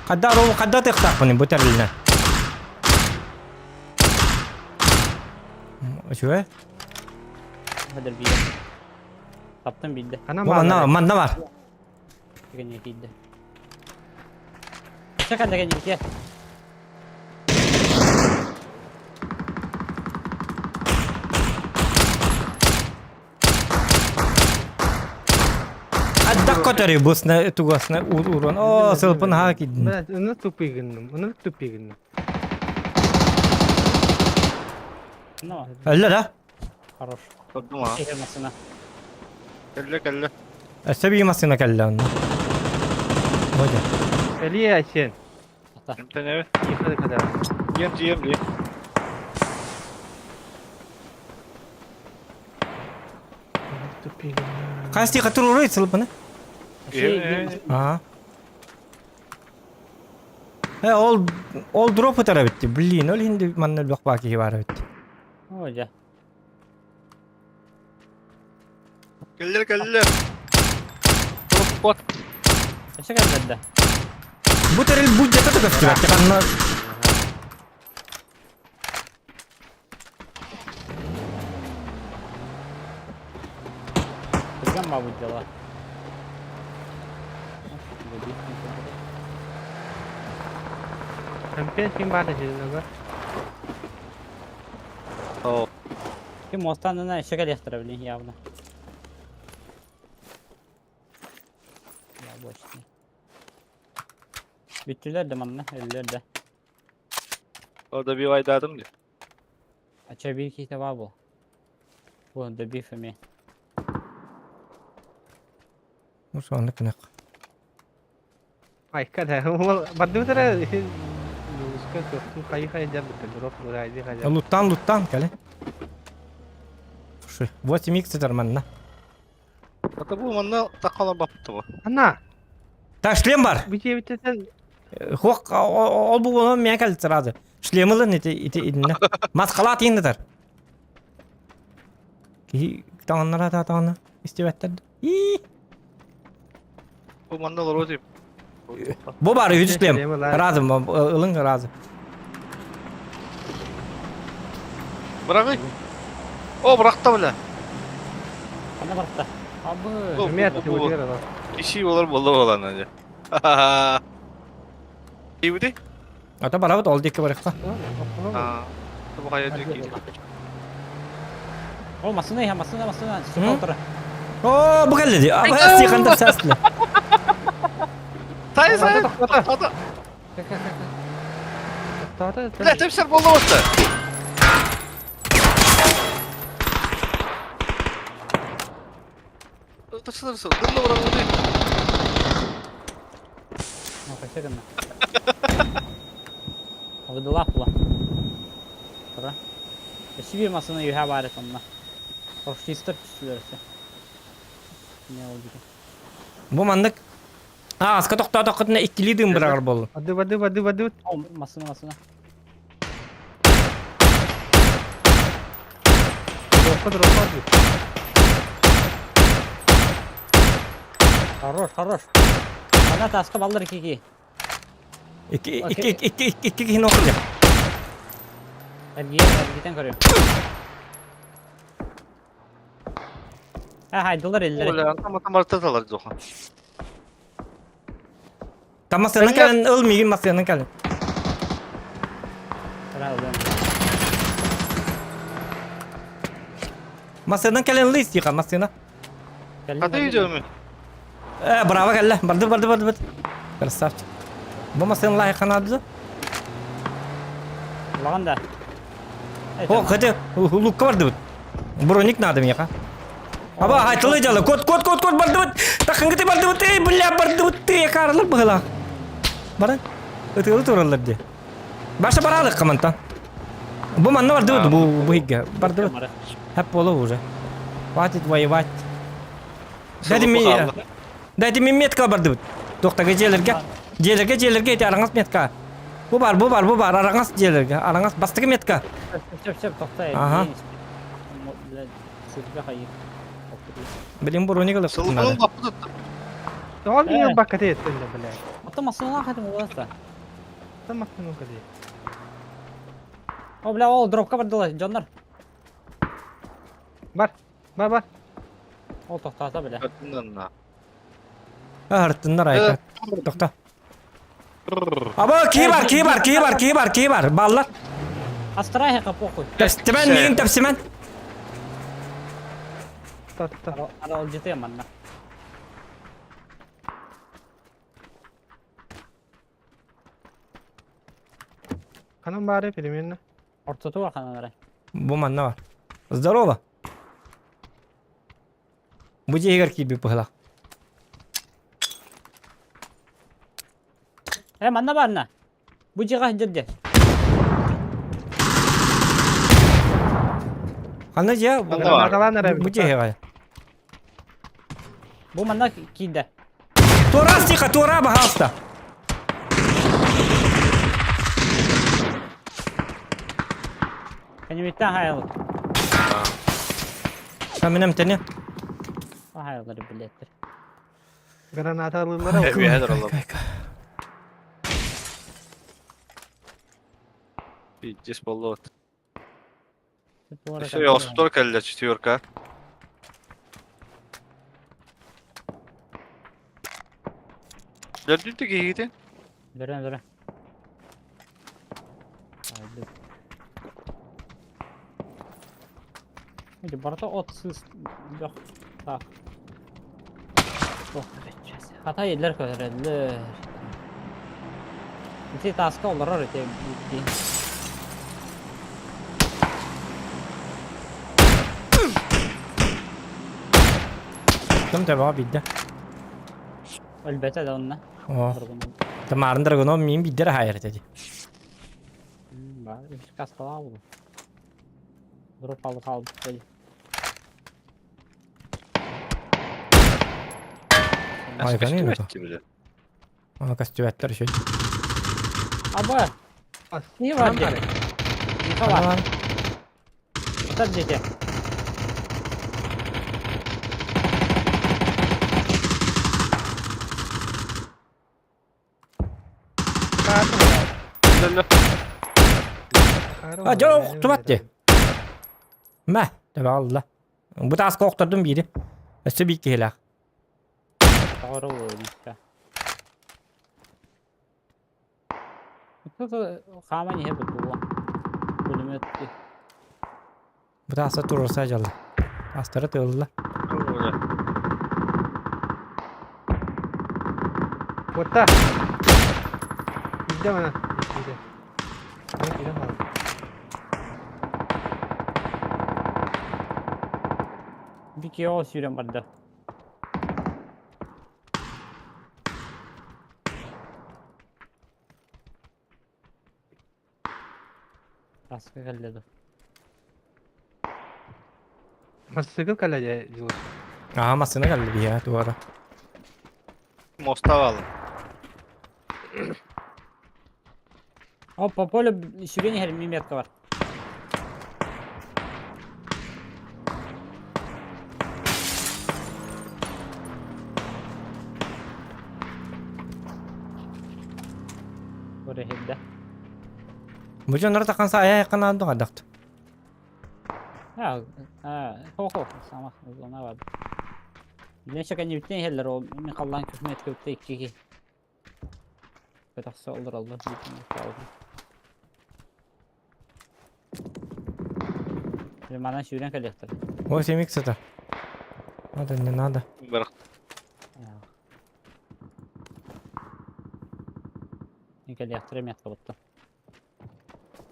Хадда руу хадда тыахтаахпыный бу тэрилинэ. Үчүгэй. Хадыр биир. Таптым биирдэ. Ханан Бу манна манна бар. Кэнники киирдэ. Өссө кэннэ кэнники. Аддак көтөрү бусна тугасна урон. О, сылпын ха кидин. Блядь, аны тупый гынным, аны тупый гынным. Ну, Өллө да? хорош. Көрдүм а. Иһи массыына. Кэллэ, кэллэ. Өссө бии массыына кэллэ онно. Ой, Кэлиэ Айсен. Эмтэнэбит. Тихо кадar. Дьиэм дьиэм дии. Хас тихо турурой сылбаны? Аа. Э, ол ол дроп ытара битти. Блин, ол хинди манна элбэх баа киһи баара битти. О, дьэ. Кэллэр кэллэр. Кот. Өссө кэллэр да. Бу тэрил бу дьата да көстүбэт. Ханна Түргэн баабыт дьала. Чемпион ким баар дьиҥэр? Оо. Ким муостанына өссө кэлиэхтэрэ блин явно. Яблочный. Бүттүлэр да манна, өллөр да. О, добивайдаатым дии. Ача биир киһитэ баа буол. Бу добив эмиэ. Сонно кынак. Айка да, ол бардыбытара Луска тохтуу хайы-хайы дьарбыта, дроп урайды хайа. Луттан луттан кэлэ. Слушай, 8 икс этэр манна. Ата бу манна таккала бапты бу. Ана, Та шлем бар. бүтебитетен Хуак ол бу онон миэхэ кэлит сразу. Шлем ылын ити ити иннэ. Маскалаат ииннэтэр. Киһи таҥыннара та таҥына истибэттэр. Ии. Бу манна олору дип. Бу бар үһүс шлем. Разом ылын разом. Бырагый. О, быракта бля. Ханна барта? Абы. Эмиэ Бу Киши болар болла болан аны. Иуди? Ата барабыт ол диэки барыахха. Аа. Бу хайа диэки. О, массыына иһэ, массыына, массыына. Сука утары. О, бу кэллэ дии. Аба стихантан саастылар. Тай сай. Ата. Бля, тепсер болла болта. Тысылырсың, дылла барабы дии. Ну, қайсы гына. Выдала була. Тура. Өссө биир массыына үһэ баар этэ онно. Фашистар түстүлэр өссө. Не ол диэн. Бу маннык ааска тохтоотоххутуна иккилии дыым быраҕар буоллун. Бады бады бады бады. О, массыына, массыына. Дропа дропа. Хорош, хорош. Ана таска баллар икки Икки икки икки икки икки киһини окуйа. Эргийэн, эргитэн көрүөм. А, хайдылар эллэри. Оля, антан мартаталар жоха. Там массыынан кэлэн ыл миигин массыынан кэлэн. Массыынан кэлэн ыл истиха массыына. Хата идем. Э, браво кэллэ. Барды барды барды барды. Красавчик. Бу массыына лайык Лаган да. О, хотя лукка бардыбыт. Броник надо миэхэ. Аба, хайтылы дьала. Кот, кот, кот, кот бардыбыт. Тахынгыты бардыбыт. Эй, бля, бардыбыт. Ты, каралар быһылаах. Баран. Ытыылы тураллар дии. Баша бараалык хамантан. Бу манна бардыбыт, бу бу хигге. Бардыбыт. Хап боло уже. Хватит воевать. Дайте мне... Дайте мне метка бардыбыт. Тоқтага дьиэлэргэ. Дьиэлэргэ, дьиэлэргэ ити араҥас метка. Бу бар, бу бар, бу бар, араҥас дьиэлэргэ. Араҥас бастакы метка. Сөп, сөп, тохтой. Ага. Сылга хайы. Блин, броник ылып Сылгының бапы tuttu. Тоҕо миигин бакката еттин да, блядь. Ата массыына хатым уласта. Тамактын укады. О, бля, ол дропка бардылар, дьоннор. Бар, бар, бар. Ол тохтоото бля. Катыннан. Аһартыннар айка. Тохто. Аба, кии бар, кии бар, кии бар, кии бар, кии бар. Баллар. Астарай похуй. Тэпсимэн, миигин тэпсимэн. Та, та. Аралдьытыам манна. Ханан баары примерно. Ортотугар ханан эрэ. Бу манна бар. Здорово. Бу дьиэгэр киирбит быһылаах. Э, манна баарна. Бу дьиэҕэ сылдьар дьэ. Ханна дьиэ? Ханна баар? Гранаталаан эрэ Бу дьиэҕэ. Бу манна киирдэ. Туора тихо, туора, пожалуйста. Кэннибиттэн хайалар. Каминем тени. Хайалар билеттер. Граната ылыллара. Үөһэ тураллар. Пиздец боллот. Все, оспутор кэллэ четверка. Дөрдүн киһигитин? Дөрөн дөрөн. Эти барыта от сыыс бөх таах. Хата еллер көтөрөллөр. Ити тааска олорор ити диин. Ким төбөҕө биирдэ. Өлбөтө да онно. Оо. Тамарын драгоном мин биирдэ эрэ хаайар этэ дии. Баар үс касталаах буолуо. Дроп алып хаалбыт Айганы Аны көстүбэттэр үчүн. Аба! Не бар дии? Не бар? Сытар диэки. А дьэ охтубат дии. Мэ, төбө алла. Бу тааска охтордум биири. Өссө биир киһилээх. Тоҕоро буолуо Хааман иһэ бутуо. Пулемет Бу тааста туруорса дьалла. Таастара тыылла. Куотта. Илдэ мана. Илдэ. Мен киирэн хаалла. Бикио сүүрэн барда. Таска кэллэ дуо? Массыгыл кэлэ дьэ дьылыс. Аа массыына кэллэ биһиэхэ туора. Моста баалын. О, по полю сүгэн иһэр метка бар. Бу иһирдэ. Бу дьоннор таххан саайа айакканаан дуҕардахт. А, а, хо-хо, сама зона бар. Нече кэннибиттэн иһэллэр ол мин халлаан күхмэт көптө икки киһи. Тахса олороллор Манан сүүрэн кэлиэхтэрэ. Ой, семик сытар. Надо, не надо. Бырах. Кэлиэхтэрэ миэхэ буттан.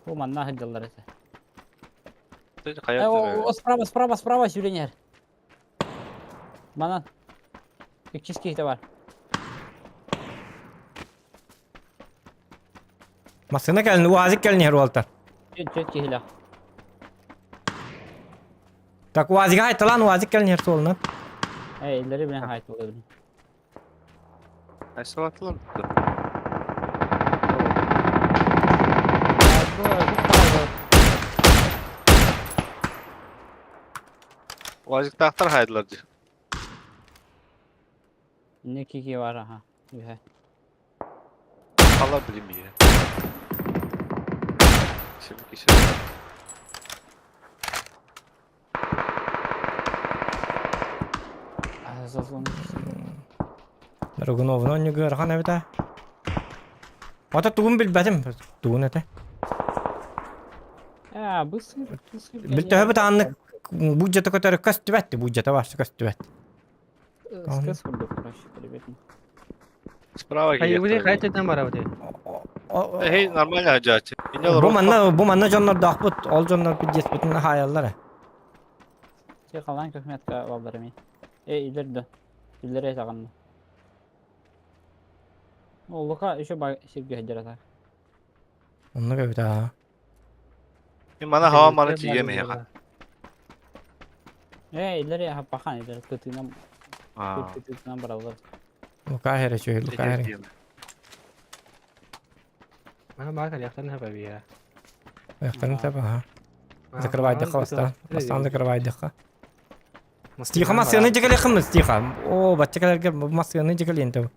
Бу манна сылдьаллар этэ. Хайа Справа, справа, справа сүүрэн иһэр. Манан. Иккис киһитэ бар. Массыына кэлин, УАЗик кэлин иһэр уолтар. Түөрт түөрт киһилээх. Так УАЗига хайталаан УАЗик кэлин иһэр суолунан. Эй, иллэри билэн хайтылабын. Айсалатылар. УАЗиктаахтар хайдылар дии. Инне кики бар аха. Үһэ. Хала билимие. Сим киси. Зазвон. Дорогуновна онньугу ыарахан эбит Ата тугун билбэтим. Тугун этэ. Аа, бысыр, бысыр. Билтэһэбит ааннык буддьата көтөрө көстүбэт, буддьата барса көстүбэт. Скес курдук, короче, ребят. Справа Хайыбыты хайа барабыт. Эй, нормально хаджачы. Бу манна бу манна дьоннордоохпут, ол дьоннор пиздеспитин хаайаллар. Те халан көхметка балдар ми. Э, илер да. Илер этаганна. Олука еще ба сиргэ сылдьар ата. Оннук эбит аа. Мин мана хава маны тиийэм эһиэхэ. Ээ, илери хаппахан илери кытыынан Аа. кытыынан бараллар. Лука эрэ үчүгэй, Лука эрэ. Мана баар кэлиэхтэрин сөп эбии. Айахтарын сөп аха. Закрывайдыхха бастаан. Бастаан закрывайдыхха. Стиха массыаны дьэкэлиэххин стиха. О, бачча кэлэргэр бу массыаны дьэкэлиэн төбө.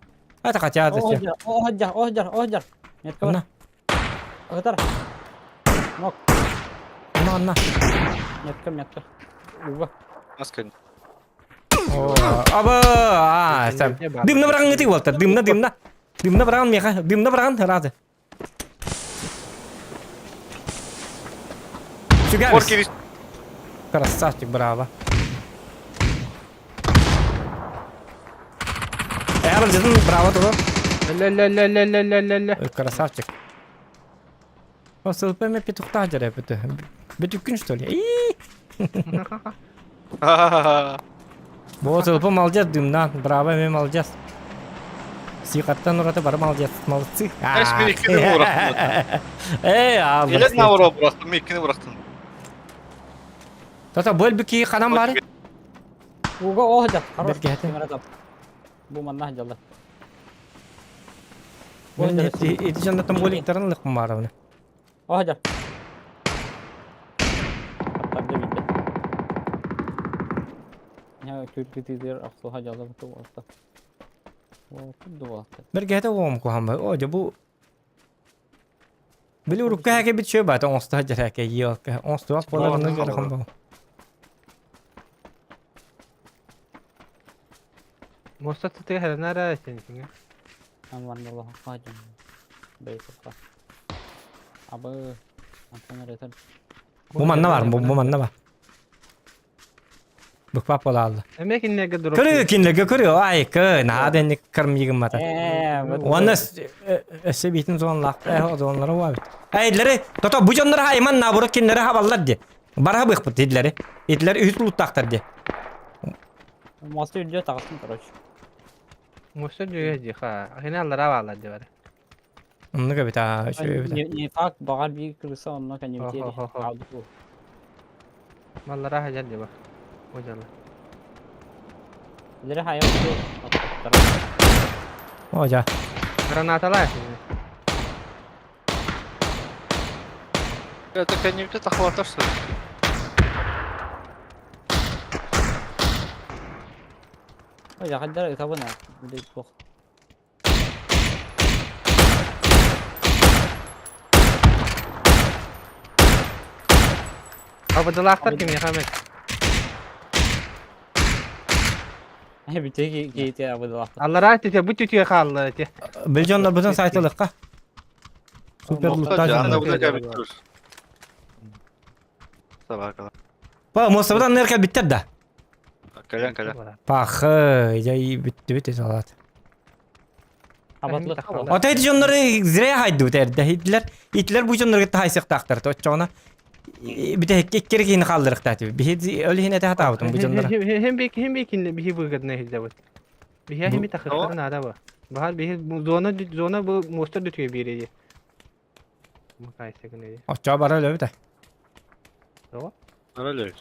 Это хотя да все. Оһдьар, оһдьар, оһдьар. Метка бар. Анна, Ыгытар. Мок. анна, анна. Метка, метка. Уга. Маска. О, аба, а, сам. Дымна быраган ытык буолта. Дымна, дымна. Дымна быраган меха, дымна быраган разы. Сүгәбез. Орки Красавчик, браво. Э, дедим, браво того. Ле-ле-ле-ле-ле-ле-ле. Красавчик. О, СЛП ме петухта дьэрэ бөтө. Бөтүккүн что ли? И! Бу СЛП молодец дымнан. Браво, ме молодец. Сиқаттан ураты бары молодец. Молодцы. Эс мен иккини бырахтым. Эй, а, Илен наоборот бырахтым, мен иккини бырахтым. Тата бөл бүки ханан бары. Уга оһдьар. Хорош. Бэргэһэтэ. Кемера тап. Бу манна сылдьаллар. Мен ити жандаттан боликтарын лықпын барабыны. Оһдьар. Таптарды билде. Я түркүтүдер охсуха жалар туолта. Дуолта. Бэргэһэтэ оҕом куһан бар. О, дьэ бу Били урукку хээкэ бит шөй баата оҥосто сылдьар хээкэ елка. Оҥостубат буолар онно ыарахан буолуо. Муоста сытыга хэрэнэ сенсиҥэ. Абы антон ретер Бу манна бар, бу бу манна бар. Быкпап буолаалла. Эмиэ кинилэргэ дуру. Көрү кинилэргэ көрү, ай кы, наһаа да инник кырмыйгыммата. Уонна өссө биитин зонлаах, э зонлары уа бит. Эйдлери, тото бу дьоннор хайман наоборот кинилэри хабаллар ди. Бараха быахпыт идлери. Идлер үһүс луттаахтар ди. Мосты үрдүө таҕыстым короче. Муоста дьүгэ диха. Ахина аллара баалар ди бары. Оннук эбит аа, үчүгэй эбит. Не, не факт, баҕар биир крыса онно кэннибитиэри Хо-хо-хо. хаалбыт буол. Маллара хадьар ди ба. О дьалла. Илери хайа О, дьа. Гранаталар. Это кэннибитэ тахватар что ли? Ой, хадьар ытабын аа. Билей суох. Абыдылаахтар кимиэхэ эмэ. Бүтэ киһити абыдылаахтар. Аллараа түтэ бу түтүө хаалла ити. Бил дьоннорбутун сайтылыкка. Супер луттаах Анда дьоннор. буда кэбиттэр. Собакалар. Па, муостабытан нэр кэлбиттэр да. Кэлэн кэлэн. Пахы, дьэ бүттүбүт салат. Абатлык Ото ити дьоннору зря хайдыбыт эрдэ. Итилер, итилер бу дьоннору кытта хайсыахтаахтар. Оччоҕуна бүтэһиккэ икки киһини хаалларыахтаах этибит. Биһи ол иһин этэ сатаабытым бу дьоннору. Хем би хем би кинне биһи выгодно иһиллэбит. Биһи хем би тахыктары наада ба. Баһар биһи зона зона бу муоста дүтүгэ биэрии. Макайсыгын Оччоҕо бара өлөбүт. Бара өлөбүт.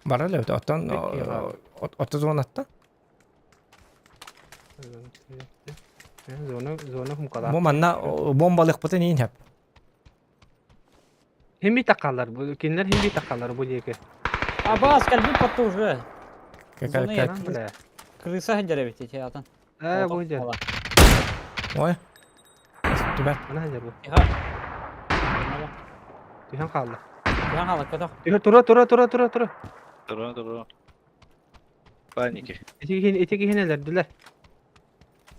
Бара өлөбүт. Оттон отто зонатта. Зона зона хумкала. Бу манна бомбалыахпытын иин хэп. Хим би такалар бу кинилер хим би такалар бу диэки. Абаас кэлбит потто уже. Как Бля. Крыса сылдьар эбит ити атын. Э бу дьэ. Ой. Түбәт. Ана хадьар бу. Иха. Түһэн хаалла. Түһэн хаалла көтөх. Түһэ тура тура тура тура тура. Тура тура. Паники. Ити киһини ити киһини өлөрдүлэр.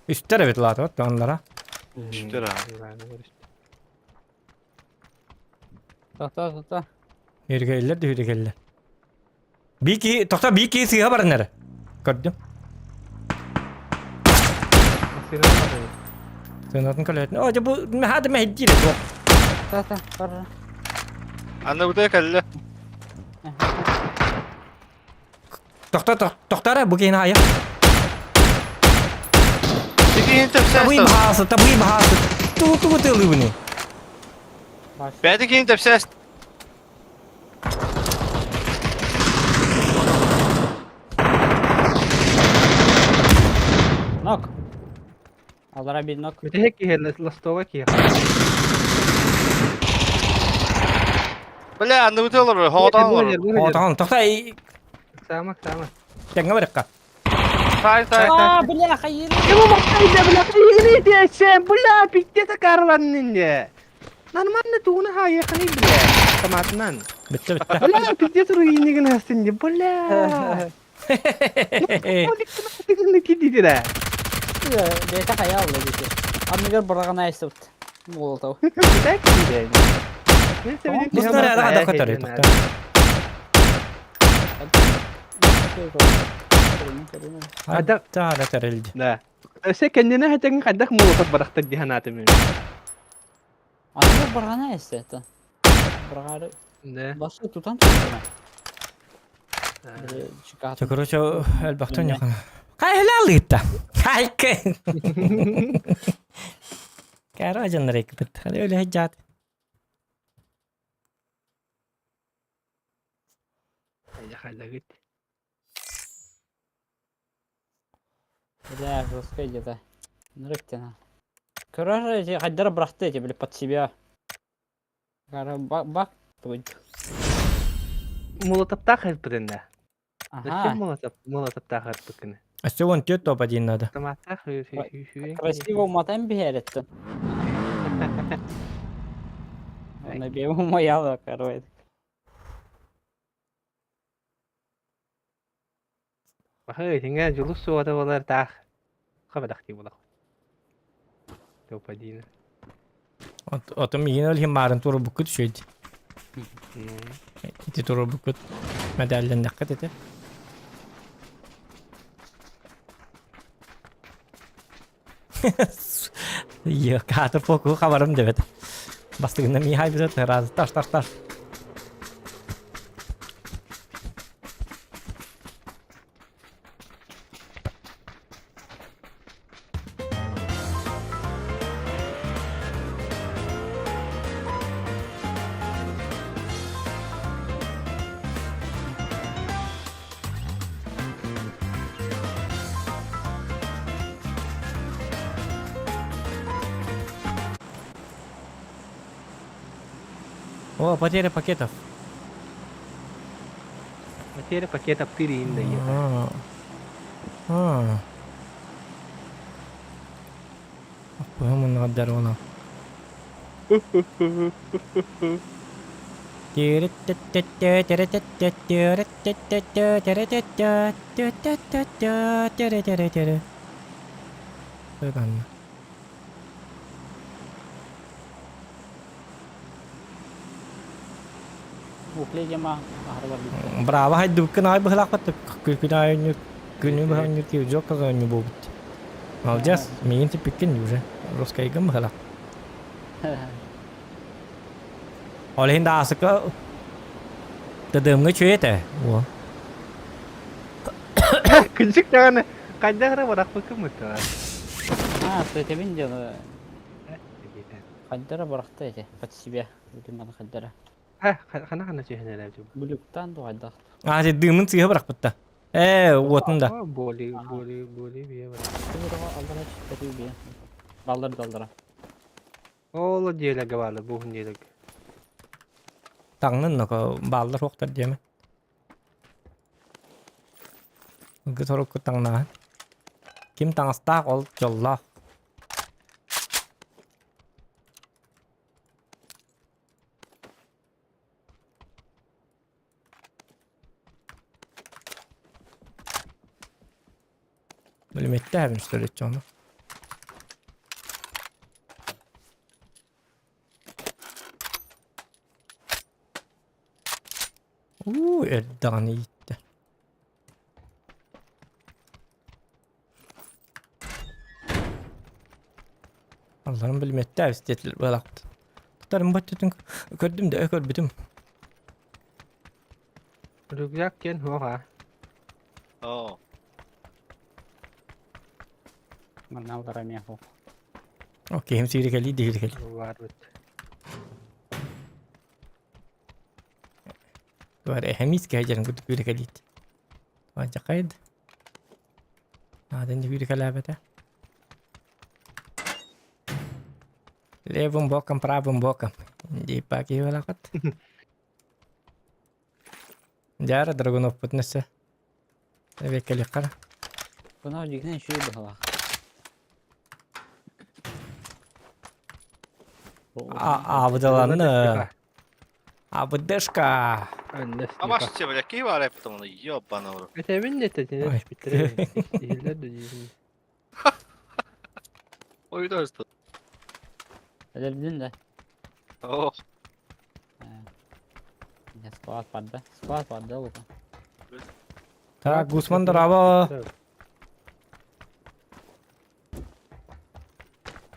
Үстэр эбит лаатыбат онлара. Үстэр аа. Тохто тохто. Үргэллер да үргэллер. Бии киһи тохто бии киһи сыыһа баран эрэ. Көрдүм. Сыанатын көлөтүн. О, дьэ бу мэхэ да мэһийдиир этэ. Та та бар. Аны буда кэллэ. Тохто тохто эрэ бу киһини хайа. киһини тэпсээс Табый баһаасы, табый баһаасы. Тугу тугу тыалыыбыный? Бэйэтин киһини тэпсээс. Нок. Аллара bir нок. Бүтэһик киһи ластова киһи. Бля, анныбыты олорор, хоҕотон олорор. Отон, тоқта, Сама, сама. тэҥҥэ барыққа. Тай, тай. А, бля, хайыр. Бля, бля, бля, пиздец карваннинде. Нормально тугуна хаайаханы бля. Томатынан. Бітті, бітті. Бля, пиздец руинигин хастинде, бля. Кидиди да. Бэйэтэ хайа олла диэки. Анныгар быраҕан айсыбыт. Молотов. Так киди. Бу снаряды қада көтөрүй, тоқта. Ада- Ада төрелді. Да. Өсө кэннинэ хэтэн хайдах молотов барахтар диһанааты мен. Анныгар быраҕан айсыбыт. Быраҕары Да. басы тутан тутан. Чо, короче, элбахтан яқын. Қай алыытта? Хайкы. Кара жаннар екіпіт. Хали өлі хеджат. Хайдагыт. Бля, жестко где-то. Нрыктина. Короче, эти хайдара брахты эти, бля, под себя. Кара бак бак будет. Молотоптах хэрпитинде. Зачем Ага. молотоп молотоптах хэрпикини? Өссө он төрт топ один надо. Томаттах Красиво уматан биһэрэттин. Оны бебу мояла, короче. Бахы, тинге жулус суата болар таах. Хабадах ти болах. Топ один. Отом иин өлхин марын туру буккут шүйд. Ити туру буккут медаллен даққат ете. Йо, катыр поку хабарым дебет. Бастыгында ми хай бизет разы таш таш таш. О, потеря пакетов. Потеря пакета пырин да е. А. А. Аппымын гаддар она. Уклей жама ахарлар бит. Браво, хайдыбыккын ай быһылаахпат күн күнү быһаанньу киһи казанню буолбут. Молодец, миигин типпиккин уже. Русскайгын быһылаах. Ол иһин да асыка тыдымҥа үчүгэй этэ. О. Күнчүк даҕаны хайдах эрэ барахпыккын быттылар. А, сөтебин дело. Хайдара барахта эти под себя. Видимо, хайдара. Хана хана түһэн эрэ Бүлүктан дуайдах. А, ти дымын сыыһа бырахпытта. Ээ, уотун да. Боли, боли, боли бие бар. Алдара чүппәтүү бие. Балдар далдара. Ол диэлэгэ баалы, буһун диэлэгэ. Таҥнын ноко бааллар суохтар диэмэ. Ылгы сорукку таҥнаҕын. Ким таҥастаах ол дьоллоох. Бүлүмэттээх үстөрүччү ону. Уу, эрдэҕинэ ииттэ. Алларым билимэттээх истиэтилэр быһалаахпыт. Тутарым баччатын көрдүм да көрбүтүм. Рюкзак диэн суох аа. Оо. Манна аллара эмиэ суох. Окей, киһим сиирикэлии диирикэлии. Баар бит. Бар эһэмиис кэһэдьэрин курдук күүрэкэлиит. Ванчакайд. Наадын күүрэкэлээбэтэ. Левым боком, правым боком. Дипа киһи Дьаара Драгуновпутун өссө. Эбиэккэлиэххэ. Кунаа дьигинэн үчүгэй быһалаах. Аабыдаланна. АБДшка. А ваш тебе, бля, киһи баар эппитим оны, ёбаный в рот. Этэбин де тетине Ой. түспүттэрэ. Иһиллэр да диибин. Ой, да, что? Өлөрдүн да. Ох, Э, Склад барда. Склад барда ол. Так, Гусман дорово.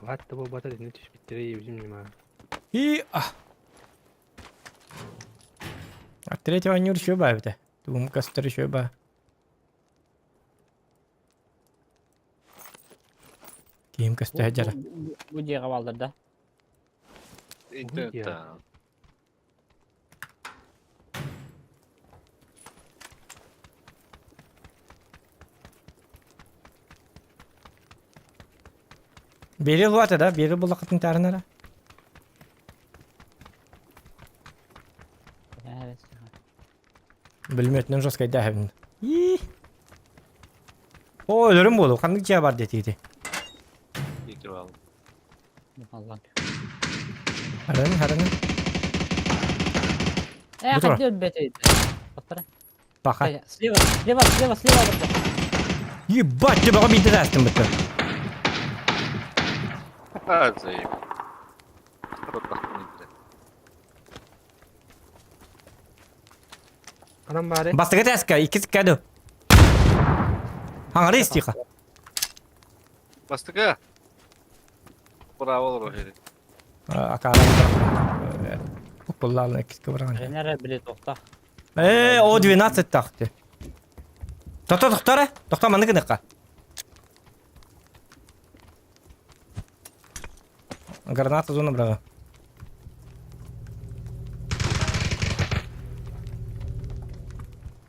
Ват да буолбата итинник түспүттэрэ диэбитим ньымаа. И а. От третьего нюр еще бабите. Тугум костер еще ба. Киим көстө дьара. Бу дьиэҕэ бааллар да. это да. Бери луата да, бери буллакытын тарынара. Билметинен жесткай дэһэбин. И. О, өлөрүм буолу. Ханнык дьиэ бар диэтиити. Играл. Аллам. Хараны, хараны. Э, Бу тура. хотел бы это. Повтора. Паха. Слева, слева, слева, слева. Ебать, ты баҕа биирдэ таастым бытта. А, заеб. Рот Анам баары. Бастакы тааска, иккис каду. Хаҥары истиха. Бастыка. Браво, Рохери. Акааран Укуллаалын иккискэ баран. Тренер били тохта. Э, о 12 тахты. Тохто, тохто эрэ. Тохто маннык гыныахха. Граната зона браҕа.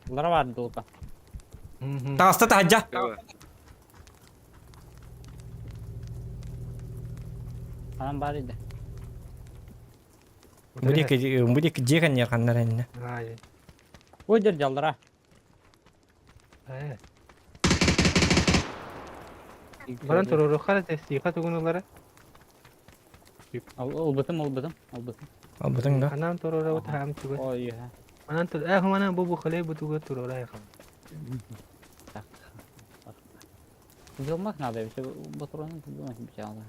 Лара бар дулка. Таҕыста таһырдьа. Анам бар иде. Бу диэки бу диэки дьиэ кэннигэр ханна эрэ иннэ. Аайы. Ой дер жаллара. Ээ. Баран туруоруохха эрэ тестиэхэ тугун ылара. Ылбытым, ылбытым, ылбытым. Албытыҥ да. Ханаан туруорабыт хаам тугу. Ой, иһэ. Манан тур ээ манан бу бу хлеб бутуга туруорайхан. Так. Взломать надо, если патроны думать печально.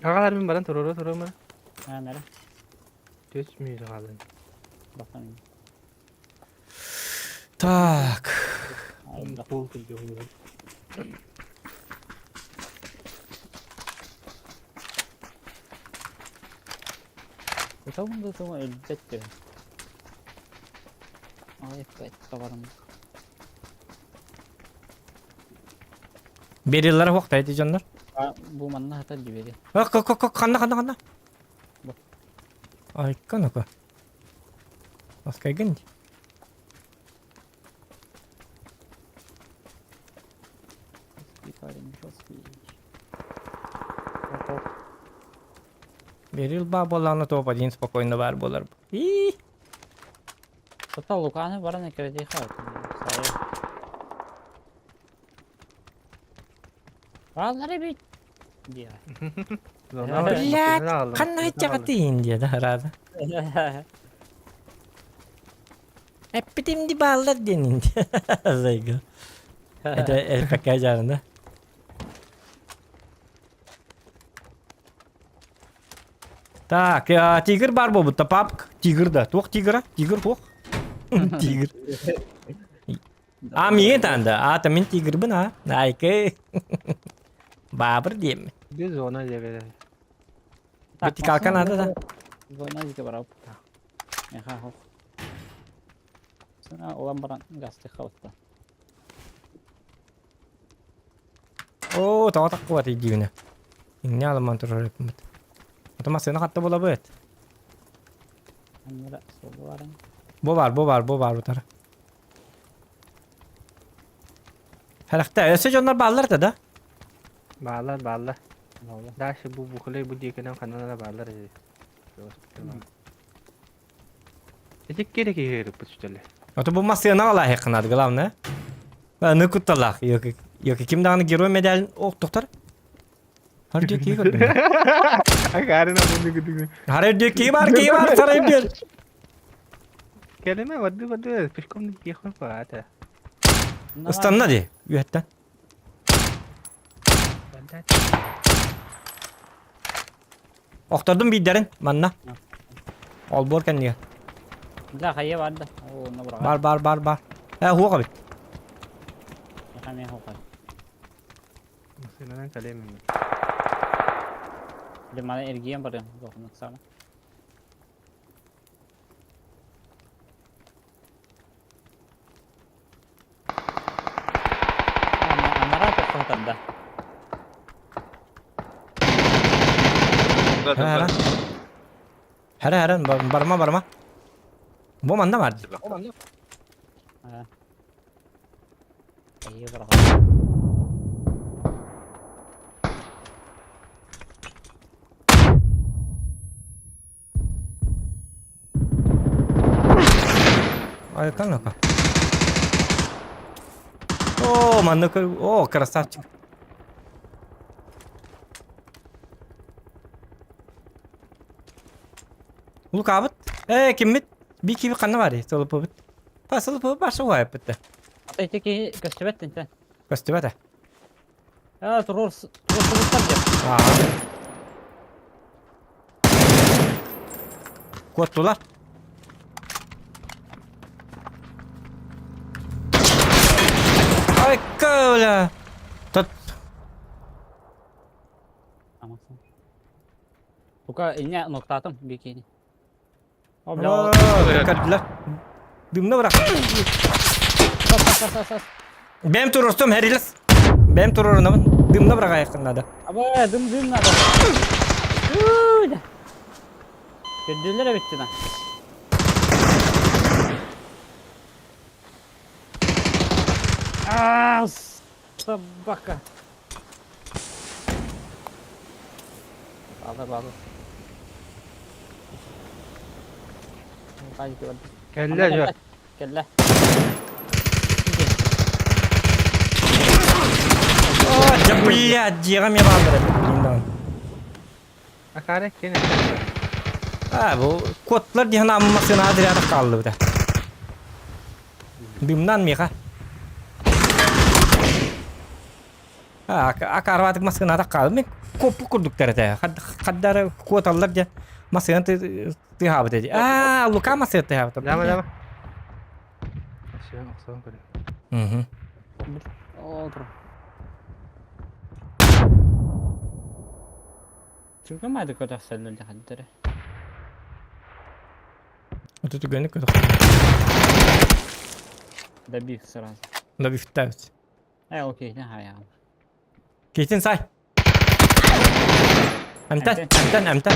Аҕалар мин баран туруора турума. А, нere? Төс мүйүз хаалын. Bakalım. Так. Алда. Пол килдиһугун. Кутабын да тума өлбөт диyor. Ay evet kavarım. Бериллер хуохтай ити дьоннор. Бу манна хата дибери. Ок, ок, ок, ханна, ханна, ханна. Бу. Айка, ну-ка. Ласкайгын. Парень жесткий. Берил ба буоллаҕына топ-1 спокойно баар буолар. И Сата Луканы баран кирдиха. Баллары бит. Диа. Блядь, ханна айтчаҕытыйын диэ да рада. Эппитим ди бааллар диэн Зайга. Это РПК жарына. Так, тигр бар буолбут папк. Тигр да. Туох тигра? Тигр туох? Тигр. А миигин таанда. А, мин тигрбын а. Айкы. Баабыр диэм. Без зона диэбэрэ. Вертикалка надо да. Зона дике барап. Эха хох. Сана улан баран гасты хавта. Оо, тоҕо таххыбатый диибинэ. Инньэ аламан турар эппит. Ото массыына хатта булабыт. Аннара суолу баран. Бу бар, бу бар, бу бар утары. Харахта, өссө дьоннор бааллар да да? Бааллар, бааллар. Бааллар. Дальше бу бухлей бу диэкинэн ханан эрэ бааллар эбит. Ити керек иһэриппит что ли? Ото бу массыына алаһыаххынаат, главное. Аны кутталаах. Йоки ким даҕаны герой медалин ох тохтор. Har diyor ki gördüm. Агарына буну күдүгү. Har diyor ki бар, ki бар, сарай diyor. Келеме вады вады пешком ехал паата. Ыстанна ди. Үөттен. Охтордум биирдэрин манна. Олбуор кэннигэр. Да, хайа бар да. Оо, онно быраҕар. Бар бар бар бар. Э хуоха бит. Яха мен хуоха. Массыынанан кэлиэм Дьэ, маны эргийэн барыам, дохунук саҕана. Анараа тохто тарда. Хара хара хара барма барма. Бу манна бар. Эйи быраҕа. Айкан ака. О, манна о, красавчик. Лукабыт. Э, киммит? Би киби ханна бар, солопобут. Па солопобут башы уайыппыт. Ата ити киһи көстүбэт тинтэн. Көстүбэт. Аа, туруор туруорсубуттар диэн. Аа. Куоттулар. Ай, бля. Тот. Амасын. Бука инне ноктаатым бикини. О, бля. Көрдүлэр. Дымна бырах. Сас, сас, сас, сас. Бэм туруорсум, хэрилес. Бэм туруорунабын. Дымна быраҕайаххын наада. Аба, дым дым надо. Көрдүлэр эбиттина. Аа, собака. Баалар, баалар. Кэллэ дьэ. Кэллэ. О, да блядь, дьиэҕэ эмиэ бааллар эбит, билин даҕаны. Акаара киэн А, бу куоттулар диэн ааммын массыынаҕа дириэхэ хааллыбыта. Дымнан миэхэ. А, акаарбаатык массыынаҕа хаалым. Мин куоппут курдуктар этэ. Хаддара куоталлар дьэ массыына тыаһаабыт эти. Аа, Лука массыына тыаһаабыт. Дама, дама. Охсон көрүн. Мгм. Ол Түргэн майда көтөхсөллөр дьахаддары. Вот это гэнэ көтөх. Добив сразу. Добивтають. Э, окей, не хаян. Китин сай. Эмтэн, эмтэн, эмтэн.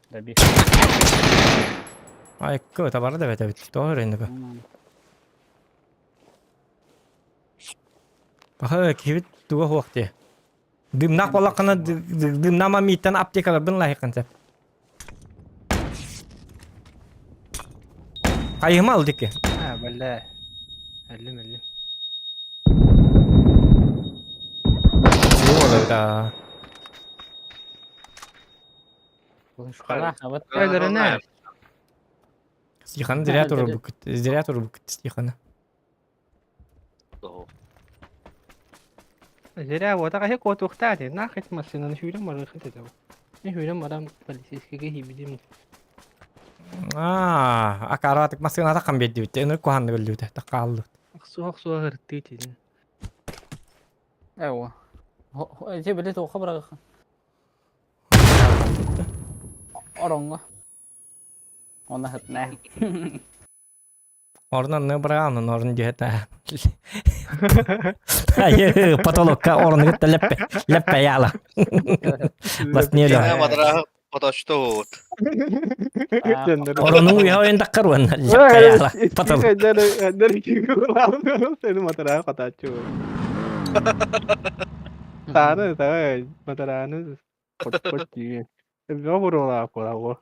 Добив. Айкы, табары да бэт эбит. Тоҕо өрөйнөкө. Баха киһибит туга суох дии. Дымнаах буоллаххына дымнаама мииттэн аптекаларбын лаһыаххын сөп. Хайыһыма ыл дикки. А, бля. Өллүм, өллүм. Да. Шкала, Өлөрүнэ. Стиханы зря турбуккут. Зря турбуккут стиханы. Зря вот так куотуохтаа дии. Нахуй массыынаны сүүрэн барыаххын этэ. Мен сүүрэн баран полицейскийгэ киирбитим. Аа, акараатык массыыната хан биэрдибит. Ынырык куһааннык өллүбүтэ. Такааллыбыт. Охсуох охсуох ырыттыы тиин. Эва. Эти билет оха быраҕыххын. Ороҥҥо. Онно сытна. Орун анны быраҕан орун дьиэтэ. Айы потолокка орну кытта лэппэ лэппэ яла. Баснело. Мадрааһы хоточто вот. Орону уйа ойын таккар уонна лэппэ яла. Потолок. Сeni матараğı хотаччы. Тааны таы матарааны пот дии. Бөҕө буруолаах буолаа.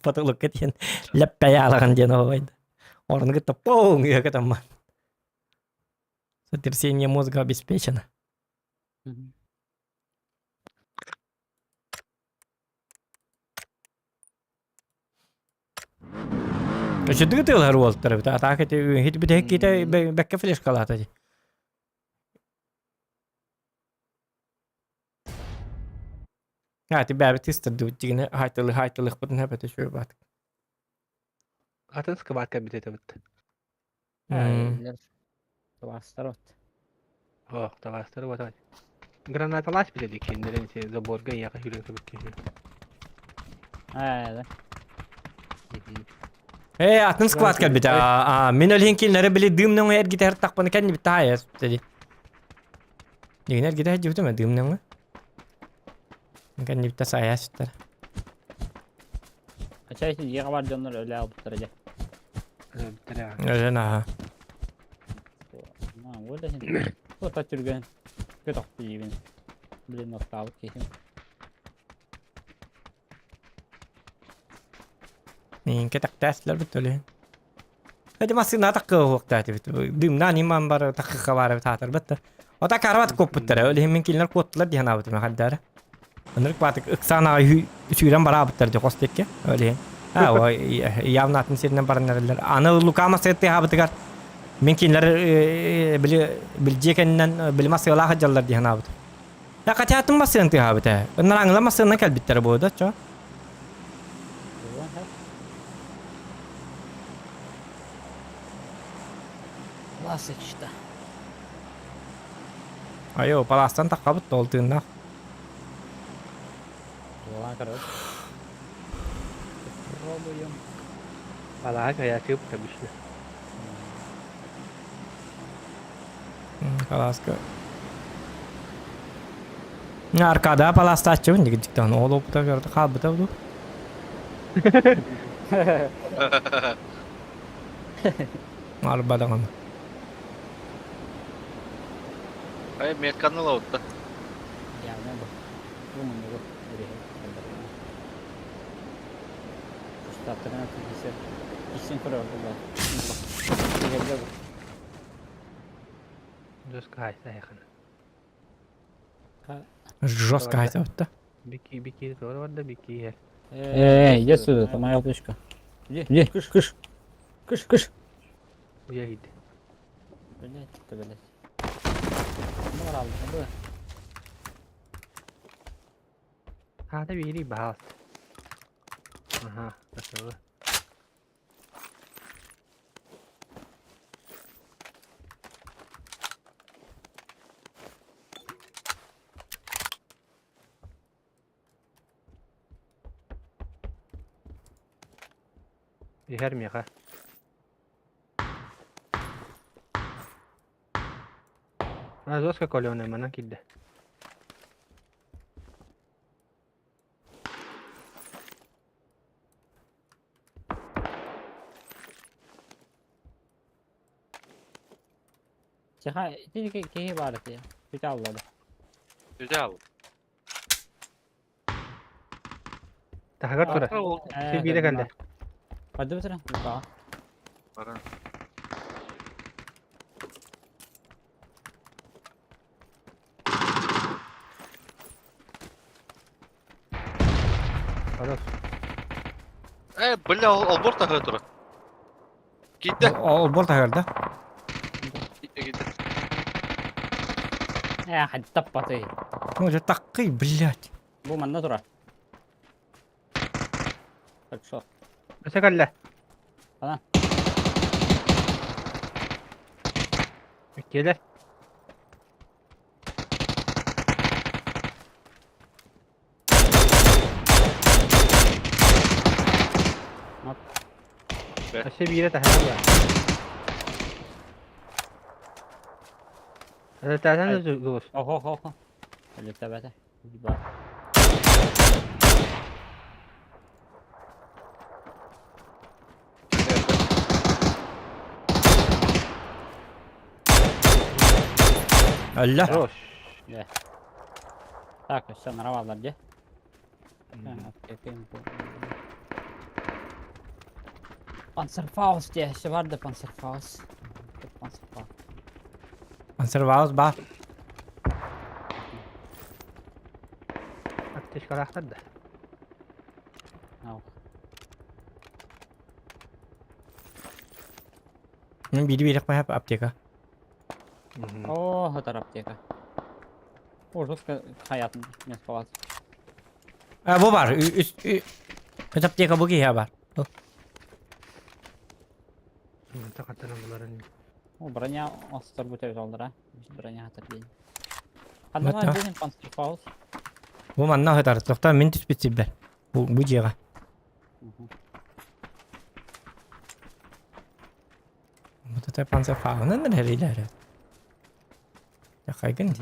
Потолокка диэн лэппэ яалаҕын диэн оҕойда. Орну кытта поуҥ уйа кытамман. Сотрясение мозга обеспечено. Өчөдүгү тыалар уолтар эбит. Атаак ити хит бүтэһик киитэ бэккэ флешкалаата дии. А, ти бэбит тыстырдыбыт дигини хайтылы хайтылыхпытын хэпэте шөй баат. Атын скыбаат кэлбит этебит. Табаастар от. Ох, табаастары вот. Гранаталааш биле диккиндерин си заборга яка хүрен кыбыт киһи. Аа, да. Э, атын склад кэлбит. А, мин өлһин кинилэри били дым нөҥө эргитэ тахпаны кэннибит таайа диди. Дигин эргитэ дьибитим дым нөҥө. Кэннибит саайа сүттэр. Ачай дьиэҕэ бар дьоннор өлө албыттара дьэ. Өлөн аха. Вот иһин. Тута түргэн. Көтөхтү диибин. Блин, оттаабыт киһим. Мин кэтэхтээслэр бит өлүһүн. Эти массыына таккы уохтаатыбит. Дымнаан иман бар таккы баар таатарбат да. Ота карават куоппуттара. Өлүһүн мин кинилэр куоттулар диэн аабытым хардара. Ынырык баатык ыксаан аҕай сүүрэн бараабыттар дьэ хос диэкки. Өлүһүн. А, явно атын сиринэн баран эрэллэр. Аны Лука массыыты хаабытыгар мин кинилэр били билдьиэ кэннинэн били массыылаах дьаллар диэн аабытым. Я хотя атын массыын тыаһаабыт ээ. Ыннараҥыла массыыннан кэлбиттэрэ буолуо да, чо? Ласочта. Айо, палаастан таххабыт ол тыыннаах. Туолаан көрөбүт. Пробуем. Балаһа кайачып табышны. Палааска. Аркада палаастааччыбын дигиттэн ол опыта көрдө хаалбыта бу. Арбадаҕын. Ай, метканы лаутта. Явно бу. Бу муннугу үреһи Устаттарына киһисе. Иксин көрөр була. Иһэллэ бу. Жестко хайса хайхан. Жестко хайсабытта. Бики бики doğru var da бики yer. Эй, иди сюда, это моя пушка. Иди, кыш, кыш. Кыш, кыш. Уя gidi. Блять, ты, блять. Ну, алды, бу. Hadi biri bahas. Aha, nasıl? Иһэр миэхэ. А, жестко колёный манан киирдэ. Чеха, ити киһи баар этэ. Бүтэ аллада. Güzel. Таһыгар турар. Э, Биирэ кэллэ. Барды бутара? Да. Баран. Хорош. Э, бля, олбор тахы тура. Киирдэ. Ол бор таһырда. Киирдэ, киирдэ. Э, хаттаппаты. Ну, это такой, блядь. Бу манна турар. Так что? Өсө кэллэ. Ана. Келер. Ат. Өссө биирэ таһынан баар. Өлөтөтөн дьулус. Охо охо охо. Өлөтөбөтө. Бар. Өллө. Хорош. Дьэ. Так, өссө анара бааллар дьэ. Панцерфауст дьэ, өссө бар да Панцерфауст. Панцерфауст. Консерваус баар. Аптечкалаахтар да. Ау. Мин биири биэриэхпин сөп аптека. О, хатар аптека. О, жестко хаятын место палат. А, бу бар. Үс үс аптека бу киһи бар. Тақаттан буларын. О, броня остар бу төбөт олдура. Броня хатар дейин. Мата. Ханна дейин панцерфауст. Бу манна хатар. Тохтоо мин түспүт сирбэр. Бу бу дьиэҕэ. Вот это панцерфаунан эрэ. Хайгын.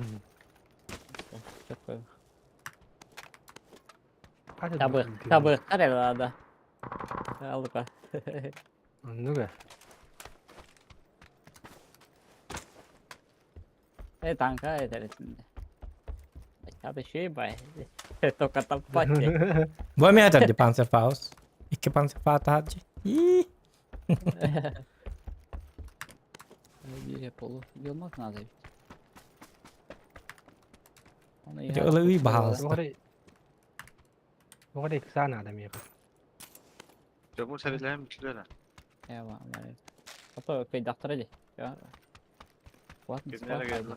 Табы, табы, карелада. Алыка. Оннуга. Э, танка этэритинде. Табы шей бай. Только таппатчы. Бу эмиэ этэр ди панцерфаус. Икки панцерфау таһааччы. Ии. Бире полу. Билмак надо ведь. Оны Ити ылыы баһаалыста. Оҕо икса надо миэхэ. Дьоммун сэбилэһэн бүтүлэр. Эва, Ото кыйдахтара ди. Кимнere geldi?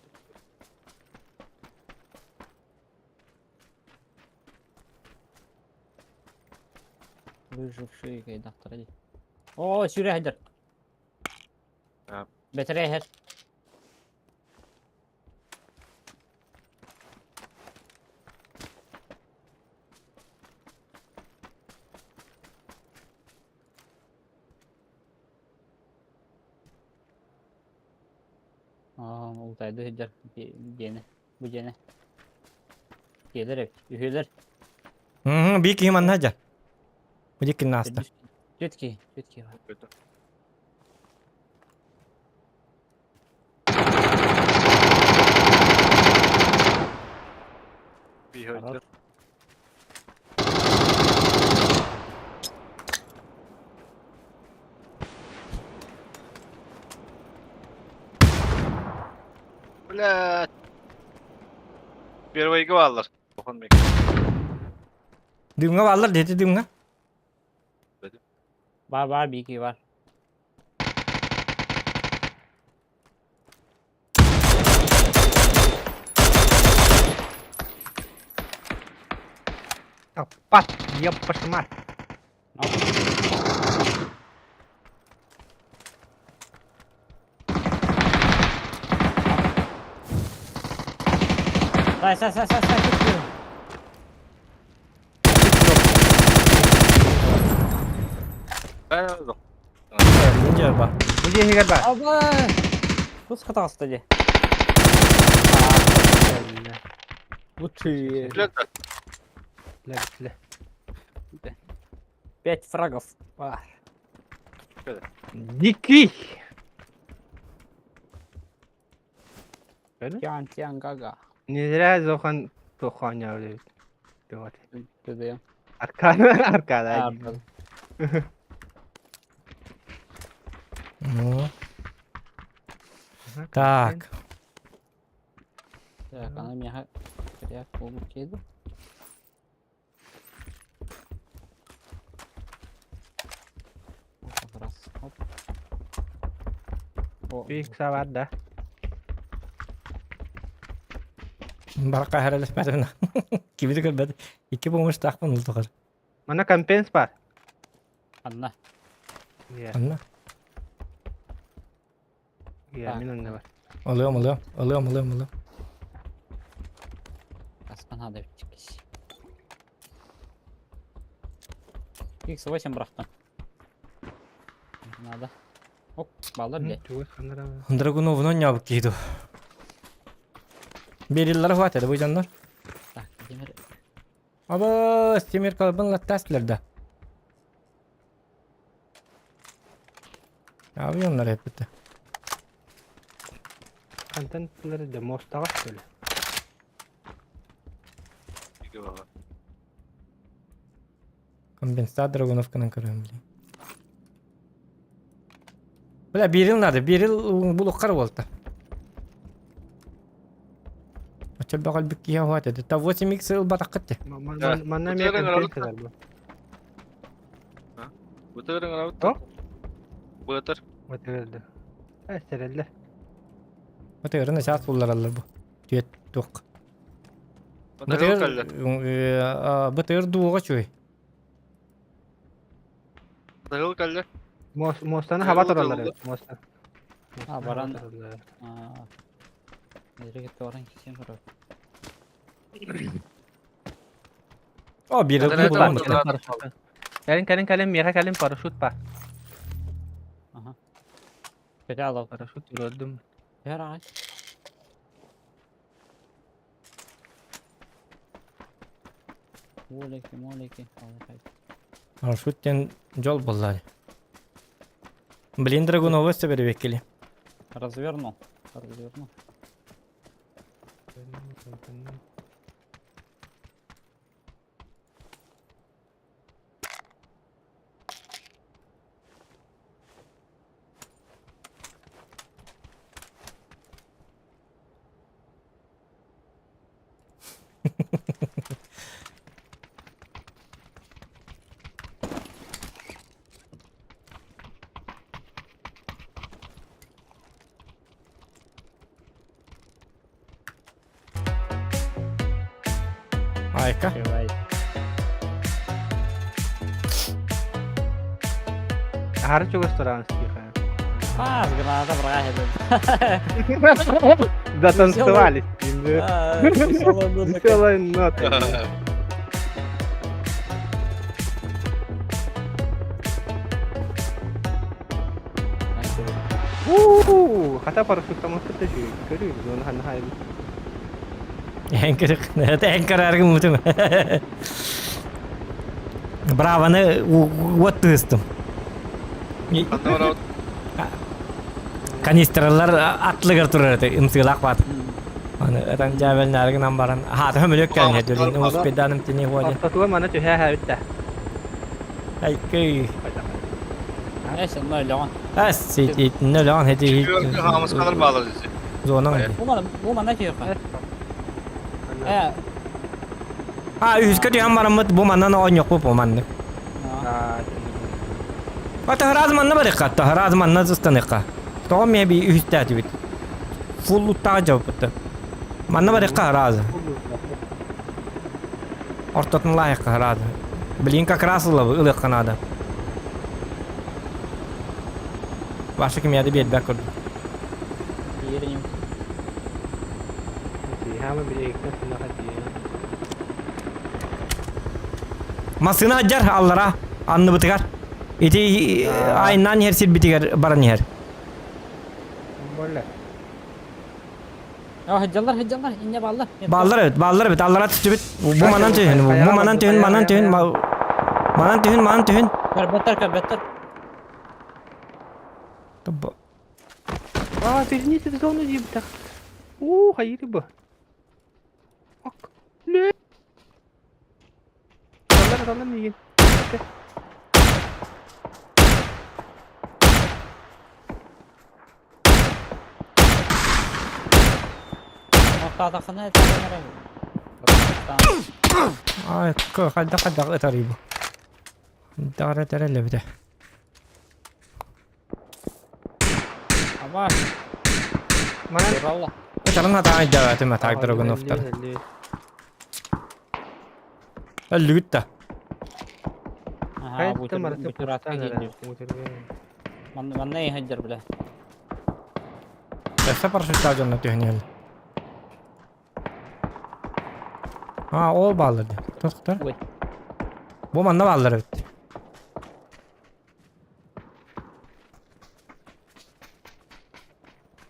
Выжившие кыйдахтара ди. О, сүрэ хәдер. А. Бәтәрә хәр. Аа, ултайды хәдер диэне. Бу диэне. Келер эбит. Үһүлэр. Биир киһи манна сылдьар. Бу диккин ааста. Түтки, түтки бар. Bir öldü. Бля. Первый аллар. Дымҥа бааллар диэти дымҥа. Бар бар бики бар. Таппат, ёппаш мать. Сай, сай, сай, сай, сай, түтки. Ben öldüm. Дьэ бар. Бу дьиэһигэр бар. Аба! Тус хатаҕаста дии. Лучшие. Блядь, Бля, бля. Пять фрагов. Бар. Дикий! Тян, тян, гага. Не зря Зохан тоханя блядь. Түдэ. Аркада, аркада. Ну. Так. Так, аны миэхэ кириэк буолбут киһи Оп, раз, оп. О, Пик савар да. Баракка хэрэлэспэтим. Кибити көрбөт. Икки помощтаахпын ылтыгар. Мана компенс бар. Анна. Иә, Анна. иә, мин онда бар. Ылыам, ылыам, ылыам, ылыам, ылыам. Аспан хада бүттік. X8 бырахтым. Надо. Оп, баллар бile. Чугас ханнара. Драгуновун оонньообут киһи дуу. Бериллары хватит, бу дьоннор. Так, Тимир. Абыс, Тимир калбын латтаастылар да. Абы дьоннор эппитэ. Хантан тыллары да мостаҕа что ли? Компенсат Драгуновканан көрөм блин. Бля, бирил надо, бирил булуккар буолта. Оччо бөҕөлбүт киһи оһуот этэ. Та 8x ылбатаххыт те. Манна эмиэ компенсация бу. Бытырын арабыт. Тоқ? Бытыр. Бытырды. Эстереллер. Бытырын саас буллараллар бу. Түөт туох. Бытырын кэллэ. Бытыр дууга чуй. Бытырыл кэллэ. Мостаны хаба тураллар эбит, моста. А, баран. Nereye gitti oran kimse mi? О, биир Кэлэн булан Кэлин, кэлин, кэлин, миэхэ кэлин парашют па. Ага. Kötü alalım. Парашют көрдүм. Her ağaç. Молеки, молеки. Парашют диэн дьол буолла. Блин, Драгунова өссө бэрибэккили. Развернул. Развернул. Айка. Аһары чугас тураан стиха. Пас, граната браһа. Затанцевались. Веселая нота. У-у-у, хата парашют там это же. Көрүү, зона ханна Эн көрәргім ұмытым. Браваны уот тыыстым. Канистралар атлыгар турар этэ, ымсыылаах баат. Аны ытан дьээбэлнээригинэн баран, хаата хөмөлүөк кэлин этэ, успеданым тини хуоди. Ортотугар манна түһээ хээбит да. Айкый. Эс, нөлөҕөн. Ас, нөлөҕөн хети. Хаамыскалар баалар десе. Зонаң ди. Бу мана, бу мана түһүөххэ. Э. А, үһүскэ түһэн бараммыт бу маннан оонньуохпут бу маннык. А таһырааз манна барыахха, таһырааз манна ыстаныахха. Тоҕо эмиэ би үһүстээтибит. Фулл уттаҕа дьабыппыт. Манна барыахха араазы. Ортотун лаайахха араазы. Блин, как раз ылыахха наада. Ваша кимиэдэ биэрбэт курдук. Массыына адьар аллара анныбытыгар. Ити айнаан иһэр сирбитигэр баран иһэр. Хыдьаллар, хыдьаллар, инньэ бааллар. Бааллар эбит, бааллар эбит, аллара түстүбүт. Бу манан түһүн, бу манан түһүн, манан түһүн, манан түһүн, манан түһүн. Көрбөттөр, көрбөттөр. А, верните в зону диэбитэх. Уу, хайыыры бу. Ок. Лээ. Аллар, аллар миигин. Ортаатаххына Ай, хайдах хайдах ытарый бу. Даара тэрэллэбитэ. Аба. Манан Ытарын хатаан дьаҕатым атаак Драгуновтар. Өллүгүт да. Манна иһэлдэр бile. Өссө парашюттаах дьонно түһэн иһэллэр. А, ол бааллар дии. Тохтор. Бу манна бааллар эбит.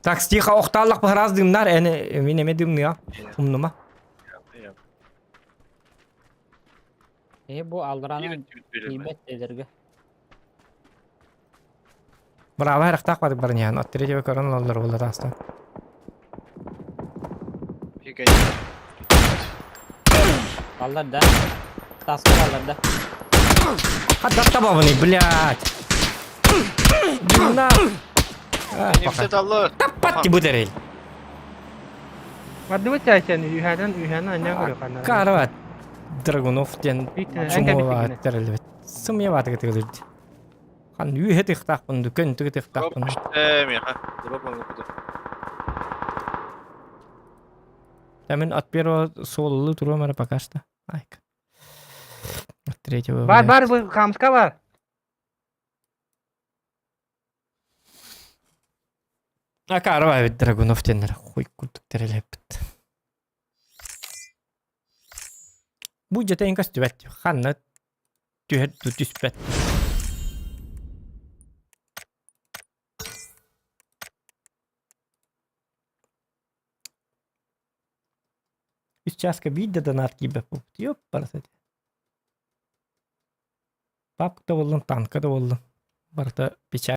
Так, тихо, охтааллах быһараас дымнар, эн мин эмэ дымныа. Умнума. Э бу алларанан тиийбэт эдэргэ. Браво, харахтаах бадык баран иһэн, от третьего көрөн олаллар буолла таастан. Баллар да. Таска баллар да. Хадда табабыный, блядь. На. Нефтеталлар. Таппат бу дэрэл. Бардыбыт чайчан үһәдән үһән аннан көрө канна. Карават. Драгунов диэн чумула тэрилбит. Сымья баатыгы тыгылырды. Хан үһэ тыхтаахпын, дүкөн түгү тыхтаахпын. Миха. Дроп оҥорбуту. Мин от первого суолулуу туруом эрэ пока что. Айка. От третьего. Бар бар бу хамска бар. Акарова эбит Драгунов диэннэр хуй курдук тэрилэппит. Бу дьэтэн көстүбэт. Ханна түһэр түспэт. Үс чааска биир да донат киирбэт буолбут. Ёппарас этэ. Папка да буоллун, танка да буоллун. Барыта печать.